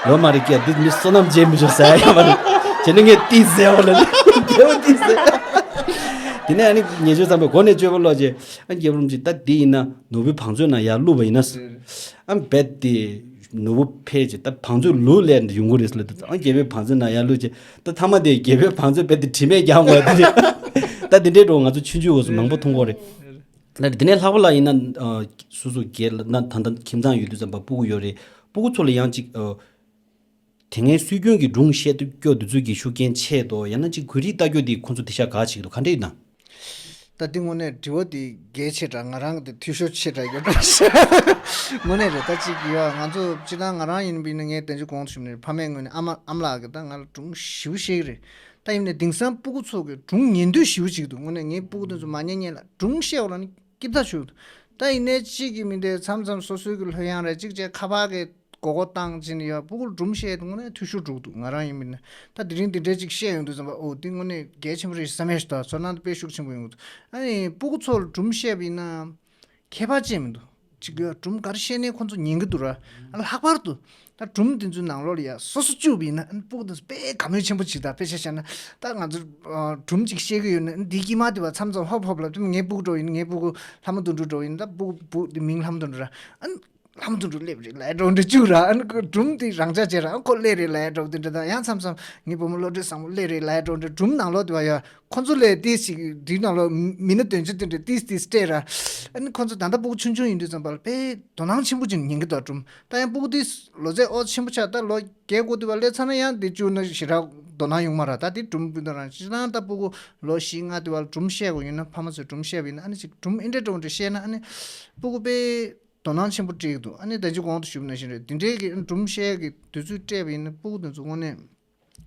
ཡོད་མ་རེད་ཀྱ་འདི་མི་བསོད་ནམས་བྱེད་མི་ཆོག་ཟེར་ཡ་མ་རེད། བྱས་ན་ངས་ཏིག་ཟེར་བ་ལ་རྒྱལ་པོ་ཏིག་ཟེར། དེ་ནས་ཨ་ནི་ཉེས་སྤྱོད་བཟང་པོས་གོ་ནས་སྤྱོད་པ་ལོག་རྗེས་ཨ་ནི་རྒྱལ་པོ་རིན་པོ་ཆེ་ད་འདི་ཡིན་ན་ནོར་བུའི་བང་མཛོད་ནང་ཡར་བླུགས་པ་ཡིན་ན། ཨ་རྦད་དེ། ནོར་བུ་འཕེལ་ཅིག་ད་བང་མཛོད་ལུག་ལས་ཡོང་གི་རེད་ལབ་དུས་ཨ་རྒྱལ་པོའི་བང་མཛོད་ནང་ཡར་བླུགས་ཅིག་ད་ཐ་མ་དེ་རྒྱལ་པོའི་བང་མཛོད་རྦད་དེ་དྲི་མས་རྒྱག་དགོས་དེ་རེད། ད་དེ་འདྲའི་འགྲོ་ང་ཚོ་ཆུང་ཆུང་འོས་སུ་མང་པོ་མཐོང་གི་རེད། ད་དེ་ནས་ལྷག་པ་ལ་ཡིན་ན་སོ་སོ་སྒེར་ལ་ན་ད་ལྟ་ཁྱིམ་ཚང་ཡོད་དུས་ཙམ་པ་སྤུ་གུ་ཡོད་རེད། སྤུ་གུ་ཚོ་ལ་ཡང་ཅིག་དེ་སྔའི་སྲོལ་རྒྱུན་གྱི་སྒྲུང་བཤད་སྐྱོ་དུས་ཚོད་ཀྱི་ཤུགས་རྐྱེན་ཆེ་དོ་ཡང་ན་ཅིག་གོ་སྒྲིག་ལྟ་སྐྱོ་དེ་ཁོང་ཚོ་དེ་ཤ་ག་ཅིག་དོ་ག་འདྲ་ཡིན་ན། ད་འདི་དངོས་གནས་དྲི་བ་འདི་གལ་ཆེ་དྲགས། ང་རང་གི་འཐུས་ཤོར་ཆེ་དྲགས་ཡོད་དྲགས་ཤག་དངོས་གནས་རེད། ད་ཅིག་ཡོད་ང་ཚོ་སྤྱིར་བཏང་ང་རང་ཡིན་པ་ཡིན་ན་ངས་དེ་ཚོ་གོང་དུ་ཞུས་ནས་ཕ་མས་ངོས་ནས་ཨ་མ་ཨ་མ་ལགས་ཀྱིས་ད་ང་ལ་སྒྲུང་ཞེ་པོ་བཤད་ཀྱི་རེད། ད་ཡིན་ནས་དེང་སང་སྤུ་གུ་ཚོ་གིས་སྒྲུང་ཉན་འདོད་ཞེ་པོ་ཅིག་འདུག་དངོས་གནས་ངའི་སྤུ་གུ་དེ་ཚོ་མ་ཉན་ཉན་ལ་སྒྲུང་བཤད་འོ་ལ་ནི་སྐྱིད་ཐག་ཆོད་འདུག་ད་ཡིན་ནས་གཅིག་གིས་མི་འདོད་མཚམས་མཚམས་སོ་སོའི་གི་ལྷོད་ཡངས་རེད་གཅིག་བྱས་ཁ་པར་གི་མགོ་སྐོར་བཏང་བྱས་ནས་ཡོད། སྤུ་གུར་སྒྲུང་བཤད་དུས་དངོས་གནས་འཐུས་ཤོར་འགྲོ་གི་འདུག་ང་རང་ཡིན་པ་ཡིན་ན་ད་དེ་རིང་དེ་འདྲའི་ཅིག་བཤད་ཡོང་དུས་ཙམ་པ་ཨོ་འདི་དངོས་གནས་གལ་ཆེན་པོ་རེད་བསམ་ཡས་ཞིག་དང་ཚོར་སྣང་དེ་དཔེ་ཤུགས་ཆེན་པོ་ཡོང་གི་འདུག་ཨ་ནི་སྤུ་གུ་ཚོར་སྒྲུང་བཤད་པ་ཡིན་ན་ཁྱད་པར་ཅི་མི་འདུག་ཅིག་ཡོད་སྒྲུང་ག་རེ་བཤད་ནའི་ཁོ་ཚོ་ཉན་གི་འདུག་ར། ཨ་ལྷག་པར་དུ་ད་སྒྲུང་དེ་ཚོའི་ནང་ལོགས་ལ་ཡ་སོ་སོ་བཅུག་པ་ཡིན་ན་ཨ་ནི་སྤུ་གུ་དེ་ཚོ་དཔེ་དགའ་མོས་ཆེན་པོ་ཅིག་དང་དཔེ་ཆ་བཞག་ན་ད་ང་ཚོ་སྒྲུང་ཅིག་བཤད་གི་ཡོད་ན་ཨ་ནི་དེའི་དཀྱིལ་མ་དེ་བ་མཚམས་མཚམས་ཧོབ་ཧོབ་ལ་ངའི་སྤུ་གུ་འགྲོ་ཡིན་ངའི་སྤུ་གུ་ལྷ་མོ་དོན་གྲུབ་འགྲོ་ཡིན་ད་སྤུ་གུ་བུ་དེ་མིང་ལྷ་མོ་དོན་གྲུབ་ར། ཨ་ནི་ལྷ་མོ་དོན་གྲུབ་སླེབས་རེད་ལབ་འགྲོ་འདྲ་བཅུག་ར། ཨ་ནི་སྒྲུང་དེ་རང་འཇགས་བྱས་ར་ཨ་ཁོ་སླེབས་རེད་ལབ་འགྲོ་དེ་འདྲ་དང་ཡང་མཚམས་མཚམས་ངའི་བུ་མོ་བློ་གྲོས་བཟང་མོ་སླེབས་རེད་ལབ་འགྲོ་འདྲ་སྒྲུང་ནང་ལོགས་དེ་བ་ཡ་ཁོ་ཚོ་ལས་ཏིས་ཅིག་དེའི་ནང་ལོགས་མི་སྣ་དོན་ཆེ་དེ་འདྲ་ཏིས་ཏིས་སྤྲད་ར། ཨ་ནི་ཁོ་ཚོ་ད་ལྟ་སྤུ་གུ་ཆུང་ཆུང་ཡིན་དུས་ཙམ་པ་ལ་དཔེ་དོ་སྣང་ཆེན་པོ་ཅིག་ཉན་གི་འདུག་སྒྲུང་ད་ཡང་སྤུ་གུ་དེ་ལོ་ཚད་ཨོ་ཆེན་པོ་ཆགས་ད་ལོ་བརྒྱད་དགུ་དུས་བ་སླེབས་ཚར་ན་ཡང་དེ་བཅུག་ན་ཞེ་དྲག་དོ་སྣང་ཡོང་མ་ར། ད་དེ་སྒྲུང་སྤུན་ཟླ་རང་ཅི་རང་ད་སྤུ་གུ་ལོ་བཞི་ལྔ་དུས་བ་ལ་སྒྲུང་བཤད་དགོས་ཡིན་ན་ཕ་མ་ཚོས་སྒྲུང་བཤད་པ་ཡིན་ན་ཨ་ནི་ཅིག་སྒྲུང་ཨེ་འདྲ་འདྲ་བོ་འདྲ་བཤད་ན་ཨ་ནི་སྤུ་གུ་དཔེ་དོ་སྣང་ཆེན་པོ་སྤྲད་ཀྱི་འདུག་ཨ་ནི་ད་ཅི་གོང་དུ་ཞུས་པ་ནང་བཞིན་རེད། འདི་འདྲའི་གི་སྒྲུང་བཤད་ཀྱི་དུས་ཚོད་སྤྲད་པ་ཡིན་ན་སྤུ་གུ་དེ་ཚོ་དངོས་གནས་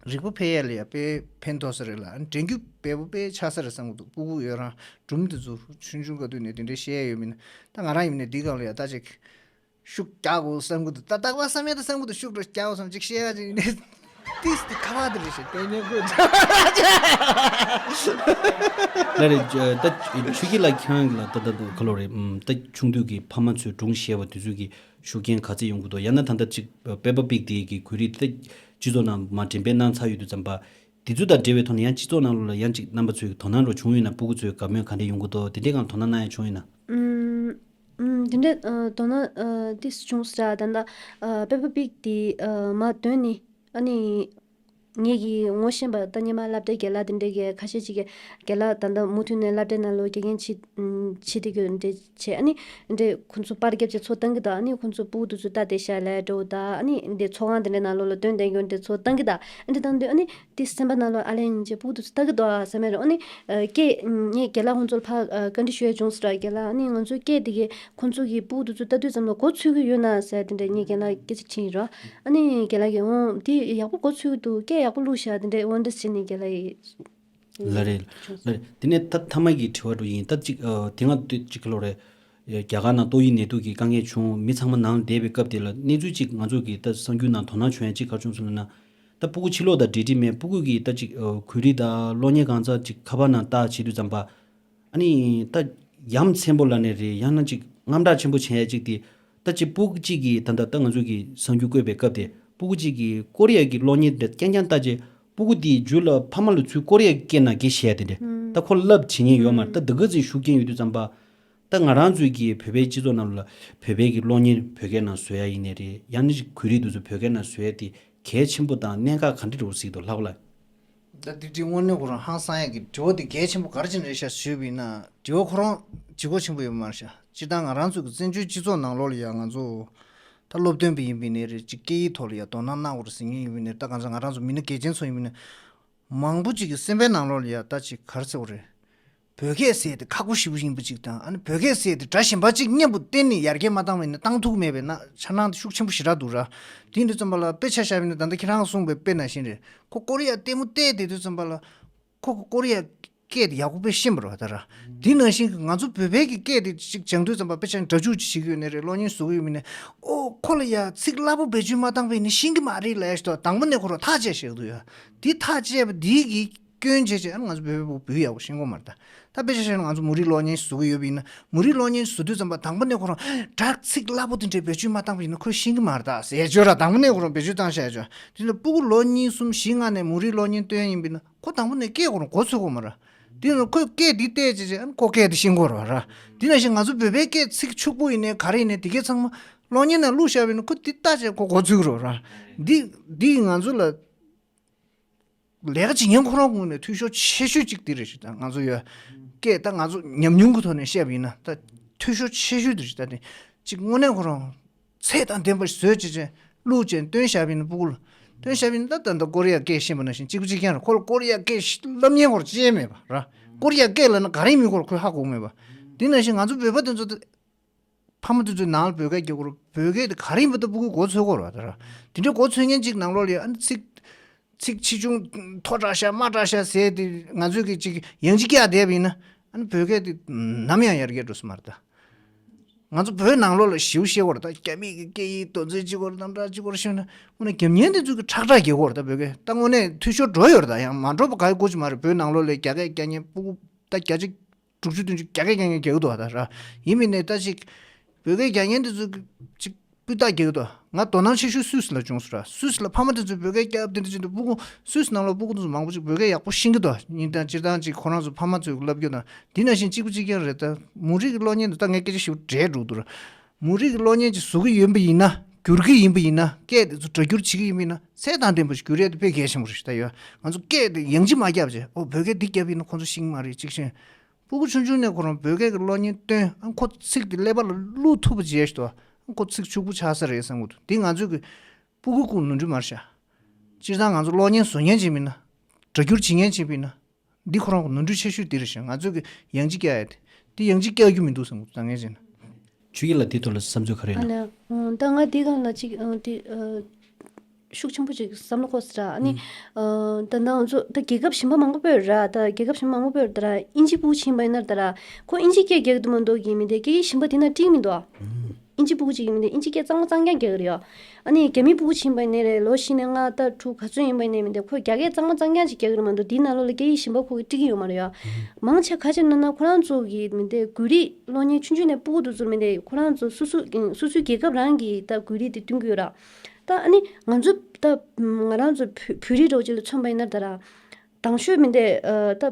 རིག་པ་འཕེལ་ཡས་ལ་ཡ་དཔེ་ཕན་ཐོགས་ས་རེད་ལ་ཨ་ནི་དྲན་རྒྱུ་འབེལ་པོ་དཔེ་ཆགས་ས་རེད་བསམ་གྱི་འདུག་སྤུ་གུ་ཡོད་རང་སྒྲུང་དེ་ཚོ་ཆུང་ཆུང་སྐབས་དུས་ནས་དེ་འདྲའི་བཤད་ཡས་ཡོད་མིན་ན་ད་ང་རང་ཡིན་ནས་འདི་སྒང་ལ་ཡ་ད་ཅིག་ཤུགས་རྒྱག་དགོས་བསམ་གྱི་འདུག་ད་རྟག་པར་བསམ་ཡས་ད་བསམ་གྱི་འདུག་ཤུགས་འགྲོ་རྒྱག་དགོས་བསམ་ཅིག་བཤད་ཡ་ཅིག་ཡིན་ནས་ཏིས་ཏི་ཁ་བ་དེ་རེད་ཞེས་དེ་ཉན་དགོས། ལ་རེད་ད་ཆོས་སྐྱིད་ལགས་ཁྱེད་རང་ལ་ད་ད་ད་ག་ལོ་རེད་ད་ཆུང་དུས་ཀྱི་ཕ་མ་ཚོས་སྒྲུང་བཤད་པ་དེ་ཚོ་གི་ཤུགས་རྐྱེན་ག་ཚད་ཡོང་གི་འདུག་ཡང་ན་ད་ལྟ་ཅིག་པེ་པར་པིག་དེ་གི་གོ་རིགས་དེ་སྤྱི་ཚོགས་ནང་མར་འགྲེམས་སྤེལ་གནང་ཚར་ཡོད་དུས་ཙམ་པ་དེ་ཚོ་དང་འབྲེལ་བའི་ཐོག་ནས་ཡང་སྤྱི་ཚོགས་ནང་ལོགས་ལ་ཡང་ཅིག་རྣམ་པ་ཚོས་དོ་སྣང་རོ་བྱུང་ཡོད་ན་སྤུ་གུ་ཚོས་དགའ་མོས་ག་འདྲ་ཡོང་གི་འདུག་དེ་འདྲའི་སྒང་དོ་སྣང་གནང་ཡ་བྱུང་ཡོད་ན། ཨུམ། ཨུམ། དེ་འདྲ་ཨ་དོ་སྣང་ཨ་ཏིས་བྱུང་ས་ད་ལྟ་ཨ་པེ་པར་པིག་དེ་ཨ་མ་འདོན་ནི་ཨ་ནི་ངེད་ཀྱིས་ངོ་ཤེས་པ་ད་སྔོན་མ་སློབ་གྲྭའི་རྒན་ལགས་དེ་འདྲས་ཀྱི་ཁ་ཤས་ཅིག་གིས་རྒན་ལགས་ད་ལྟ་མུ་མཐུད་ནས་སློབ་གྲྭའི་ནང་ལོགས་དགེ་རྒན་བྱེད་བྱེད་བསྡད་ཀྱི་འདྲས་བྱས་ཨ་ནི་འདྲས་ཁོང་ཚོ་པར་རྒྱབ་བྱས་ཚོ་བཏང་གི་འདུག་ཨ་ནི་ཁོང་ཚོ་སྤུ་གུ་དེ་ཚོ་ལྟ་བསྡད་ཤག་ལབ་འདྲ་བོ་དང་ཨ་ནི་འདྲས་ཚོགས་ཁང་དེ་འདྲའི་ནང་ལོགས་ལ་འདོན་བསྡད་ཀྱི་འདྲས་ཚོ་བཏང་གི་འདུག་ཨ་འདྲས་བཏང་དུས་ཨ་ནི་དེ་སེམས་པ་ནང་ལོགས་ཨ་ལན་ཡིན་གྱི་སྤུ་གུ་དེ་ཚོ་ལྟ་གི་འདུག་ཨ་བསམ་ཡ་རེད། ཨ་ནི་སྐད་ངས་རྒན་ལགས་ཁོང་ཚོ་ལ་ཕར་བཀའ་འདྲི་ཞུ་ཡ་བྱུང་སོང་ར། རྒན་ལགས་ཨ་ནི་ང་ཚོའི་སྐད་དེ་གས་ཁོང་ཚོ་གིས་སྤུ་གུ་དེ་ཚོ་ལྟ་དུས་ཙམ་ལ་གོ་ཚོད་ཀྱི་ཡོད་ན་ཟེར་དེ་འདྲས་ངས་རྒན་ལགས་སྐད་ཆ་དྲིས་ཡིན་ར། ཨ་ནི་རྒན་ལགས་ཀྱིས་འོང་དེ་ཡག་པོ་གོ་ཚོད་ཀྱི་འདུག་སྐད་ཡག་པོ་བླུགས་ཤག་དེ་འདྲས་འོང་འདྲས་བྱས་ནས་རྒན་ལགས་ཡིས། ལ་རེད། ལ་རེད། དེ་ནས་ད་མཐའ་མ་གི་དྲི་བ་འགྲོ་ཡིན་ད་ཅིག་ཨ་དེ་སྔ་དུས་ཅིག་ག་ལོ་རེད། རྒྱ་གར་ནང་ཏོག་དབྱིབས་ནད་དུག་གི་དཀའ་ངལ་བྱུང་མི་ཚང་མ་ནང་བསྡད་པའི་སྐབས་དེ་ལ་གནས་ཚུལ་ཅིག་ང་ཚོ་གི་ད་གསར་འགྱུར་ནང་དོ་སྣང་བྱུང་ཡ་ཅིག་ག་རེ་བྱུང་སོང་ལབ་ན། ད་སྤུ་གུ་ཕྱི་ལོགས་དང་འབྲེལ་འདྲིས་མེད་སྤུ་གུ་གི་ད་ཅིག་ཨ་གོས་རིས་དང་གློག་བརྙན་གང་ཚ་ཅིག་ཁ་པར་ནང་བལྟ་བྱེད་དུས་ཙམ་པ། ཨ་ནི་ད་ཡ་མཚན་པོ་ལབ་ནའི་རེད་ཡང་ན་ཅིག་ དངངས་སྐྲག་ཆེན་པོ་བྱེད་ཡ་གཅིག་དེ། ད་ཅིག་སྤུ་གུ་གཅིག་གིས་ད་ལྟ་ད་ང་ཚོ་གི་གསར་འགྱུར་བཀོད་པའི་སྐབས་དེ་སྤུ་གུ་གཅིག་གིས་ཀོ་རི་ཡ་གི་གློག་བརྙན་དེ་རྐྱང་རྐྱང་ལྟ་རྗེས་སྤུ་གུ་དེའི་རྒྱུད་ལ་ཕ་མ་ལ་ཚུར་ཀོ་རི་ཡ་གི་སྐད་ནང་སྐད་བཤད་ཡ་དེ་འདྲ། ད་ཁོ་ལབ་བྱེད་མཁན་ཡོད་མ་རེད། ད་འདི་ག་ཚོད་ཤུགས་རྐྱེན་ཡོད་དུས་ཙམ་པ། ད་ང་རང་ཚོའི་གི་བོད་པའི་སྤྱི་ཚོགས་ནང་ལ་བོད་པའི་གི་གློག་བརྙན་བོད་སྐད་ནང་བཟོ་ཡ་ཡིན་ནའི་རེད། ཡང་ན་ཅིག་བོད་རིགས་དེ་ཚོ་བོད་སྐད་ནང་བཟོ་ཡ་དེ་གལ་ཆེན་པོ་དང་གནད་འགག་ག་འདྲ་རེད་པ་གཟིགས་འདུག་ལྷག་པ་ལ། ད་འདི་འདྲའི་དངོས་གནས་ཁོ་རང་ཧང་སང་ཡ་གི་དྲི་བ་འདི་གལ་ཆེན་པོ་ག་རེ་བྱས་ནས་རེད་ཤག་ཞུས་པ་ཡིན་ན། དྲི་བ་ཁོ་རང་ལྗིད་ཁོག་ཆེན་པོ་ཡོད་མ་རེད་ཤག་སྤྱིར་བཏང་ང་རང་ཚོ་གི་བཙན་བྱོལ་སྤྱི་ཚོགས་ནང་ལོགས་ལ་ཡ་ང་ཚོ་ད་སློབ་སྟོན་པ་ཡིན་པ་ཡིན་ནའི་རེད། ཅིག་སྐད་ཡིག་ཐོག་ལ་ཡ་དོ་སྣང་གནང་དགོས་རེད་ཟེར་མཁན་ཡིན་པ་ཡིན་ནའི་རེད། ད་གང་ཟེར་ང་རང་ཚོ་མི་སྣ་གལ་ཆེན་ཚོ་ཡིན་པ་ཡིན་ནའི་མང་པོ་ཅིག་གི་སེམས་པའི་ནང་ལོགས་ལ་ཡ་ད་ཅིག་ག་རེ་ཟེར་དགོས་རེད། བོད་སྐད་ཟེར་དེ་ཁག་པོ་ཞེ་པོ་ཡིན་པ་ཅིག་དང་། ཨ་ནི་བོད་སྐད་ཟེར་དེ་སྒྲ་གཞན་པ་ཅིག་མཉམ་པོ་བསྟན་ནས་ཡར་རྒྱས་མ་བཏང་བ་ཡིན་ན་བཏང་ཐུབ་ཀྱི་མེད་པའི་ན་འཆར་སྣང་དེ་ཤུགས་ཆེན་པོ་ཞེ་དྲག་འདུག་ར། དེ་འདྲ་ཙམ་པ་ལ་དཔེ་ཆ་བཞག་པ་ཡིན་ན་ད་ལྟ་ཁྱེད་རང་གསུངས་པའི་དཔེ་ནང་བཞིན་རེད། ཁོ་ཀོ་རི་ཡ་ལྟད་མོ་བལྟས་བསྡད་དུས་ཙམ་པ་ལ་ཁོ་ཀོ་རི་ཡ་སྐད་དེ་ཡག་པོ་དཔེ་ཤེས་པ་རེད་བ་ད་ར། དེ་ནང་བཞིན་གྱི་ང་ཚོ་བོད་པའི་གི་སྐད་དེ་ཅིག་སྦྱང་དུས་ཙམ་པ་དཔེ་ཆ་སྒྲ་འཇུག་ཅིག་བྱེད་ཀྱི་ཡོད་ནའི་རེད། གློག་བརྙན་བཟོ་གི་ཡོད་མིན་ནའི། ཨོ་ཁོ་ལ་ཡ་ཚིག་སླ་པོ་བེད་སྤྱོད་མ་བཏང་བ་ཡིན་ན་ཤེས་ཀྱི་མ་རེད་ལབ་ཡ་ཞིག་འདུག་དང་པོ་ནས་ཁོ་རང་ཐག་བཅད་བཞག་གི་འདུག་ཡ། དེ་ཐག་བཅད་པ་དེའི་གི་སྐྱོན་བྱས་བྱས་ཨ་ནི་ང་ཚོ་བོད་པའི་བོད་ཡག་པོ་ཤེས་ཀྱི་ཡོད་མ་རེད་ད། ད་དཔེ་ཆ་བཞག་ན་ང་ཚོ་མུ་རིགས་གློག་བརྙན་བཟོ་གི་ཡོད་པ་ཡིན་ན་མུ་རིགས་གློག་བརྙན་བཟོ་དུས་ཙམ་པ་དང་པོ་ནས་ཁོ་རང་སྒྲ་ཚིག་སླ་པོ་དེ་འདྲའི་བེད་སྤྱོད་མ་བཏང་བ་ཡིན་ན་ཁོས་ཤེས་ཀྱི་མ་རེད་ད་ཟེར་ཡ་བརྗོད་ར། དང་པོ་ནས་ཁོ་རང་བེད་སྤྱོད་བཏང་བཞག་ཡ་བྱོས། དེ་ནས་སྤུ་གུ་ལོ་གཉིས་གསུམ་བཞི་ལྔ་ནས་མུ་རིགས་གློག་བརྙན་སྟོན་ཡིན་པ་ཡིན་ན་ཁོ་དང་པོ་ནས་སྐད་ཁོ་རང་མགོ་ཚོས་ཀྱི་ཡོད་མ་རེད། དེ་ནས་ཁོས་སྐད་འདི་བལྟས་བྱས་བྱས་ཨ་ནི་ཁོ་སྐད་དེ་ཤེས་ཀྱི་ཡོད་རེད་བ་ར། དེ་ནང་བཞིན་ང་ཚོ་བོད་པའི་སྐད་ཚིག་ཕྱུག་པོ་ཡིན་ནའི་ག་རེ་ཡིན་ནའི་དེ་གའི་ཚང་མ་གློག་བརྙན་ནང་བླུགས་བཞག་པ་ཡིན་ན་ཁོ་འདི་ལྟ་བྱས་ཁོ་མགོ་ཚོས་ཀྱི་ཡོད་རེད་བ་ར། འདི་འདི་ང་ཚོ་ལ་ལས་ཀ་བྱེད་མཁན་ཁོ་རང་ངོས་ནས་འཐུས་ཤོར་ཆེ་ཤོས་གཅིག་འདི་རེད་ཞུ། ད་ང་ཚོ་ཡོད་སྐད་ད་ང་ཚོ་ཉམས་མྱོང་གི་ཐོག་ནས་བཤད་པ་ཡིན་ན་ད་འཐུས་ཤོར་ཆེ་ཤོས་འདི་རེད། ད་དེ་གཅིག་དངོས་གནས་ཁོ་རང་ཚད་དང་ལྡན་པ་ཞིག་བཟོས་བྱས་བྱས་བླུགས་བྱས་སྟོན་བཞག་པ་ཡིན་ན་སྤུ་གུ་ལ་སྟོན་བཞག་པ་ཡིན་ན་ད་ད་ད་ཀོ་རི་ཡ་སྐད་ཤེས་པ་ནང་བཞིན་གཅིག་པ་གཅིག་རྐྱང་རེད། ཁོ་ལ་ཀོ་རི་ཡ་སྐད་ཤེས་སླབ་མཁན་ཁོ་ལ་ཅི་ཡང་མེད་པ་ར། ཀོ་རི་ཡ་སྐད་ལབ་ན་ག་རེ་ཡིན་མིན་ཁོ་ལ་ཁོས་ཧ་གོ་གི་མེད་པ། དེ་ནང་བཞིན་ང་ཚོ་བོད་པ་དེ་ཚོ་ད་ཕ་མ་དེ་ཚོའི་ནང་ལ་བོད་སྐད་རྒྱག་གི་རེད། བོད་སྐད་དེ་ག་རེ་ཡིན་པ་ད་སྤུ་གུས་མགོ་ཚོས་ཀྱི་ཡོད་རེད་བ། ད་ར་དེ་འདྲའི་མགོ་ཚོས་མཁན་གཅིག་ནང་ལོགས་ལ་ཡ་ཨ་ནི་ཚིག་ཚིག་ཆེ་ཆུང་མཐོ་དྲགས་ཤག་དམའ་དྲགས་ཤག་ཟེར་དེ་ང་ཚོས་ཀྱི་ཅིག་ཡང་ཅིག་བཀྱག་བསྡད་པ་ཡིན་ན་ཨ་ནི་བོད་སྐད་དེ་ནམ་ཡང་ཡར་རྒྱས་འགྲོ་ས་མ་རེད་ད། ང་ཚོ་བོད་ནང་ལོགས་ལ་ཞེ་པོ་ཤེས་ཀྱི་ཡོད་རེད་ད། རྒྱ་མི་གི་སྐད་ཡིག་དོན་ཚན་གཅིག་པ་རེད། རྣམ་གྲངས་གཅིག་པ་རེད་ཤེས་ན་དངོས་གནས་རྒྱབ་གཉེར་དེ་ཚོ་གི་ཁྲག་ཁྲག་རྒྱག་གི་ཡོད་རེད་ད། བོད་སྐད་ད་དངོས་གནས་འཐུས་ཤོར་འགྲོ་ཡོད་རེད་ད། ཡང་མ་འགྲོ་བ་ག་ཡེ་དགོས་ཀྱི་མ་རེད། བོད་ནང་ལོགས་ལ་རྒྱ་སྐད་རྒྱག་མཁན་སྤུ་གུ་ད་བརྒྱ་ཆ་དྲུག་ཅུ་བདུན་ཅུ་རྒྱ་སྐད་རྒྱག་མཁན་རྒྱག་གི་འདུག་བ་ད་ར། ཡིན་མིན་ནས་ད་ཅིག་བོད་སྐད་རྒྱག་མཁན་དེ་ཚོ་ཅིག་སྤུས་དག་རྒྱག་གི་འདུག་ང་དོ་སྣང་ཆེ་ཤོས་སུད་སི་ལ་བྱུང་སོང་ར། སུད་སི་ལ་ཕ་མ་དེ་ཚོས་བོད་སྐད་རྒྱབ་དེ་འདྲ་བྱེད་དུས་སྤུ་གུ་སུད་སི་ནང་ལ་སྤུ་གུ་དེ་ཚོ་མང་པོ་ཅིག་བོད་སྐད་ཡག་པོ་ཤེས་ཀྱི་འདུག་ཡིན་ད་སྤྱིར་བཏང་ཅིག་ཁོ་རང་ཚོ་ཕ་མ་ཚོས་བསླབ་རྒྱུ་དང་དེ་ནང་བཞིན་གཅིག་པ་གཅིག་རྐྱང་རེད་ད། མུ་རིགས་ཀྱི་གློག་བརྙན་དེ་ད་ངས་སྐད་ཆ་ཞིག་འདྲེས་འགྲོ་གི་འདུག་ར། མུ་རིགས་ཀྱི་གློག་བརྙན་ཅིག་བཟོ་གི་ཡིན་པ་ཡིན་ན་བསྒྱུར་གི་ཡིན་པ་ཡིན་ན་སྐད་དེ་ཚོ་སྒྲ་སྒྱུར་བྱེད་ཀྱི་ཡིན་པ་ཡིན་ན་ཚད་དང་ལྡན་པ་ཞིག་བསྒྱུར་ཡས་དེ་དཔེ་གལ་ཆེན་པོ་རེད་ཤག་ད་ཡོད་ང་ཚོ་སྐད་དེ་ཡང་ཅིག་མ་བརྒྱབ་བྱས་ཨོ་བོད་སྐད་འདི་བརྒྱབ་ཡིན་ན་ཁོང་ཚོ་ཤེས་ཀྱི་མ་རེད་གཅིག་བཤད། སྤུ་གུ་ཆུང་ཆུང་ནས་ཁོ་རང་བོད་སྐད་ཀྱི་གློག་བརྙན་སྟོན་ཨ་ཁོ་ཚིག་དེ་ཀླད་པ་ལ་བླུག་ཐུབ་པ་བྱས་ཤིག་ཏུ་ཨ་ཁོ་ཚིག་ཕྱུག་པོ་ཆགས་ས་རེད་བསམ་གྱི་འདུག་འདི་ང་ཚོས་ཀྱི་སྤུ་གུ་ཀུན་ནོར་འཁྲུལ་མ་རེད་ཤག་སྤྱིར་བཏང་ང་ཚོ་གློག་བརྙན་བཟོ་མཁན་ཅིག་མིན་ན་སྒྲ་སྒྱུར་བྱེད་མཁན་ཅིག་མིན་ན་འདི་ཁོ་རང་གི་ནོར་འཁྲུལ་ཆེ་ཤོས་འདི་རེད་ཤག་ང་ཚོས་ཀྱི་ཡང་ཅིག་བསྐྱར་ཡ་དེ་འདི་ཡང་ཅིག་བསྐྱར་རྒྱུ་མི་འདུག་བསམ་གྱི་འདུག་ད་ངས་བྱས་ན། ཆོས་སྐྱིད་ལགས་འདི་ཐོག་ལ་བསམ་ཚུལ་ག་རེ་ཡོད་ན། ད་ང་འདི་སྒང་ལ་ཅིག་འདི། ཤུགས་ཆེན་པོ་ཅིག་བསམ་བློ་འཁོར་སྲིད་ར། ཨ་ནི། ཨ་ད་ང་ཚོ་ད་རྒྱལ་ཁབ་གཞན་པ་མང་པོ་སྤོས་ར། ད་རྒྱལ་ཁབ་གཞན་པ་མང་པོ་སྤོས་ར། ད་ར་ཨིན་ཇི་སྤུ་གུ་ཕྱིན་པ་ཡིན་ན་ད་ར། ཁོ་ཨིན་ཇི་སྐད་རྒྱག་གི་འདུག་མ་གཏོགས་གི་མི་དེ་སྐད་ཡིག་གཞན་པ་དེ་ན་འགྲིག་མི་འདུག་ཨ། ཨིན་ཇི་སྤུ་གུ་ཅིག་གི་མི་དེ་ཨིན་ཇི་སྐད་གཙང་མ་གཙང་རྐྱང་རྒྱག་གི་རེད་ཡ། ཨ་ནི་རྒྱ་མི་སྤུ་གུ་ཕྱིན་པ་ཡིན་ནའི་རེད། ལོ་བཞི་ནས་ལྔ་ད་དྲུག་ག་ཚོད་ཡིན་པ་ཡིན་ནའི་མི་དེ་ཁོ་རྒྱ་སྐད་གཙང་མ་གཙང་རྐྱང་ཅིག་རྒྱག་གི་རེད་མ་གཏོགས་དེའི་ནང་ལོགས་ལ་སྐད་ཡིག་གཞན་པ་ཁོ་གི་འགྲིག་གི་ཡོད་མ་རེད་ཡ། མང་ཆེ་ག་ཅིག་ན་ན་ཁོ་རང་ཚོ་གི་མི་དེ་བོད་རིགས་གློག་བརྙན་ཆུང་ཆུང་ནས་སྤུ་གུ་དེ་ཚོ་མི་དེ་ཁོ་རང་ཚོ་སོ་སོ་སོ་སོའི་རྒྱལ་ཁབ་རང་གི་ད་བོད་རིགས་དེ་སྟོན་གི་ཡོད་ར། ད་ཨ་ནི་ང་ཚོ་ད་ང་རང་ཚོ་བོད་བོད་རིགས་འདྲ་བོ་ཅིག་ལ་མཚོན་པ་ཡིན་ན་ད་ར། དང་ཤོས་མི་འདི་ད་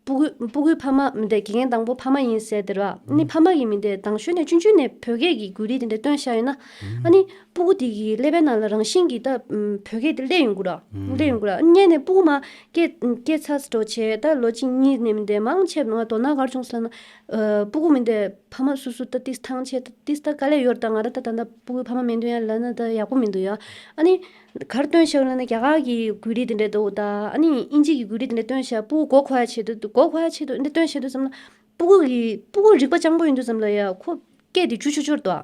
སྤུ་གུ་སྤུ་གུའི་ཕ་མ་མི་འདི་དགེ་རྒན་དང་པོ་ཕ་མ་ཡིན་ཟེར་དེ་ར། ཨ་ནི་ཕ་མ་གི་མི་འདི་དང་ཤོས་ནས་ཆུང་ཆུང་ནས་བོད་སྐད་ཀྱི་བོད་རིགས་དེ་འདྲ་སྟོན་བཞག་ཡོད་ན། ཨ་ནི་སྤུ་གུ་དེ་གི་ཀླད་པའི་ནང་ལ་རང་བཞིན་གྱིས་ད་བོད་སྐད་དེ་སླེབས་ཡོང་གི་ར། སླེབས་ཡོང་གི་ར། ཨ་ནི་སྔོན་ནས་སྤུ་གུ་མ་སྐད་སྐད་ཚ་ས་འདྲ་བོ་བྱས་ད་ལོ་གཅིག་གཉིས་ནས་མི་འདི་མང་ཆེ་བ་ང་དོ་སྣང་ག་རེ་བྱུང་སོང་ལབ་ན། སྤུ་གུ་མི་འདི་ཕ་མ་སོ་སོ་ད་ཏིས་ཐང་ཆད་ད་ཏིས་ད་དཀའ་ལས་ཡོད་རེད། ད་ང་རང་ད་ད་ད་སྤུ་གུའི་ཕ་མ་མེད་དུས་ཡང་ལབ་ན་ད་ཡག་པོ་མི་འདུག་ཡ། ཨ་ནི་གར་སྟོན་ཤག་ལབ་ན་རྒྱ་གར་གྱི་གུ་རི་དེ་འདྲ་འདུག་ད་ཨ་ནི་དབྱིན་ཇི་གི་གུ་རི་དེ་འདྲ་སྟོན་ཤག་སྤུ་གུ་མགོ་འཁོར་ཡ་ཆེད་དུ་མགོ་འཁོར་ཡ་ཆེད་དུ་འདི་སྟོན་ཤག་དུས་ཙམ་ལ་སྤུ་གུ་གི་སྤུ་གུ་རིག་པ་སྤྱང་པོ་ཡིན་དུས་ཙམ་ལ་ཡ་ཁོ་སྐད་དེ་འཇུ་ཆོག་ཆོག་འདུག་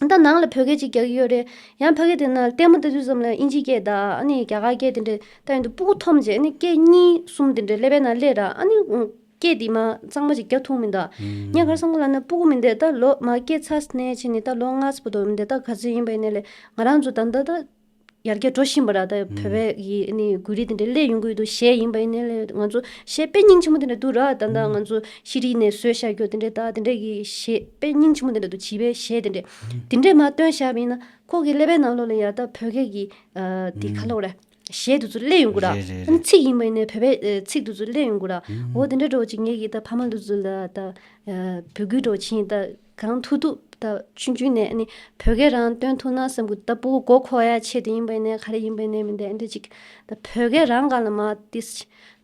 ད་ནང་ལ་བོད་སྐད་ཅིག་རྒྱག་གི་ཡོད་རེད། ཡང་ཕ་གི་དེ་ན་ལྟད་མོ་ལྟ་དུས་ཙམ་ལ་དབྱིན་ཇི་སྐད་ད་ཨ་ནི་རྒྱ་གར་སྐད་དེ་འདྲ་ད་ཡིན་དུས་སྤུ་གུ་མཐོང་རྗེས་ཨ་ནི་སྐད་གཉིས་གསུམ་དེ་འདྲ་ཀླད་པའི་ནང་སླེབས་ར། ཨ་ནི། སྐད་དེ་མ་གཙང་མ་ཅིག་རྒྱག་ཐུབ་མི་འདུག་ངས་ག་རེ་བསམ་གི་ལབ་ན་སྤུ་གུ་མི་འདི་ད་ལོ་མ་སྐད་ཚ་ནས་ཕྱིན་ནས་ད་ལོ་ལྔ་ཙམ་འདུག་མི་འདི་ད་ག་ཚོད་ཡིན་པ་ཡིན་ནའི་ལས་ང་རང་ཚོ་ད་ད་ད་ ཡར་རྒྱས་འགྲོ་བཞིན་པ་ར། ད་བོད་པའི་གི་ནི་འགུལ་རིས་དེ་འདྲ་སླེབས་ཡོང་གི་འདུག་གཞས་ཡིན་པ་ཡིན་ནའི་ལས་ང་ཚོ་གཞས་དཔེ་སྙིང་རྗེ་མོ་དེ་འདྲ་འདུག་ར། ད་ད་ང་ཚོ་ཤེས་རིག་ནས་བཟོས་བཞག་རྒྱུ་དེ་འདྲ། ད་དེ་འདྲ་གི་གཞས་དཔེ་སྙིང་རྗེ་མོ་དེ་འདྲ་འདུག་བྱིས་པའི་གཞས་དེ་འདྲ། དེ་འདྲ་མར་བཏོན་བཞག་པ་ཡིན་ན་ཁོ་གི་ཀླད་པའི་ནང་ལོགས་ལ་ཡ་ད་བོད་སྐད་ཀྱི་ཨ་དེ་ག་ལབ་དགོས་ར། གཞས་དེ་ཚོ་སླེབས་ཡོང་གི་ར། རེད་རེད་ཨ་ནི་རེད། ཚིག་ཡིན་པ་ཡིན་ནའི་བོད་པའི་ཨ་ཚིག་དེ་ཚོ་སླེབས་ཡོང་གི་ར། འོ་དེ་འདྲ་འདྲ་བོ་ཅིག་ངེད་ཀྱི་ད་ཕ་མ་འདི་ཚོ་ལ་ད་ཨ་འབོད་སྐུལ་འདྲ་བོ་བྱེད་ཡིན། ད་གང་ཐུབ་ཐུབ་ད་ཆུང་ཆུང་ནས་ཨ་ནི་བོད་སྐད་རང་སྟོན་ཐུབ་ན་བསམ་གི། ད་ཕྲུ་གུ་མགོ་འཁོར་ཡ་ཆེད་དུ་ཡིན་པ་ཡིན་ནའི་ག་རེ་ཡིན་པ་ཡིན་ནའི་མི་འདི་ཨ་འདྲ་ཅིག་ད་བོད་སྐད་རང་སྒང་ལ་མར་ཏིས་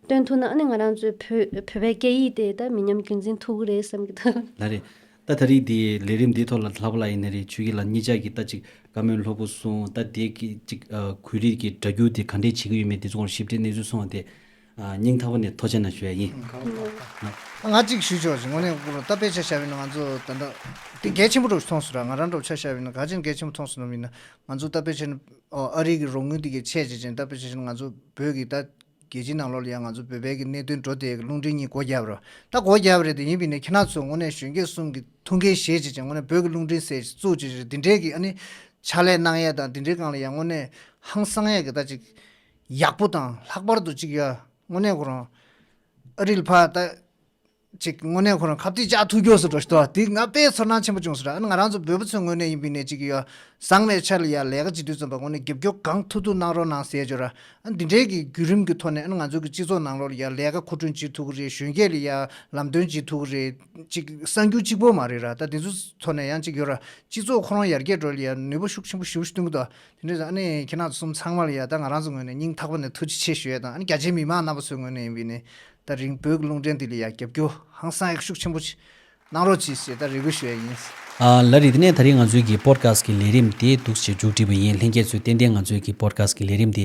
སྟོན་ཐུབ་ན་ཨ་ནི་ང་རང་ཚོའི་བོད་བོད་པའི་སྐད་ཡིག་དེ་ད་མི་ཉམས་རྒྱུན་འཛིན་ཐུབ་གི་རེད་བསམ་གི་འདུག་ལགས་རེད། ད་ད་རེས་དེ་ལས་རིམ་འདིའི་ཐོག་ལ་ལྷག་པ་ལ་ཡིན་ནའི་རེད། ཆོས་སྐྱིད་ལགས་གཉིས་ཆ་གི་ད་ཅིག་བཀའ་མོལ་ལྷུག་པོ་གསུངས། ད་དེ་གི་ཅིག་ཨ་འགུལ་རིས་ཀྱི་སྒྲ་སྒྱུར་དེ་ག་འདྲས་བྱེད་ཀྱི་ཡོད་མེད་དེ་ཚོ་སྐོར་ཞིབ་ཕྲའི་གནས་ཚུལ་གསུངས་པ་དེ་ཨ་སྙིང་ཐག་པ་ནས་ཐུགས་རྗེ་ཆེ་ཞུ་ཡ་ཡིན། ང་གཅིག་ཞུ་ཆོག་ཅིག་དངོས་གནས་ཁོ་རང་ད་དཔེ་ཆ་བཞག་པ་ཡིན་ན་ང་ཚོ་ད་ལྟ་དེ་གལ་ཆེན་པོ་འདྲ་བོ་མཐོང་སོང་ར། ང་རང་འདྲ་བོ་ཆ་བཞག་པ་ཡིན་ན་ག་ཅིག་གལ་ཆེན་པོ་མཐོང་སོང་ནམ་ཡིན་ན། ང་ཚོ་ད་དཔེ་ཆ་ནི་ཨ་རི་གི་རོགས་དངུལ་དེ་གའི་ཆེད་ཅིག་ཅིག་ད་དཔེ་ཆ་བཞག་ན་ང་ཚོ་བོད་ཀྱི་ད་རྒྱལ་སྤྱིའི་ནང་ལོགས་ལ་ཡང་ང་ཚོ་བོད་པའི་གི་གནད་དོན་འགྲོ་དེ་རླུང་འཕྲིན་གཉིས་སྒོ་བརྒྱབ་ར། ད་སྒོ་བརྒྱབ་རེད་དེ་ཡིན་པ་ཡིན་ནའི་ཁྱེད་རང་ཚོ་དངོས་གནས་གཞོན་སྐྱེས་གསུམ་གྱི་ཐུགས་འགན་བཞེས་བྱས་བྱས་དངོས་གནས་བོད་ཀྱི་རླུང་འཕྲིན་ཟེར་བཙུགས་བྱས་བྱས་འདི་འདྲའི་གི་ཨ་ནི་ཕྱག་ལས་གནང་ཡས་དང་འདི་འདྲའི་སྒང་ལ་ཡང་དངོས་གནས་ཧང་སང་ཡས་གི་ད་ཅིག་ཡག་པོ་དང་ལྷག་པར་དུ་ཅིག་ཡ་དངོས་གནས་ཁོ་རང་ཨ་རི་ལ་ཕར་ད་ཅིག་དངོས་གནས་ཁོ་རང་ཁ་གཏད་བཅག་ཐུབ་རྒྱུ་སུ་འགྲོ་ཞིག་འདུག་དེ་ང་དཔེ་ཚོར་སྣང་ཆེན་པོ་བྱུང་སོང་ར། ཨ་ནི་ང་རང་ཚོ་བོད་པ་ཚོའི་ངོས་ནས་ཡིན་པ་ཡིན་ནའི་ཅིག་ཡ་ཟང་མའི་ཆ་ལ་ཡ་ལས་ཀ་བྱེད་དུས་ཙམ་པ་དངོས་གནས་རྒྱབ་སྐྱོར་གང་ཐུབ་ཐུབ་གནང་རོགས་གནང་ཟེར་བརྗོད་ར། ཨ་འདི་འདྲའི་གི་བརྒྱུད་རིམ་གྱི་ཐོག་ནས་ཨ་ནི་ང་ཚོ་གི་སྤྱི་ཚོགས་ནང་ལོགས་ལ་ཡ་ལས་ཀ་མཁོ་སྤྲོད་བྱེད་ཐུབ་ཀྱི་རེད། གཞོན་སྐྱེས་ལ་ཡ་ལམ་སྟོན་བྱེད་ཐུབ་ཀྱི་རེད། ཅིག་གསར་འགྱུར་གཅིག་པོ་མ་རེད་ར། ད་དེ་ཚོ་ཐོག་ནས་ཡང་ཅིག་ཡོད་ར། སྤྱི་ཚོགས་ཁོ་རང་ཡར་རྒྱས་འགྲོ་ལ་ཡ་ནུས་པ་ཤུགས་ཆེན་པོ་ཞེ་པོ་ཞིག་བསྟུན་གྱི་འདུག་དེ་འདྲ་ཙང་ཨ་ནི་ཁྱེད་རང་ཚོ་གསུམ་ཚང་མ་ལ་ཡ་ད་ང་རང་ཚོ་ངོས་ནས་སྙིང་ཐག་པ་ནས་ཐུགས་རྗེ་ཆེ་ཞུ་ཡ་དང་། ཨ་ནི་རྒྱ་ཆེའི་མི་མང་རྣམ་པ་ཚོའི་ངོས་ནས་ཡིན་པ་ཡིན་ནའི་ད་རིང་བོད་ཀྱི་རླུང་འཕྲིན་འདི་ལ་ཡ་རྒྱབ་སྐྱོར་ཧང་སང་ཡག་ཤུགས་ཆེན་པོ་ཅིག་གནང་རོགས་གྱིས་ཞེས་ད་རེ་སྐུལ་ཞུ་ཡ་ཡིན། ཨ་ལགས་རེད། དེ་ནས་ད་རིང་ང་ཚོའི་གི་པོ་ཌི་ཁ་སི་ཊི་གི་ལས་རིམ་དེ་འདུག་སེ་མཇུག་སྒྲིལ་བ་ཡིན། ལྷན་རྒྱས་ཚོས་ཏན་ཏན་ང་ཚོའི་གི་པོ་ཌི་ཁ་སི་ཊི་གི་ལས་རིམ་དེ་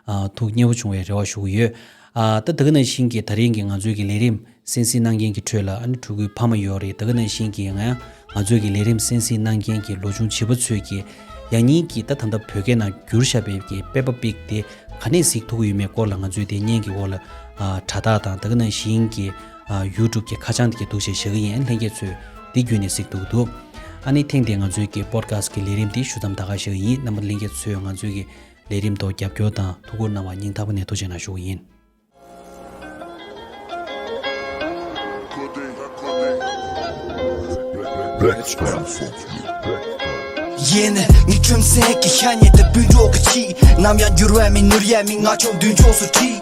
ཨ་ཐུགས་མཉེས་པོ་བྱུང་བའི་རེ་བ་ཞུ་གི་ཡོད། ཨ་ད་ད་ག་ནང་བཞིན་གྱི་ད་རིང་གི་ང་ཚོའི་གི་ལས་རིམ་གསན་གཟིགས་གནང་མཁན་གྱི་ཁྲོད་ལ་ཨ་ནི་ཕྲུ་གུའི་ཕ་མ་ཡོད་རེད། ད་ག་ནང་བཞིན་གྱི་ང་ཡང་ང་ཚོའི་གི་ལས་རིམ་གསན་གཟིགས་གནང་མཁན་གྱི་ལོ་ཆུང་བྱིས་པ་ཚོས་ཀྱི་ཡང་སྙིང་གི་ད་ད་ལྟ་བོད་སྐད་ནང་བསྒྱུར་བཞག་པའི་གི་པེ་པར་པིག་དེ་ག་ནས་གཟིགས་ཐུབ་ཀྱི་ཡོད་མེད་སྐོར་ལ་ང་ཚོས་དེ་བརྙན་གྱི་འོག་ལ་ཨ་དྲ་ཐག་དང་ད་ག་ནང་བཞིན་གྱི་ཨ་ཡུ་ཊུབ་ཀྱི་ཁ་བྱང་དེ་གི་འདུག་སེ་བཞག་གི་ཡིན། ལྷན་རྒྱས་ཚོས་དེ་བརྒྱུད་ནས་གཟིགས་ཐུབ་ཀྱི་འདུག་ཨ་ནི་ཐེངས་འདིའི་ང་ཚོའི་གི་པོ་ཌི་ཁ་སི་ཊི་གི་ལས་རིམ་དེ་ཞུ་མཚམས་ད་ག་བཞག་གི་ཡིན། རྣམ་པ་ལྷན་རྒྱས་ཚོས་ང་ཚོའི་གི་ལས་རིམ་ཐོག་རྒྱབ་སྐྱོར་དང་ཐུགས་ཁུར་གནང་བར་སྙིང་ཐག་པ་ནས་ཐུགས་རྗེ་གནང་ཞུ་གི་ཡིན། ཡེ་ནས་ངའི་ཁྲིམས་སེང་གི་ཤ་ཉེ་དུ་སྤུན་གྲོགས་ཀྱི་ཆེད། ནམ་ཡང་འགྱུར་བ་མེད་ནོར་ཡ་མེད། ང་ཆོ་མདུན་ཕྱོགས་སུ་ཁྲིད།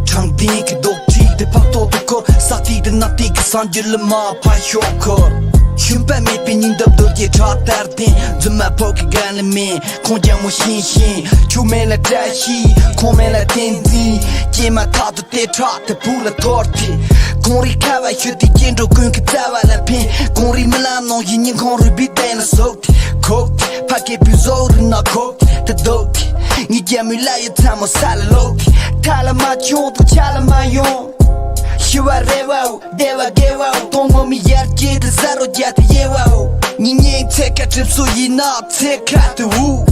དྲང་བདེན་གྱི་རྡོག་ཁྲིད་དེ་ཕག་ཐོག་ཏུ་འཁོར། ས་ཐིག་དེ་ནག་ཐིག་གི་སངས་རྒྱས་ལ་མ་ཕ་ཤོག་འཁོར། ཤུན་པ་མེད་པའི་སྙིང་འདབས་རྡོ་རྗེ་ཁྲག་ལྟར་ལྡན། རྫུན་མ་ཕོ་གི་རྒན་ལ་མིན། ཁོང་རྒྱ་མོ་ཤིང་ཤིང་། ཆུ་མེད་ལ་བཀྲ་ཤིས། ཁོང་མེད་ལ་བསྟན་འཛིན། སྐྱེས་མ་ཐག་ཏུ་དེ་ཁྲག་དེ་བུ་ལ་འཐོར་ཏེ། གངས་རིའི་ཁ་བ་ཤོད་དེ་སྐྱེ་འགྲོ་ཀུན་གྱི་རྩ་བ་ལ་ཕན། གངས་རིའི་རྨི་ལམ་ནང་བཞིན་སྙིང་ཁོང་རུས་པའི་གཏིང་ལ་ཟུག་སྟེ། ཁུག་སྟེ། ཕ་སྐད་པོའི་བཟོ་རིག་ན་ཁུག་སྟེ་ད་སྡུག་སྟེ། ངའི་རྒྱ་མོའི་ལ་ཡི་མཚན་མོ་ས་ལ་ལོག་སྟེ། མཐའ་ལ་མ་བྱུང་དང་ཆ་ལ་མ་ཡོང་། ཤི་བ་རེ་བའོ། བདེ་བ་དགེ་བའོ། གཏོང་ངོ་མི་ཡར་སྐྱེས་དེ་ཟ་རོ་རྒྱ་དེ་ཡེ་བའོ། ཉིན་ཉིན་ཚེ་ཁ་གྲིབ་སོ་ཡིན་ན་ཚེ་ཁ་དུ་འུ།